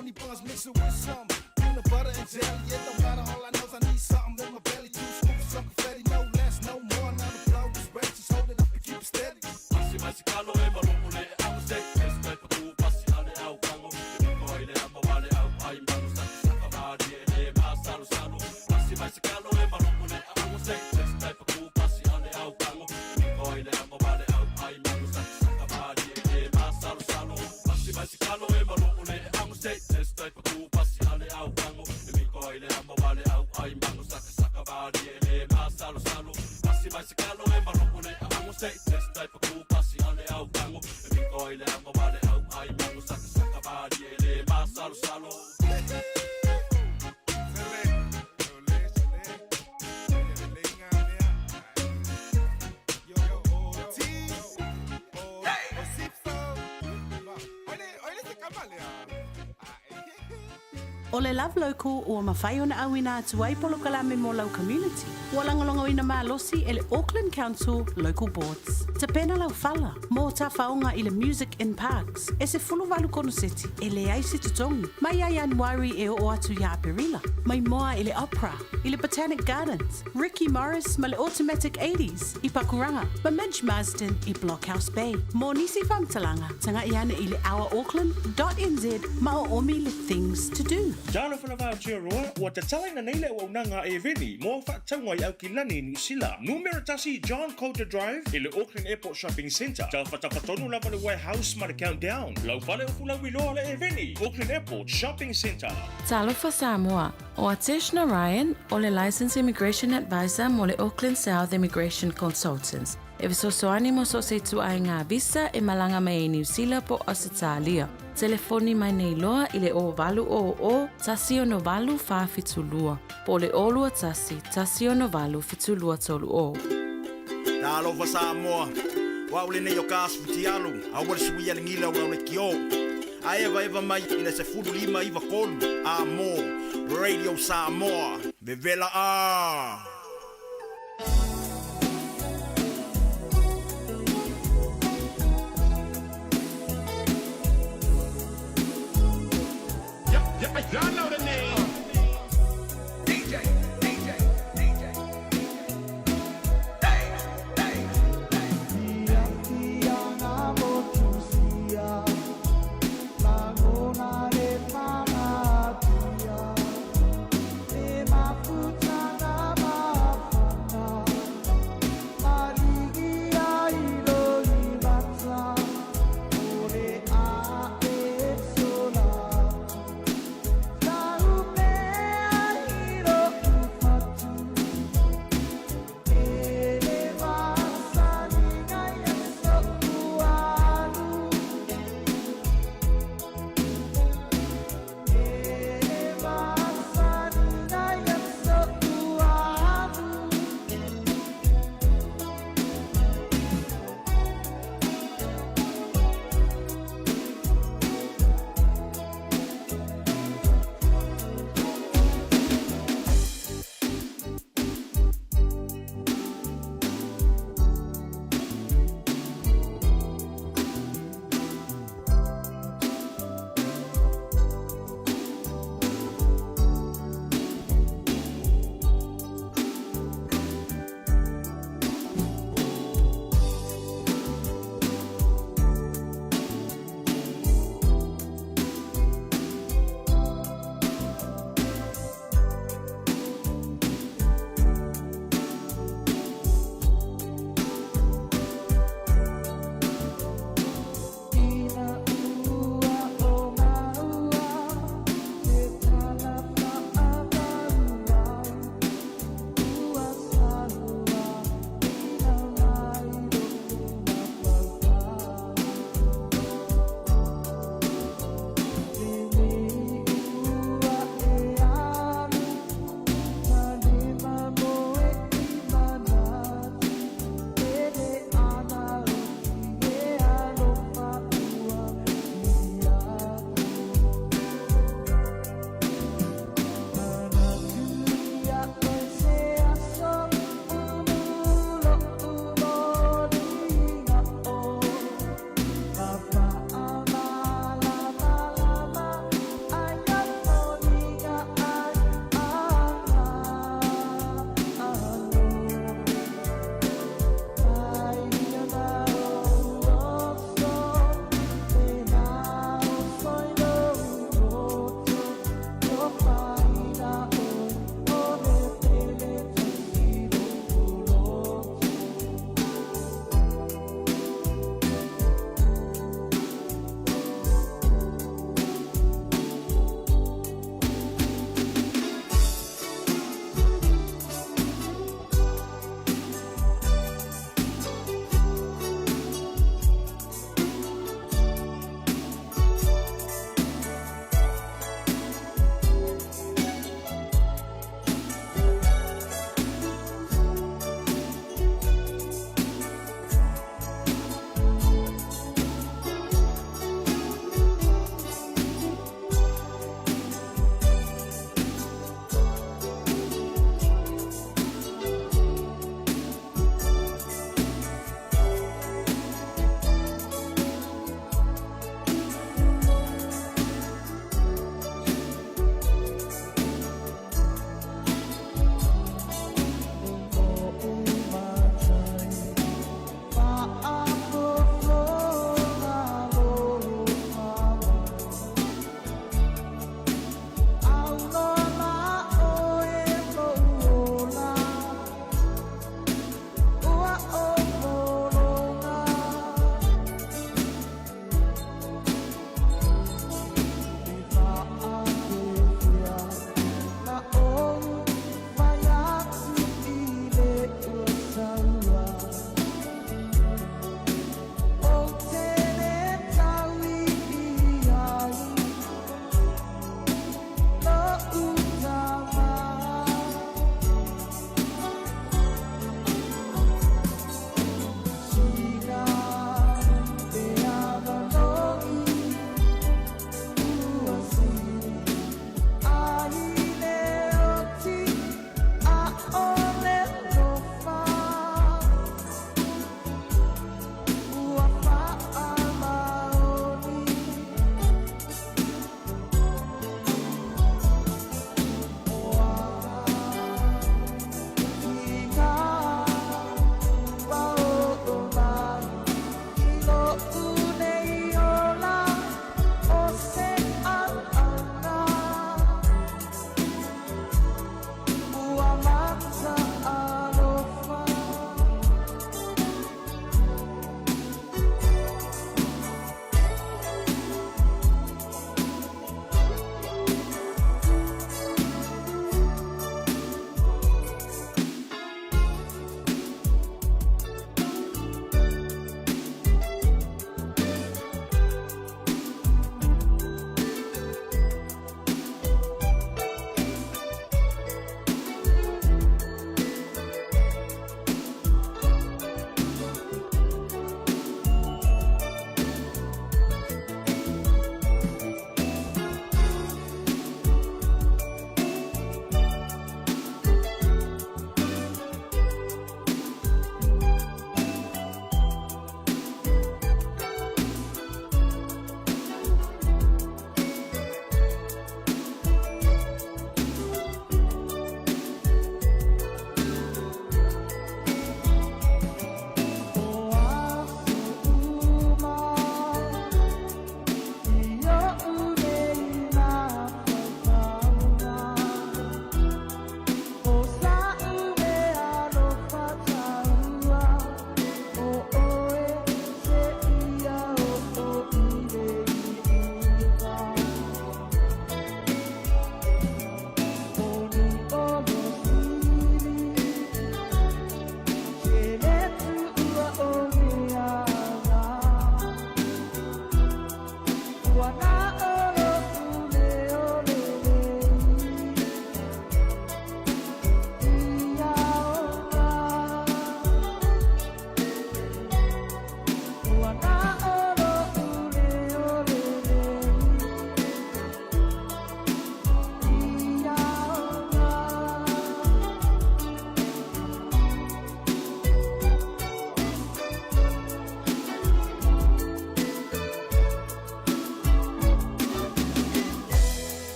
Honey buns mix it with some peanut butter and jelly. It don't matter, all I know is I need something in my belly. Two scoops, some confetti, no less, no more. Now the flow is ready, just hold it up and keep it steady. Pasi mai se kalo e maloko le amo se Test tai paku pasi ale au kango E miko ai le amo wale au ai manu saka saka mari e le ma salu salu Pasi mai se kalo e maloko le amo se Test tai paku pasi ale au kango E miko ai le amo wale au ai manu saka saka mari e le ma salu salu Pasi mai se kalo e maloko le amo se Test tai paku pasi ale au kango E miko ai le amo wale au ai manu saka saka mari e le ma salu salu Pasi mai se kalo e maloko le amo se Test tai paku pasi ale au kango E miko ai le amo wale au ai manu saka saka mari e le ma salu salu ʻO le Love Local ua mafai ona ʻauina atu ai polokalame mo lau community. Ua lagolagoina malosi e le Auckland Council Local Boards. Tapena lau fala mo tafaoga i le Music in Parks e 18 konoseti e leai se totogi mai ia Ianuari e oo atu ia Aperila. Mai moa i le Opera, i le Botanic Gardens, Ricky Morris ma le Automatic Eighties i Pakuranga, ma Midge Marsden i Blockhouse Bay. Mo nisi faamatalaga, taga'i ane i le ourauckland.nz ma oomi le Things to Do. Talofa lava Aotearoa, ua tatalaina nei le auaunaga a Eveni mo au faatauga i Aukilani i Niu Sila. Numera tasi John Coulter Drive i le Auckland Airport Shopping Centre. Tafatafa tonu lava le Warehouse ma le Countdown. Lau fale o Fulauiloa le Eveni, Auckland Airport Shopping Centre. Talofa Samoa, ʻO Atesh Narayan, ʻo le Licensed Immigration Advisor mo le Auckland South Immigration Consultants, e fesoasoani mo so o se ituaiga visa e malaga mai ai Niu Sila po o Ausetalia. Telefoni mai nei loa i le 0800 168 472 po o le 021 168 7230. Talofa Samoa, o au lenei o ka asu fitialu, aua le suia le gila o lau lekiō. A evaeva mai i le 15 93 a mo Radio Samoa, vevela a! Y'all know the name. DJ, DJ, DJ. Hey, hey, hey.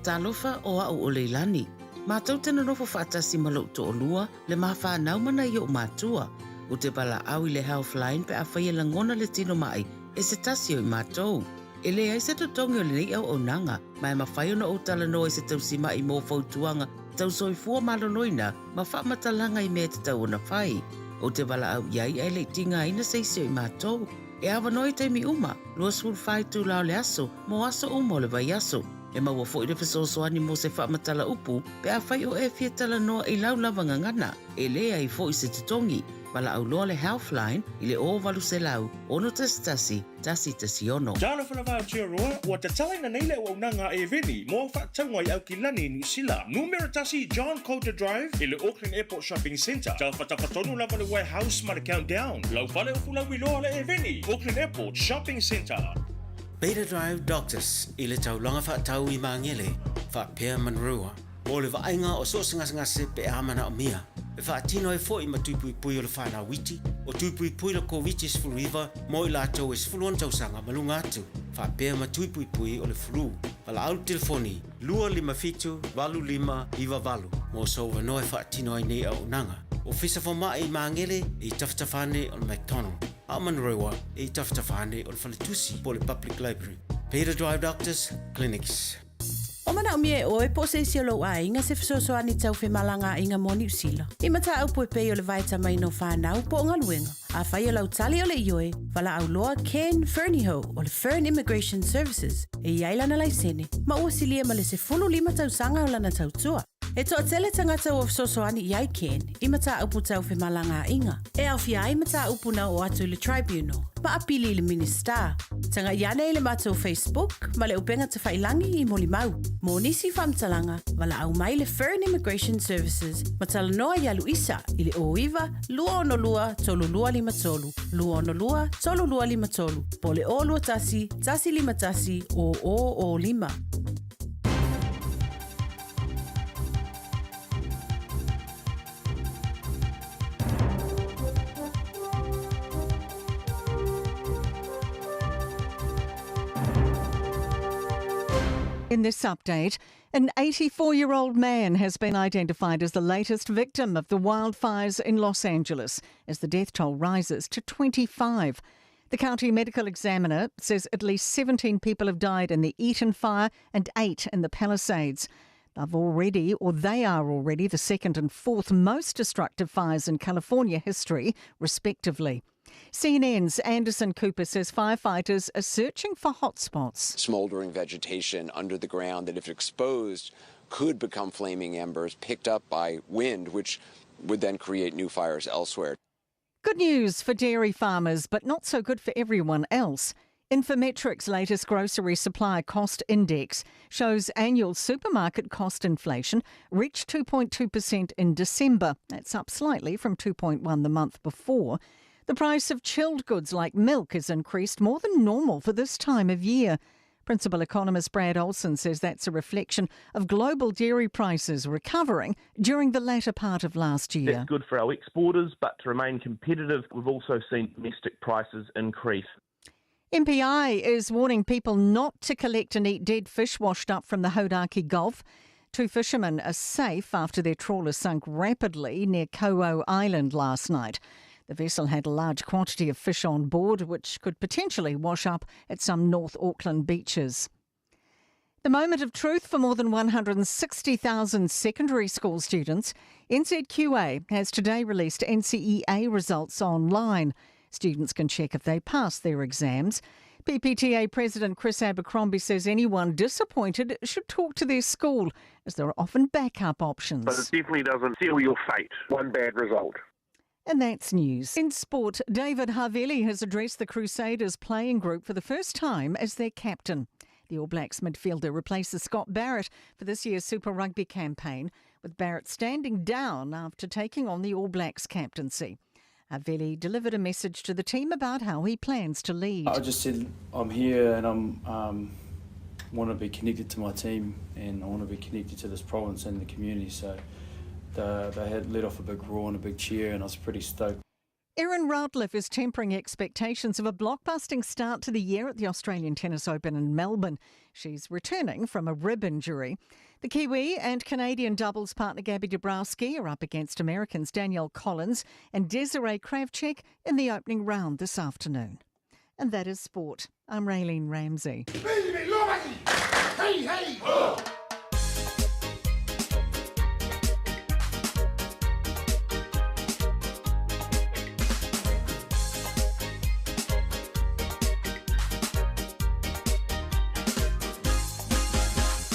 Talofa o a'u o Leilani. Matou te nonofo faatasi ma lo'u to'olua, le ma fanau ma nai o'u matua. Ou te valaau i le Healthline pe afai e lagona le tino ma'i e se tasi o i matou. E leai se totogi o lenei auaunaga, ma e mafai ona ou talanoa i se tausima'i mo fautuaga tau soifua maloloina ma faamatalaga i mea e tatau ona fai. Ou te valaau i ai ae le i tigaina se isi o i matou. E avanoa i taimi uma, 24 itula o le aso, mo aso uma o le vaiaso. E maua foi le fesoasoani mo se faamatala upu pe afai o e fia talanoa i lau lava gagana. E leai foi se totogi. Valaau loa le Healthline i le 0800 611 116. Talofa lava Aotearoa, ua tatalaina nei le auaunaga a Eveni mo au faatauga i Aukilani i Niu Sila. Numera tasi John Coulter Drive i le Auckland Airport Shopping Centre. Tafatafa tonu lava le Warehouse ma le Countdown. Lau fale o Fulauiloa le Eveni, Auckland Airport Shopping Centre. Beta Drive Doctors i le taulaga faatau i Magele faapea Manurewa mo le vaaiga o so o se gasegase pe a manaomia. E faatino ai foi ma tui puipui o le whanau iti, o tui puipui le Koviti-19 mo i latou e 16 tausaga ma luga atu, faapea ma tui puipui o le flu. Valaau le telefoni 257 8598 mo sou avanoa e faatino ai nei auaunaga. Ofisa Fomai i Magele i tafatafa ane o le McDonald. A o Manurewa e i tafatafa ane o le faletusi po o le Public Library. Beta Drive Doctors Clinics. O manaomia e ʻoe po o se isi o lou aiga se fesoasoani tau femalagaaiga mo Niu Sila. I mataupu e pei o le vaetamaina o fanau po o galuega. Afai o lau tali o le ioe, valaau loa Ken Fernihough o le Fern Immigration Services e i ai lana laisene ma ua silia ma le 15 tausaga o lana tautua. E toatele tagata ua fesoasoani i ai Ken i mataupu tau femalagaaiga, e aofia ai mataupu na oo atu i le Tribunal ma apili i le Minisita. Tagai ane i le matou Facebook ma le upega tafailangi i molimau. Mo nisi faamatalaga, valaau mai le Fern Immigration Services ma talanoa iā Luisa i le 09 262 3253, 262 3253, po o le 021 151 0005. In this update, an 84 year old man has been identified as the latest victim of the wildfires in Los Angeles as the death toll rises to 25. The county medical examiner says at least 17 people have died in the Eaton fire and 8 in the Palisades. They've already, or they are already, the second and fourth most destructive fires in California history, respectively. CNN's Anderson Cooper says firefighters are searching for hotspots. Smoldering vegetation under the ground that, if exposed, could become flaming embers picked up by wind, which would then create new fires elsewhere. Good news for dairy farmers, but not so good for everyone else. Infometrics' latest grocery supply cost index shows annual supermarket cost inflation reached 2.2% in December. That's up slightly from 2.1 the month before. The price of chilled goods like milk has increased more than normal for this time of year. Principal economist Brad Olson says that's a reflection of global dairy prices recovering during the latter part of last year. That's good for our exporters, but to remain competitive, we've also seen domestic prices increase. MPI is warning people not to collect and eat dead fish washed up from the Hauraki Gulf. Two fishermen are safe after their trawler sunk rapidly near Kawau Island last night. The vessel had a large quantity of fish on board, which could potentially wash up at some North Auckland beaches. The moment of truth for more than 160,000 secondary school students. NZQA has today released NCEA results online. Students can check if they pass their exams. PPTA President Chris Abercrombie says anyone disappointed should talk to their school, as there are often backup options. But it definitely doesn't seal your fate, one bad result. And that's news. In sport, David Havili has addressed the Crusaders playing group for the first time as their captain. The All Blacks midfielder replaces Scott Barrett for this year's Super Rugby campaign, with Barrett standing down after taking on the All Blacks captaincy. Havili delivered a message to the team about how he plans to lead. I just said I'm here and I'm um, want to be connected to my team and I want to be connected to this province and the community. So the, they had let off a big roar and a big cheer, and I was pretty stoked. Erin Routliffe is tempering expectations of a blockbusting start to the year at the Australian Tennis Open in Melbourne. She's returning from a rib injury. The Kiwi and Canadian doubles partner Gabby Dabrowski are up against Americans Danielle Collins and Desiree Kravchuk in the opening round this afternoon. And that is sport. I'm Raylene Ramsey. Hey, hey! Oh!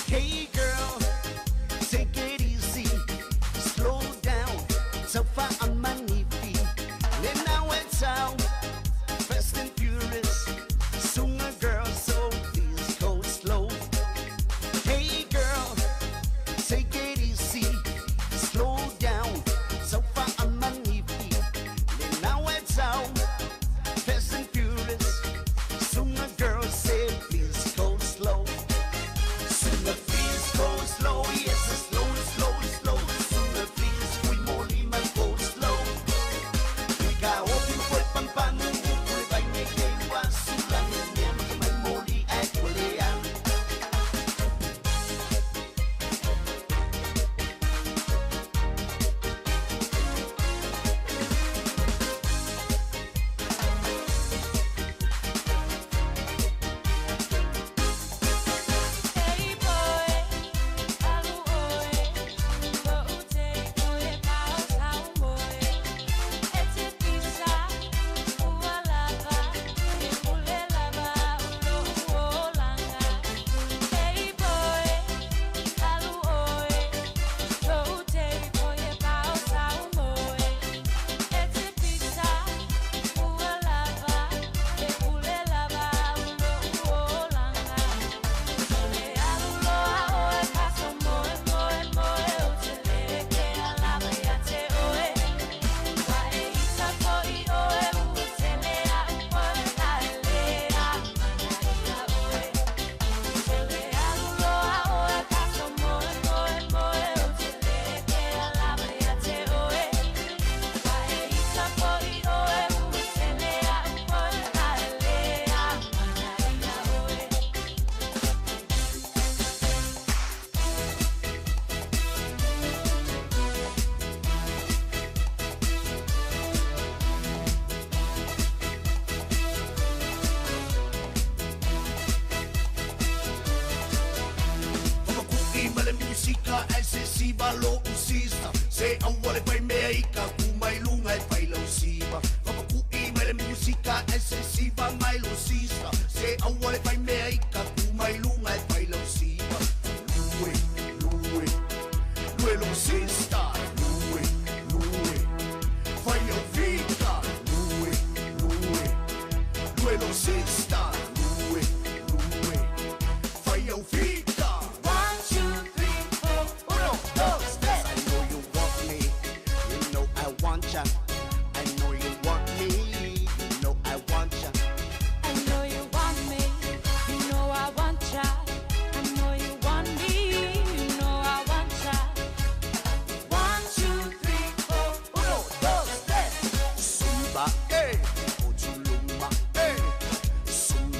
Hey girl, take it easy, slow down, so far on my knee. Then now it's out, fast and furious, sooner girl, so please go slow. Hey girl, take it easy, slow down, so far on my knee. Then now it's out, fast and furious, sooner girl, say please go slow. Sooner please go slow, yes, slow, slow, slow. Sooner please, we moli man go slow. Ika open kwe pampanu, kwe vai me kewa sulan nem mai moli akwelea. Hey boy, alu oe, ko ute koe pao tau moe. E te pisa, ua lava, e ule lava ulo uolanga. Hey boy, alu oe, ko ute koe pao tau moe. E te pisa, ua lava, e ule lava ulo uolanga. Le alu loa oe paso moe moe moe o te lele ke alava ia te oe. Wa e ita koi oe u tele a upoe la e le a mana ia oe. Le alu loa oe paso moe moe moe o te lele ke alava ia te oe. Wa e ita koi oe u tele a upoe la e le a mana ia oe. Whakakuki ma le musika ai se siva lo usista Se aua le pai mea i ka kumai lunga e pai lau siva Whakakuki ma le musika ai se siva mai lo sista Se aua le pai mea i ka kumai lunga e pai lau siva Lue, lue, lue lo sista Lue, lue, fai au vita Lue, lue, lue lo sista Lue, lue, fai au vita 1, 2, 3, 4, Uno, dos, tres. I know you want me, you know I want ya. I know you want me, you know I want ya. I know you want me, you know I want ya. I know you want me, you know I want ya. 1, 2, 3, 4, Uno, dos, tres. Zumba, eh, Otuluma, eh. Zumba.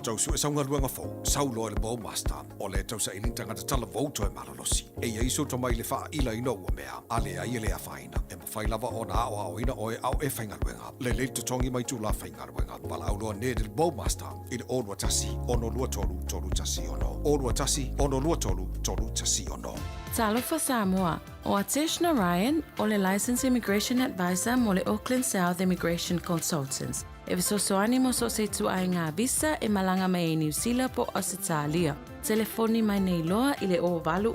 tau sue sau galuega fou, sau loa i le Bowmaster, o lea e tausaili ni tagata talavou toe malolosi. E i ai sou tomai i le faailaina o ua mea, a leai e le afaina, e mafai lava ona aoaoina oe a o e faigaluega. Lelei le totogi ma itulā faigaluega. Valaau loa Ned i le Bowmaster i le 021 623 316. 021 623 316. Talofa Samoa, ʻO Atesh Narayan, o le Licensed Immigration Advisor mo le Auckland South Immigration Consultants, e fesoasoani mo so o se ituaiga visa e malaga mai ai Niu Sila po o Ausetalia. Telefoni mai nei loa i le 0800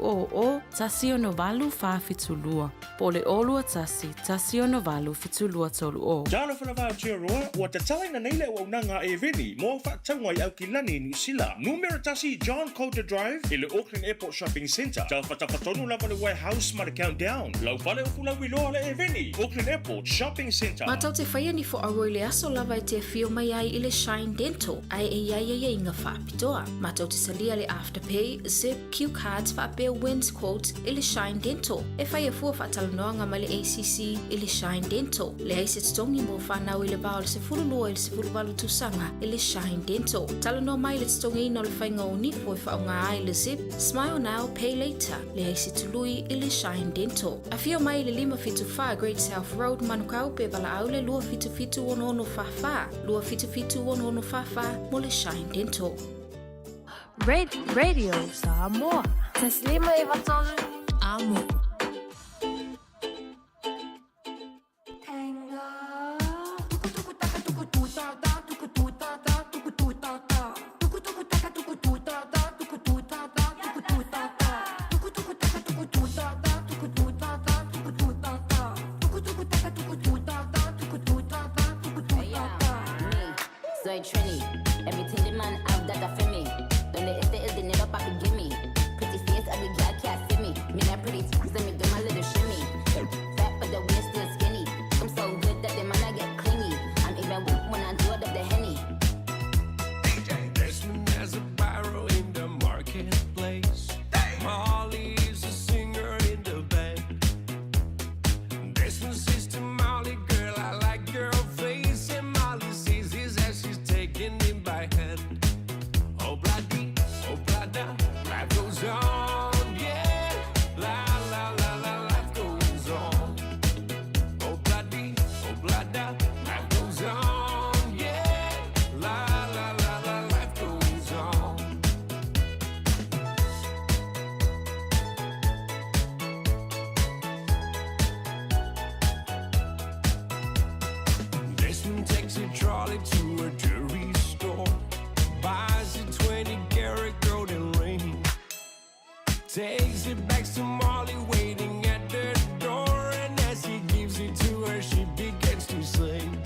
168 472 po o le 021 168 7230. Talofa lava Aotearoa, ua tatalaina nei le auaunaga a Eveni mo au faatauga i Aukilani i Niu Sila. Numera tasi John Coulter Drive i le Auckland Airport Shopping Centre. Tafatafa tonu lava le Warehouse ma le Countdown. Lau fale o Fulauiloa le Eveni, Auckland Airport Shopping Centre. Mātou te whaia ni whoaua i le aso lava e te awhio mai ai i le Shine Dental, ae e iai aiaiga whaapitoa. Mātou te talia le Afterpay, Zip, Cue Cards whaapea Wins Quote i le Shine Dental. E whaia fua whaatalanoanga mai le ACC i le Shine Dental. Leai se totogi mo whanau i le va o le 12 i le 18 tausaga i le Shine Dental. Talanoa mai i le totogiina o le faiga o nifo e faaaoga ai le Zip, Smile Now, Pay Later. Leai se tului i le Shine Dental. Afio mai i le 574 Great South Road, Manukau, pe valaau le 277 6644, 277 6644 mo le Shine Dental. Radio Samoa. Taslima e vatolu. Amo. Soy Trini. Everything the man have that a for me. Don't let it is the never papa give me. Pretty face, ugly girl can't see me. Me not pretty, let me do my little shimmy. Fat but the waist still skinny. I'm so good that the man I get clingy. I'm even when I do it up the henny. Desmond has a barrow in the marketplace. Molly is a singer in the band. Desmond says to Molly, girl, I like your face. And Molly sees his as she's taking him by hand. Oh, bloody, oh, blada, life goes on, yeah. La, la, la, la, life goes on. Oh, bloody, oh, blada, life goes on, yeah. La, la, la, la, life goes on. Desmond takes a trolley to a jewelry store, buys a 20 karat golden ring, takes it back to Molly waiting at the door, and as he gives it to her, she begins to sing.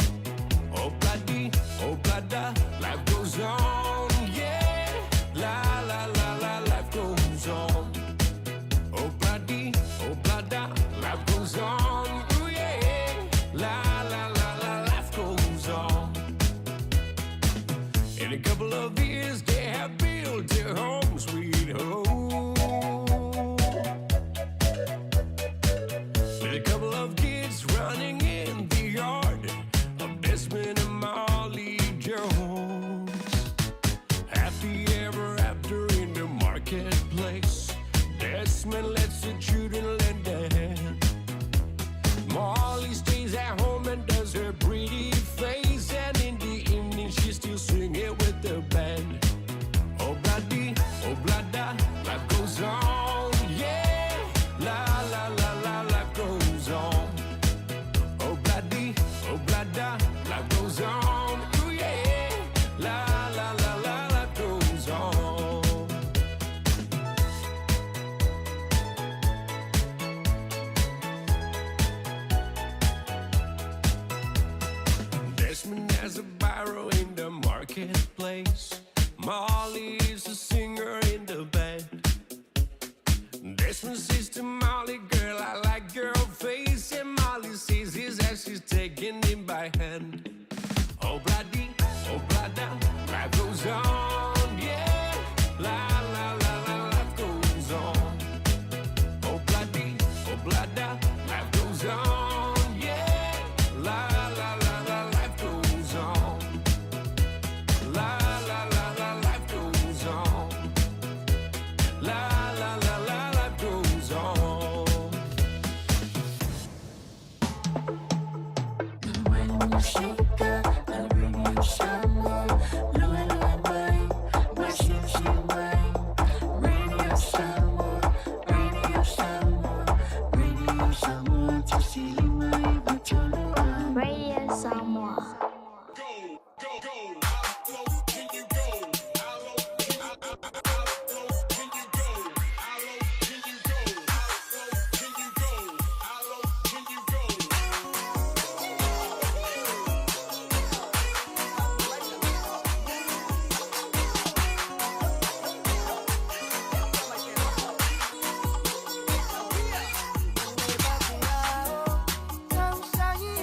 Oh, bloody, oh, blada, life goes on, yeah. La, la, la, la, life goes on. Oh, bloody, oh, blada, life goes on, ooh, yeah. La, la, la, la, life goes on. In a couple of years, they have built their home, sweet home. With a couple of kids running in the yard of Desmond and Molly Jones. Happy ever after in the marketplace. Desmond lets the children lend a hand. Molly stays at home and does her pretty face. And in the evening, she's still singing with the band. Oh, bloody, oh, blada, life goes on, yeah. La, la, la, la, life goes on. Oh, bloody, oh, blada, life goes on, ooh, yeah. La, la, la, la, life goes on. Desmond has a barrow in the marketplace. Molly is a singer in the band. Desmond says to Molly, girl, I like your face. And Molly sees his as she's taking him by hand. Oh, bloody, oh, blada, life goes on, yeah. La, la, la, la, life goes on. Oh, bloody, oh, blada, life goes on, yeah. La, la, la, la, life goes on. La, la, Musika a Radio Samoa, Luelue mai, masiusiu mai. Radio Samoa, Radio Samoa, Radio Samoa, 1593 a. Radio Samoa. Tausagia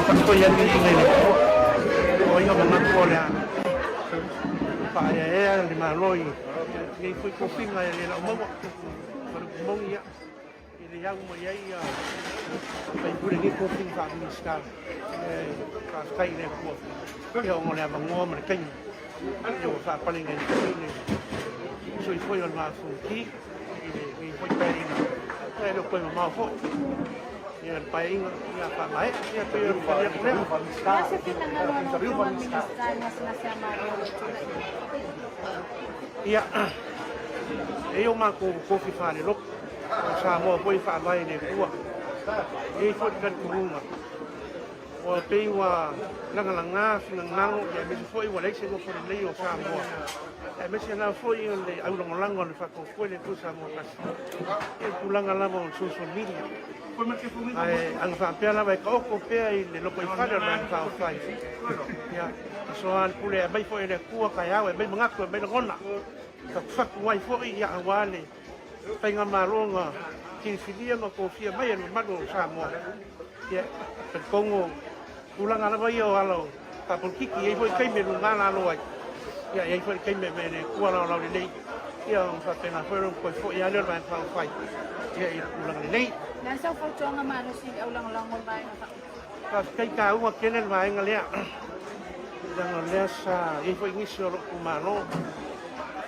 faatoi ai le viiga i le Atua. O ai o manatu o le a faaeaea le Malo i lenei foi tofiga e le laumaua. Ma le upu moni, ia, e le au mai ai faipule i lenei tofiga faa-Minisita. Faafetai i le Atua ia ona o le avanoa ma le taimi ia ua faapaleina ai foi le sui foi o le Vaa Fonoti i lenei foi Paeaiga. Ia e le o toe mamao foi ia le Paeaiga ia faamaea ia pei o le tali atu lea. O le a se finagalo o lau Afioga i le Minisita i gasegase a Malo o lo o tulai mai? Ia, e i ai o matou tofi faalelotu, o Samoa foi e faavae i le Atua. E i ai foi le talitonuga ua pei ua lagalaga finagalo aemaise foi ua leai se nofo lelei o Samoa, aemaise lava foi o le aulagolago a le Faatuatua i le Atua Samoa Tasi i le tulaga lava o le social media. Ae ana faapea lava e taoto pea i le lotoifale o le Vaega Faaupufai, ia, aso lava le pule e aumai foi e le Atua taeao, e aumai manatu, e aumai lagona, fatufatu ai foi, ia, aua le Faigamalo na filifilia ma tofia mai e le mamalu o Samoa. Ia, talitonu o tulaga lava ia o ala o faapolitiki, e i ai foi taimi e luga lalo ai, ia, e i ai foi le taimi e aumai e le Atua laolao lelei, ia, ona faapena foi ona toe foi lava lea o le Vaega Faaupufai, ia, i le tulaga lelei. O le a sau fautuaga malosi i le aulagolago o le Vaega Faaupufai? Faafetai taua tele le vaega lea, leaga o lea sa i ai foi nisi o lou itumalo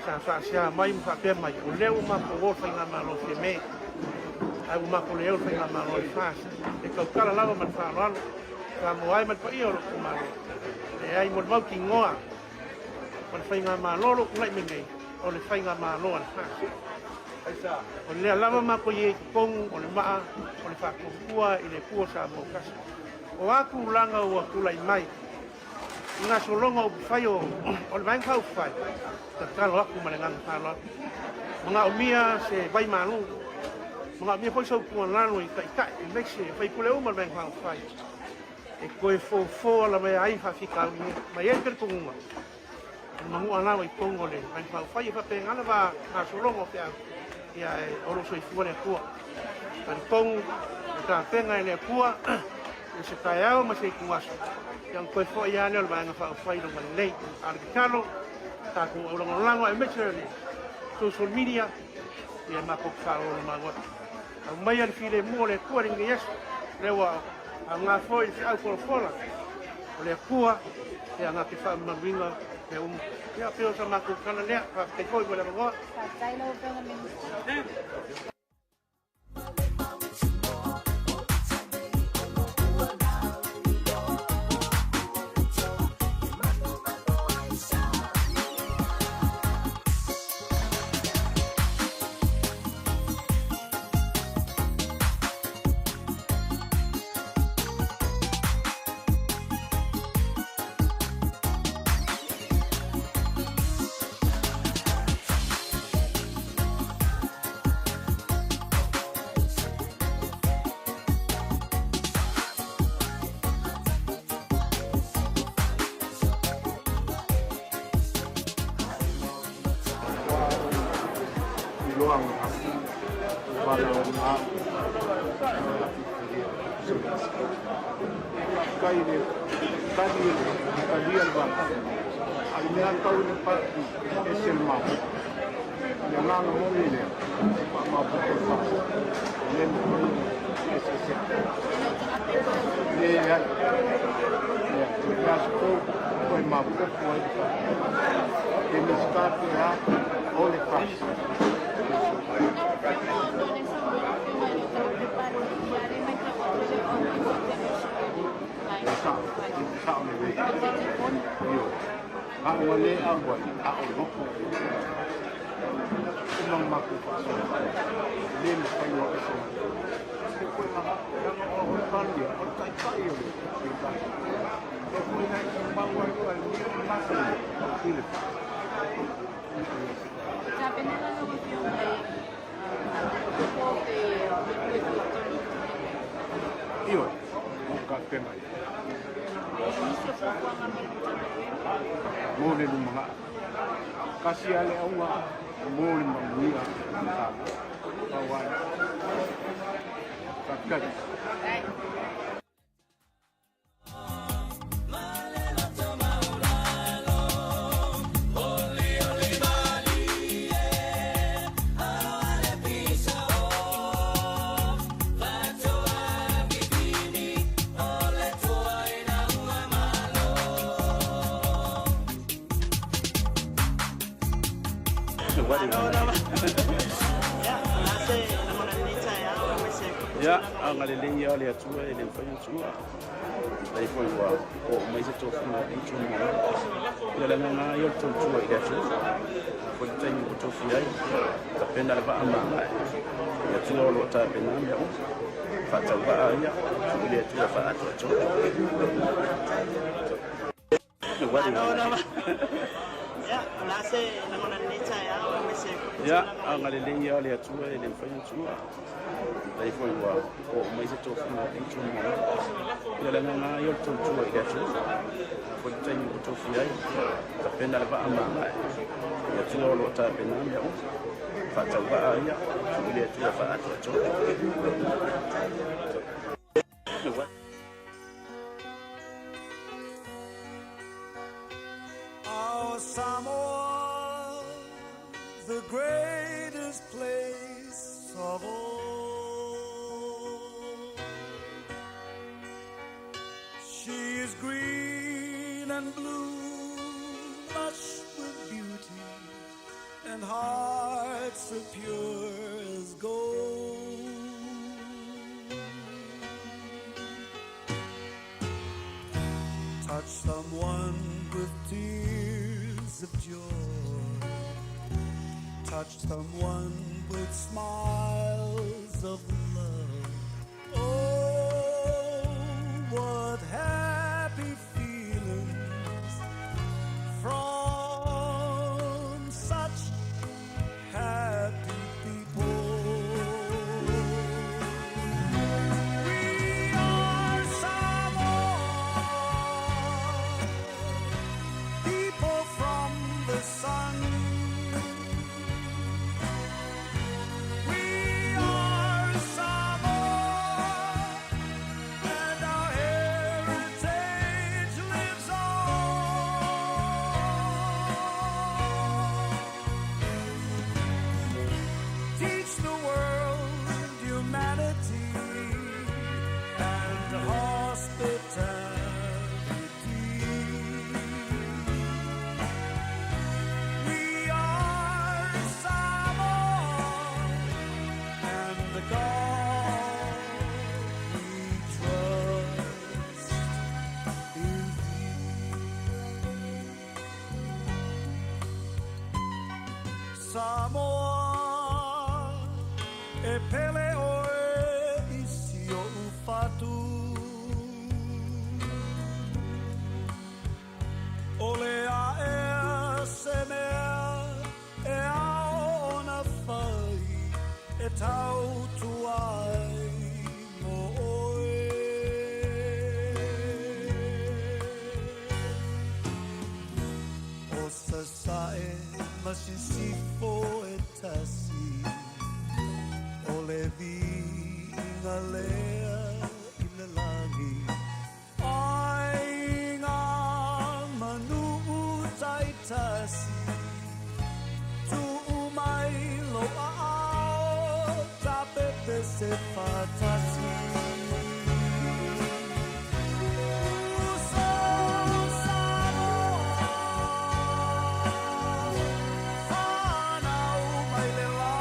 sa faasea mai ma faapea mai, o lea ua matou o i le Faigamalo Fiame, ae ua matou le o i le Faigamalo a le FAST. E tautala lava ma le faaaloalo, Samoa e ma le paia o lou itumalo. Leai, mo le mautinoa o le Faigamalo o lo o tulai mai nei, o le Faigamalo a le FAST. O lea lava matou i ai i totonu o le maa o le faatuatua i le Atua Samoa Tasi. O a tulaga ua tulai mai i gasologa o upufai o le Vaega Faaupufai, tatalo atu ma le agaga faaaloalo. Manaomia se vai malu, manaomia foi sau tuualalo i taitai aemaise o faipule uma o le Vaega Faaupufai e toe fofo ala ai faafitauli nei. Ma e i ai le talitonuga, o le manua lava i totonu o le Vaega Faaupufai e faapena le va gasologa o feau, ia e o lo o soifua le Atua. Talitonu e tapena e le Atua i se taeao ma se ituaso, ia ona toe foi lava lea o le Vaega Faaupufai i lona lelei. A o le tatalo, tatou aulagolago aemaise o le social media, ia e matou te faaoloolomaau atu. Aumaia le filemu o le Atua i lenei aso, lea ua aoga foi le feau folafola o le Atua, ia na te faamamaluina mea uma. Ia pei o sa matou tala lea, faafetai foi mo le avanoa. Faafetai lau Afioga i le Minisita. Iloa ananafi valaauga au na filifilia e se Minisita. Faafetai i le tali e talia le vatala, a o le mea tau i le party e ese le mafuta. O le agaga moni lea e faamaopoopo le faasoa, e le mafai ona eseese. Leai, o le aso fou toe maopoopo ai le faasoa. Pe Minisita pe a, o le FAST. E sao, e sao lelei. Ioe. A ua le auai, a o loko o le uma le matou faasoa, e le mafai ona ese mai. E koe leaga o le Palemia, o le taitai o le Vaega. E foi na e mau ai loa e le matou i le FAST. Ioe, o ka pena ia. Mo le lumanai. Kasi a le auga mo le manuia o Samoa. Pau lava lea. Faafetai. Ia, agalelei ia o le Atua e le mafai ona tuua. Faafetai foi ua oo mai se tofiga a lenei itumalo. Ia o le agaga lava ia o le tautua i le atunuu. Foi le taimi ua tofia ai, tapena le vaa ma agai. O le Atua o lo o tapena mea uma. Faatauvaa ia, tuu i le Atua e faaatoatoa. Ia, agalelei ia o le Atua e le mafai ona tuua. Faafetai foi ua oo mai se tofiga a lenei itumalo. Ia o le agaga lava ia o le tautua i le atunuu. Foi le taimi ua tofia ai, tapena le vaa ma agai. O le Atua o lo o tapena mea uma. Faatauvaa ia, tuu i le Atua e faaatoatoa. Our Samoa, the greatest place of all. She is green and blue, lush with beauty, and hearts of pure as gold. Touch someone with tears of joy. Touch someone with smiles of love. Oh, what happy feelings from such happy people. We are Samoa, people from the sun. We are Samoa, and our heritage lives on. Teach the world humanity and hospitality. We are Samoa, and the God we trust is Samoa, e pele oe i si o'u fatu. O le aea se mea e ao ona fai e tautua ai mo oe. O Sasae ma Sisifo e tasi, o le viiga lea i le lagi. Aiga ma nuu taitasi, tuu mai lou aao, tapepese faatasi. Uso Samoa, fanau mai le la.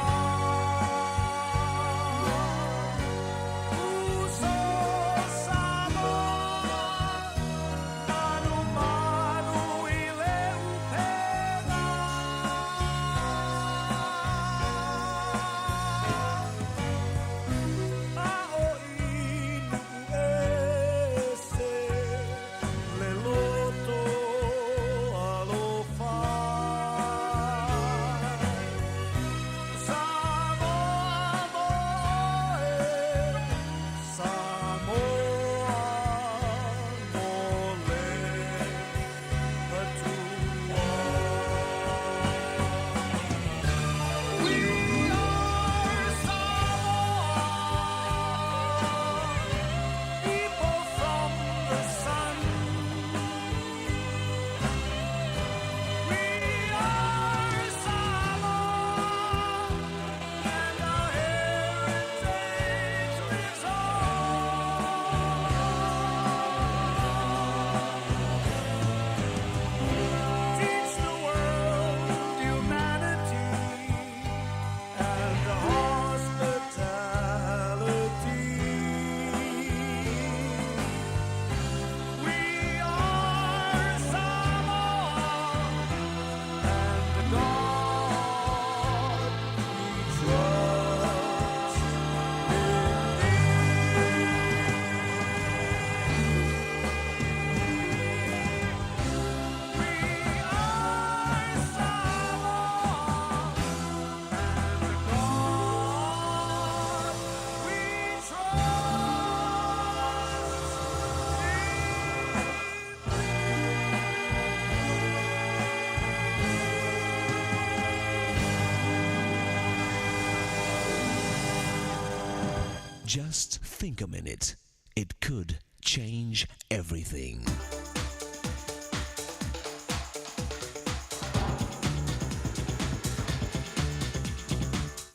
Just think a minute. It could change everything.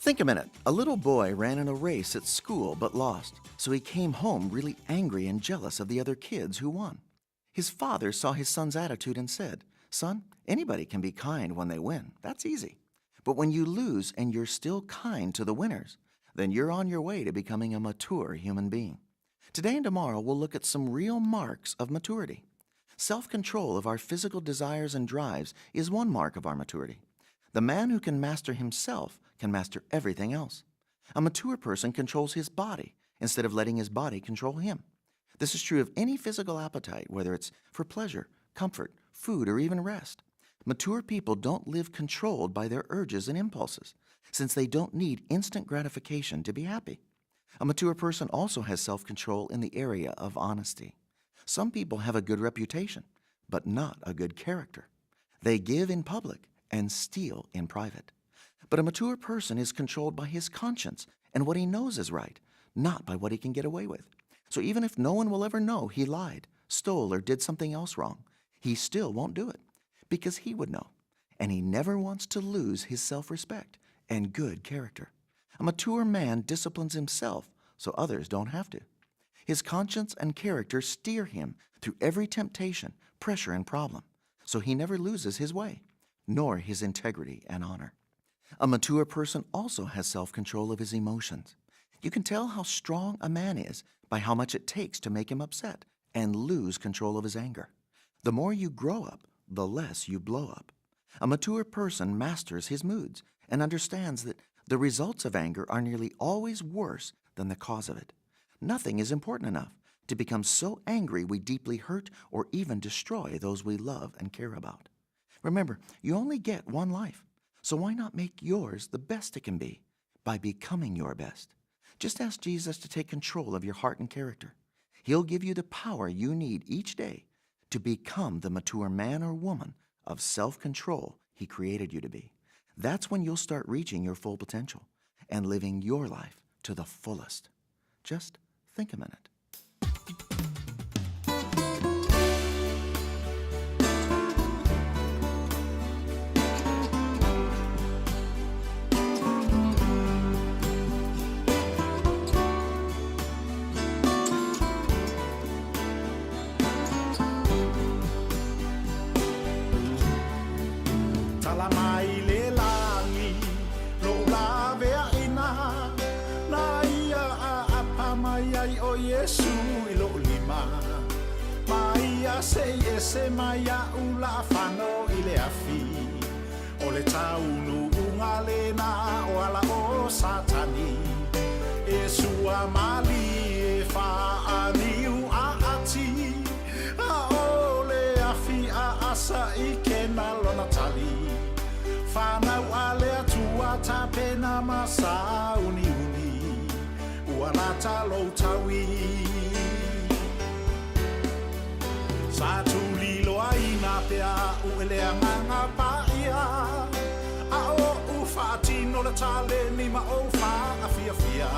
Think a minute. A little boy ran in a race at school but lost, so he came home really angry and jealous of the other kids who won. His father saw his son's attitude and said, Son, anybody can be kind when they win. That's easy. But when you lose and you're still kind to the winners, then you're on your way to becoming a mature human being. Today and tomorrow, we'll look at some real marks of maturity. Self control of our physical desires and drives is one mark of our maturity. The man who can master himself can master everything else. A mature person controls his body instead of letting his body control him. This is true of any physical appetite, whether it's for pleasure, comfort, food, or even rest. Mature people don't live controlled by their urges and impulses, since they don't need instant gratification to be happy. A mature person also has self control in the area of honesty. Some people have a good reputation, but not a good character. They give in public and steal in private. But a mature person is controlled by his conscience and what he knows is right, not by what he can get away with. So even if no one will ever know he lied, stole, or did something else wrong, he still won't do it because he would know. And he never wants to lose his self respect and good character. A mature man disciplines himself so others don't have to. His conscience and character steer him through every temptation, pressure, and problem, so he never loses his way, nor his integrity and honor. A mature person also has self control of his emotions. You can tell how strong a man is by how much it takes to make him upset and lose control of his anger. The more you grow up, the less you blow up. A mature person masters his moods and understands that the results of anger are nearly always worse than the cause of it. Nothing is important enough to become so angry we deeply hurt or even destroy those we love and care about. Remember, you only get one life, so why not make yours the best it can be by becoming your best? Just ask Jesus to take control of your heart and character. He'll give you the power you need each day to become the mature man or woman of self control He created you to be. That's when you'll start reaching your full potential and living your life to the fullest. Just think a minute. Tala mai le lagi loʻu laveaʻina, Na ia ʻaʻapa mai ai ʻo Iesū i loʻu lima. Ma ia seʻi ese mai iaʻu laʻafano i le afi, ʻO le taunuʻuga lena o ala o Satani, E sua malie faaniu aati, A o le afi aasa i kena lona tali. Fanau a le Atua tapena ma sauniuni, Ua lata lou taui. Sa tuliloaina pea aʻu e le Agaga Paia, A oʻu faatino le taleni ma ou faafiafia.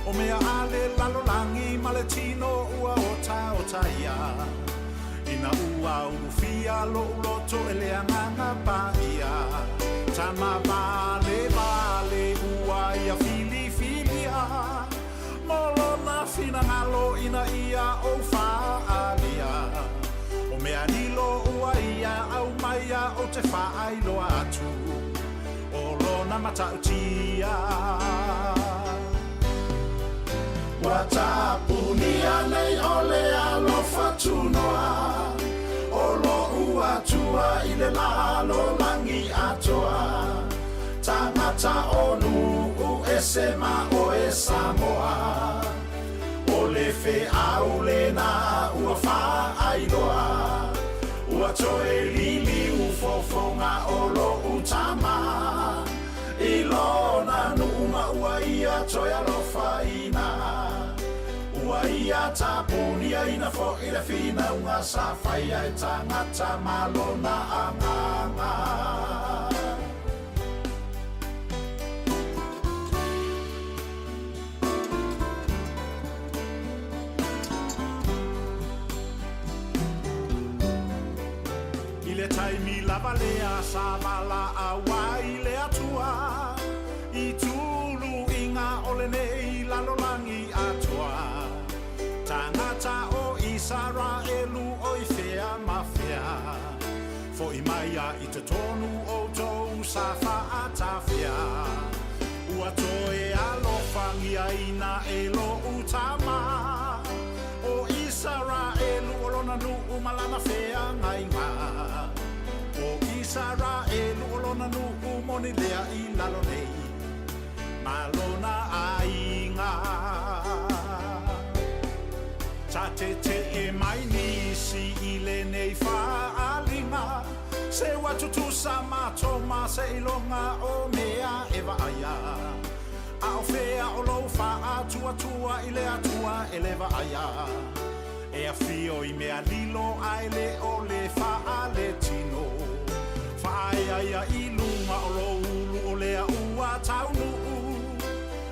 O mea a le lalolagi ma le tino ua otaota ia, Ina ua ulufia loʻu loto e le Agaga Paia. Tama valevale ua ia filifilia, Mo lona finagalo ina ia ou faaalia. O mea lilo ua ia aumaia ou te faailoa atu, O lona matautia. Ua tapunia nei o le alofa tunoa, O loʻu Atua i le lalolagi atoa, Tagata o nuu ese ma oe Samoa, O le feau lena ua faailoa, Ua toe liliu fofoga o loʻu tama, I lona nuu ma ua ia toe alofaina, Ua ia tapuniaina foʻi le finauga sa faia e tagata ma lona agaga. I le taimi lava lea sa valaau ai le Atua i tuluiga o lenei lalolagi atoa, tagata o Isaraelu o i fea ma fea, fo'i mai a i totonu outou sa fa'atafea. Ua toe alofagiaina e lo'u Tama o Isaraelu o lona nu'u ma lana feagaiga. O Isaraelu o lona nu'u moni lea i lalo nei ma lona aiga. Sa tete'e mai nisi i lenei fa'aaliga, se ua tutusa matou ma seiloga o mea e vaaia. A o fea o lou faatuatua i le Atua e le vaaia? E afio i mea lilo ae le o le faaletino. Faaeaea i luga o lou ulu o lea ua taunuu.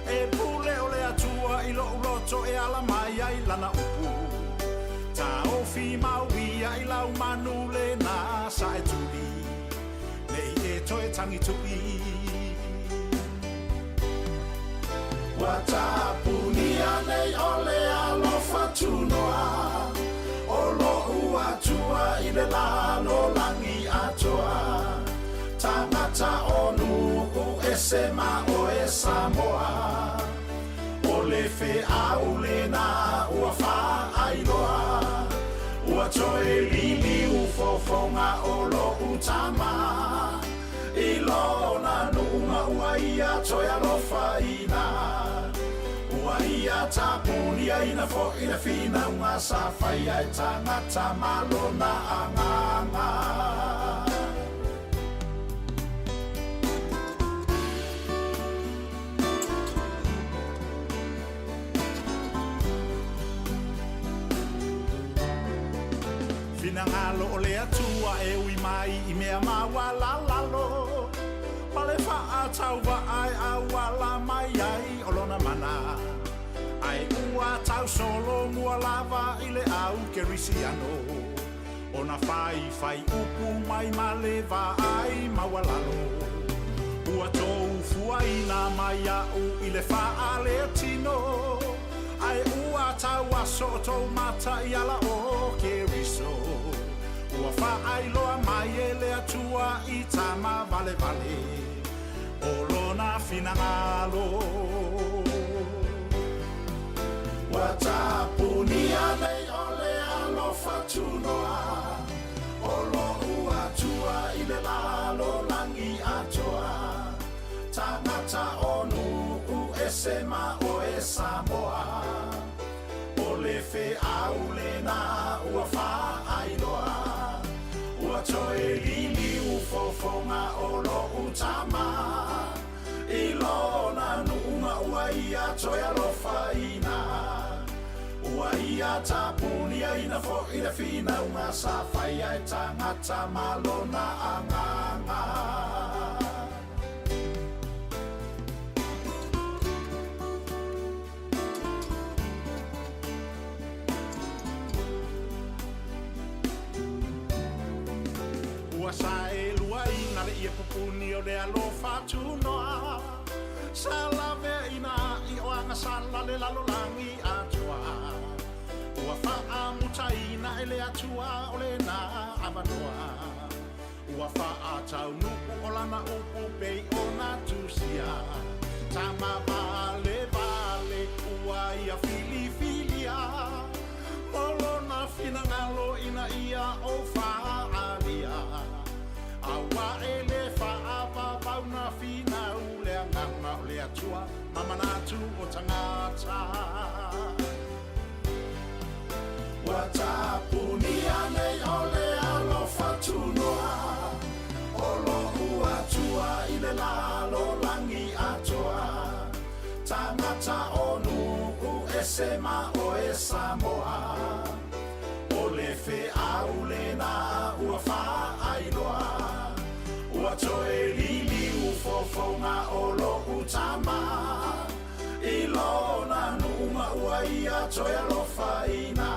E pule o le Atua i lo'u loto e ala mai ai lana upu. Taofi mau ia i lau manu lena sa e tuli, nei e toe tagitu'i. Ua tapunia nei o le alofa tunoa o lo'u Atua i le lalolagi atoa, tagata o nu'u ese ma oe Samoa. O le feau lena ua faailoa, ua toe liliu fofoga o lo'u Tama i lona nu'u ma ua ia toe alofaina. Ua ia tapuniaina fo'i le finauga sa faia e tagata ma lona agaga. Finagalo o le Atua e ui mai i mea maualalalo, ma le faatauvaa e auala mai ai o lona mana, ae ua tausolomua lava i le au kerisiano ona faifai upu mai ma le vaai maualalo. Ua tou fuaina mai a'u i le faaletino, ae ua tauaso o tou mata i ala o Keriso. Ua faailoa mai e le Atua i tama valevale o lona finagalo. Ua tapunia nei o le alofa tunoa o lo'u Atua i le lalolagi atoa, tagata o nu'u ese ma oe Samoa. O le feau lena ua faailoa, ua toe liliu fofoga o lo'u Tama i lona nu'u ma ua ia toe alofaina. Ua ia tapuniaina fo'i le finauga sa faia e tagata ma lona agaga. Ua saeluaina le ie pupuni o le alofa tunoa, sa laveaina i o agasala le lalolagi atoa. Ua faamutaina e le Atua o lena avanoa, ua faataunu'u o lana upu pei ona tusia, tama valevale ua ia filifilia mo lona finagalo ina ia ou faaalia. Auā e lē faavavau na finau le agaga o le Atua ma manatu o tagata. Ua tapunia nei o le alofa tunoa o lo'u Atua i le lalolagi atoa, tagata o nu'u ese ma oe Samoa. O le feau lena ua faailoa, ua toe liliu fofoga o lo'u Tama i lona nu'u ma ua ia toe alofaina.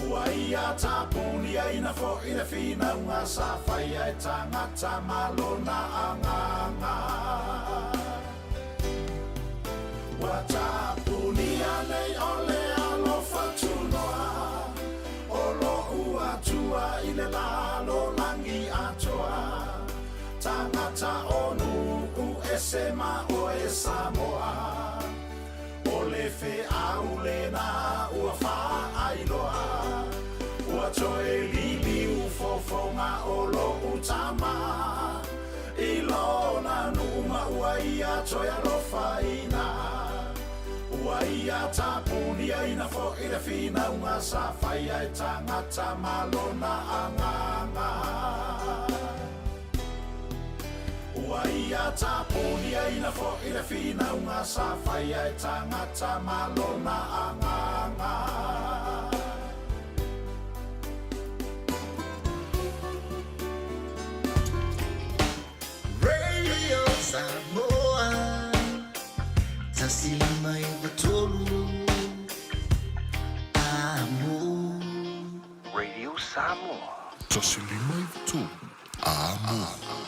Ua ia tapuni tapuniaina foʻi le finauga sa faia e tagata ma lona agaga. Ua tapunia nei o le alofa tunoa o loʻu Atua i le lalolagi atoa. Tagata o nuu ese ma oe Samoa. O le feau lena ua faailoa. Ua toe liliu fofoga o loʻu tama. I lona nuu ma ua ia toe alofaina. Ua ia tapuniaina foʻi le finauga sa faia e tagata ma lona agaga. Ua ia tapuniaina foʻi le finauga sa faia e tagata ma lona agaga. Radio Samoa 105.3 Amo. Radio Samoa. 105.3 Amo.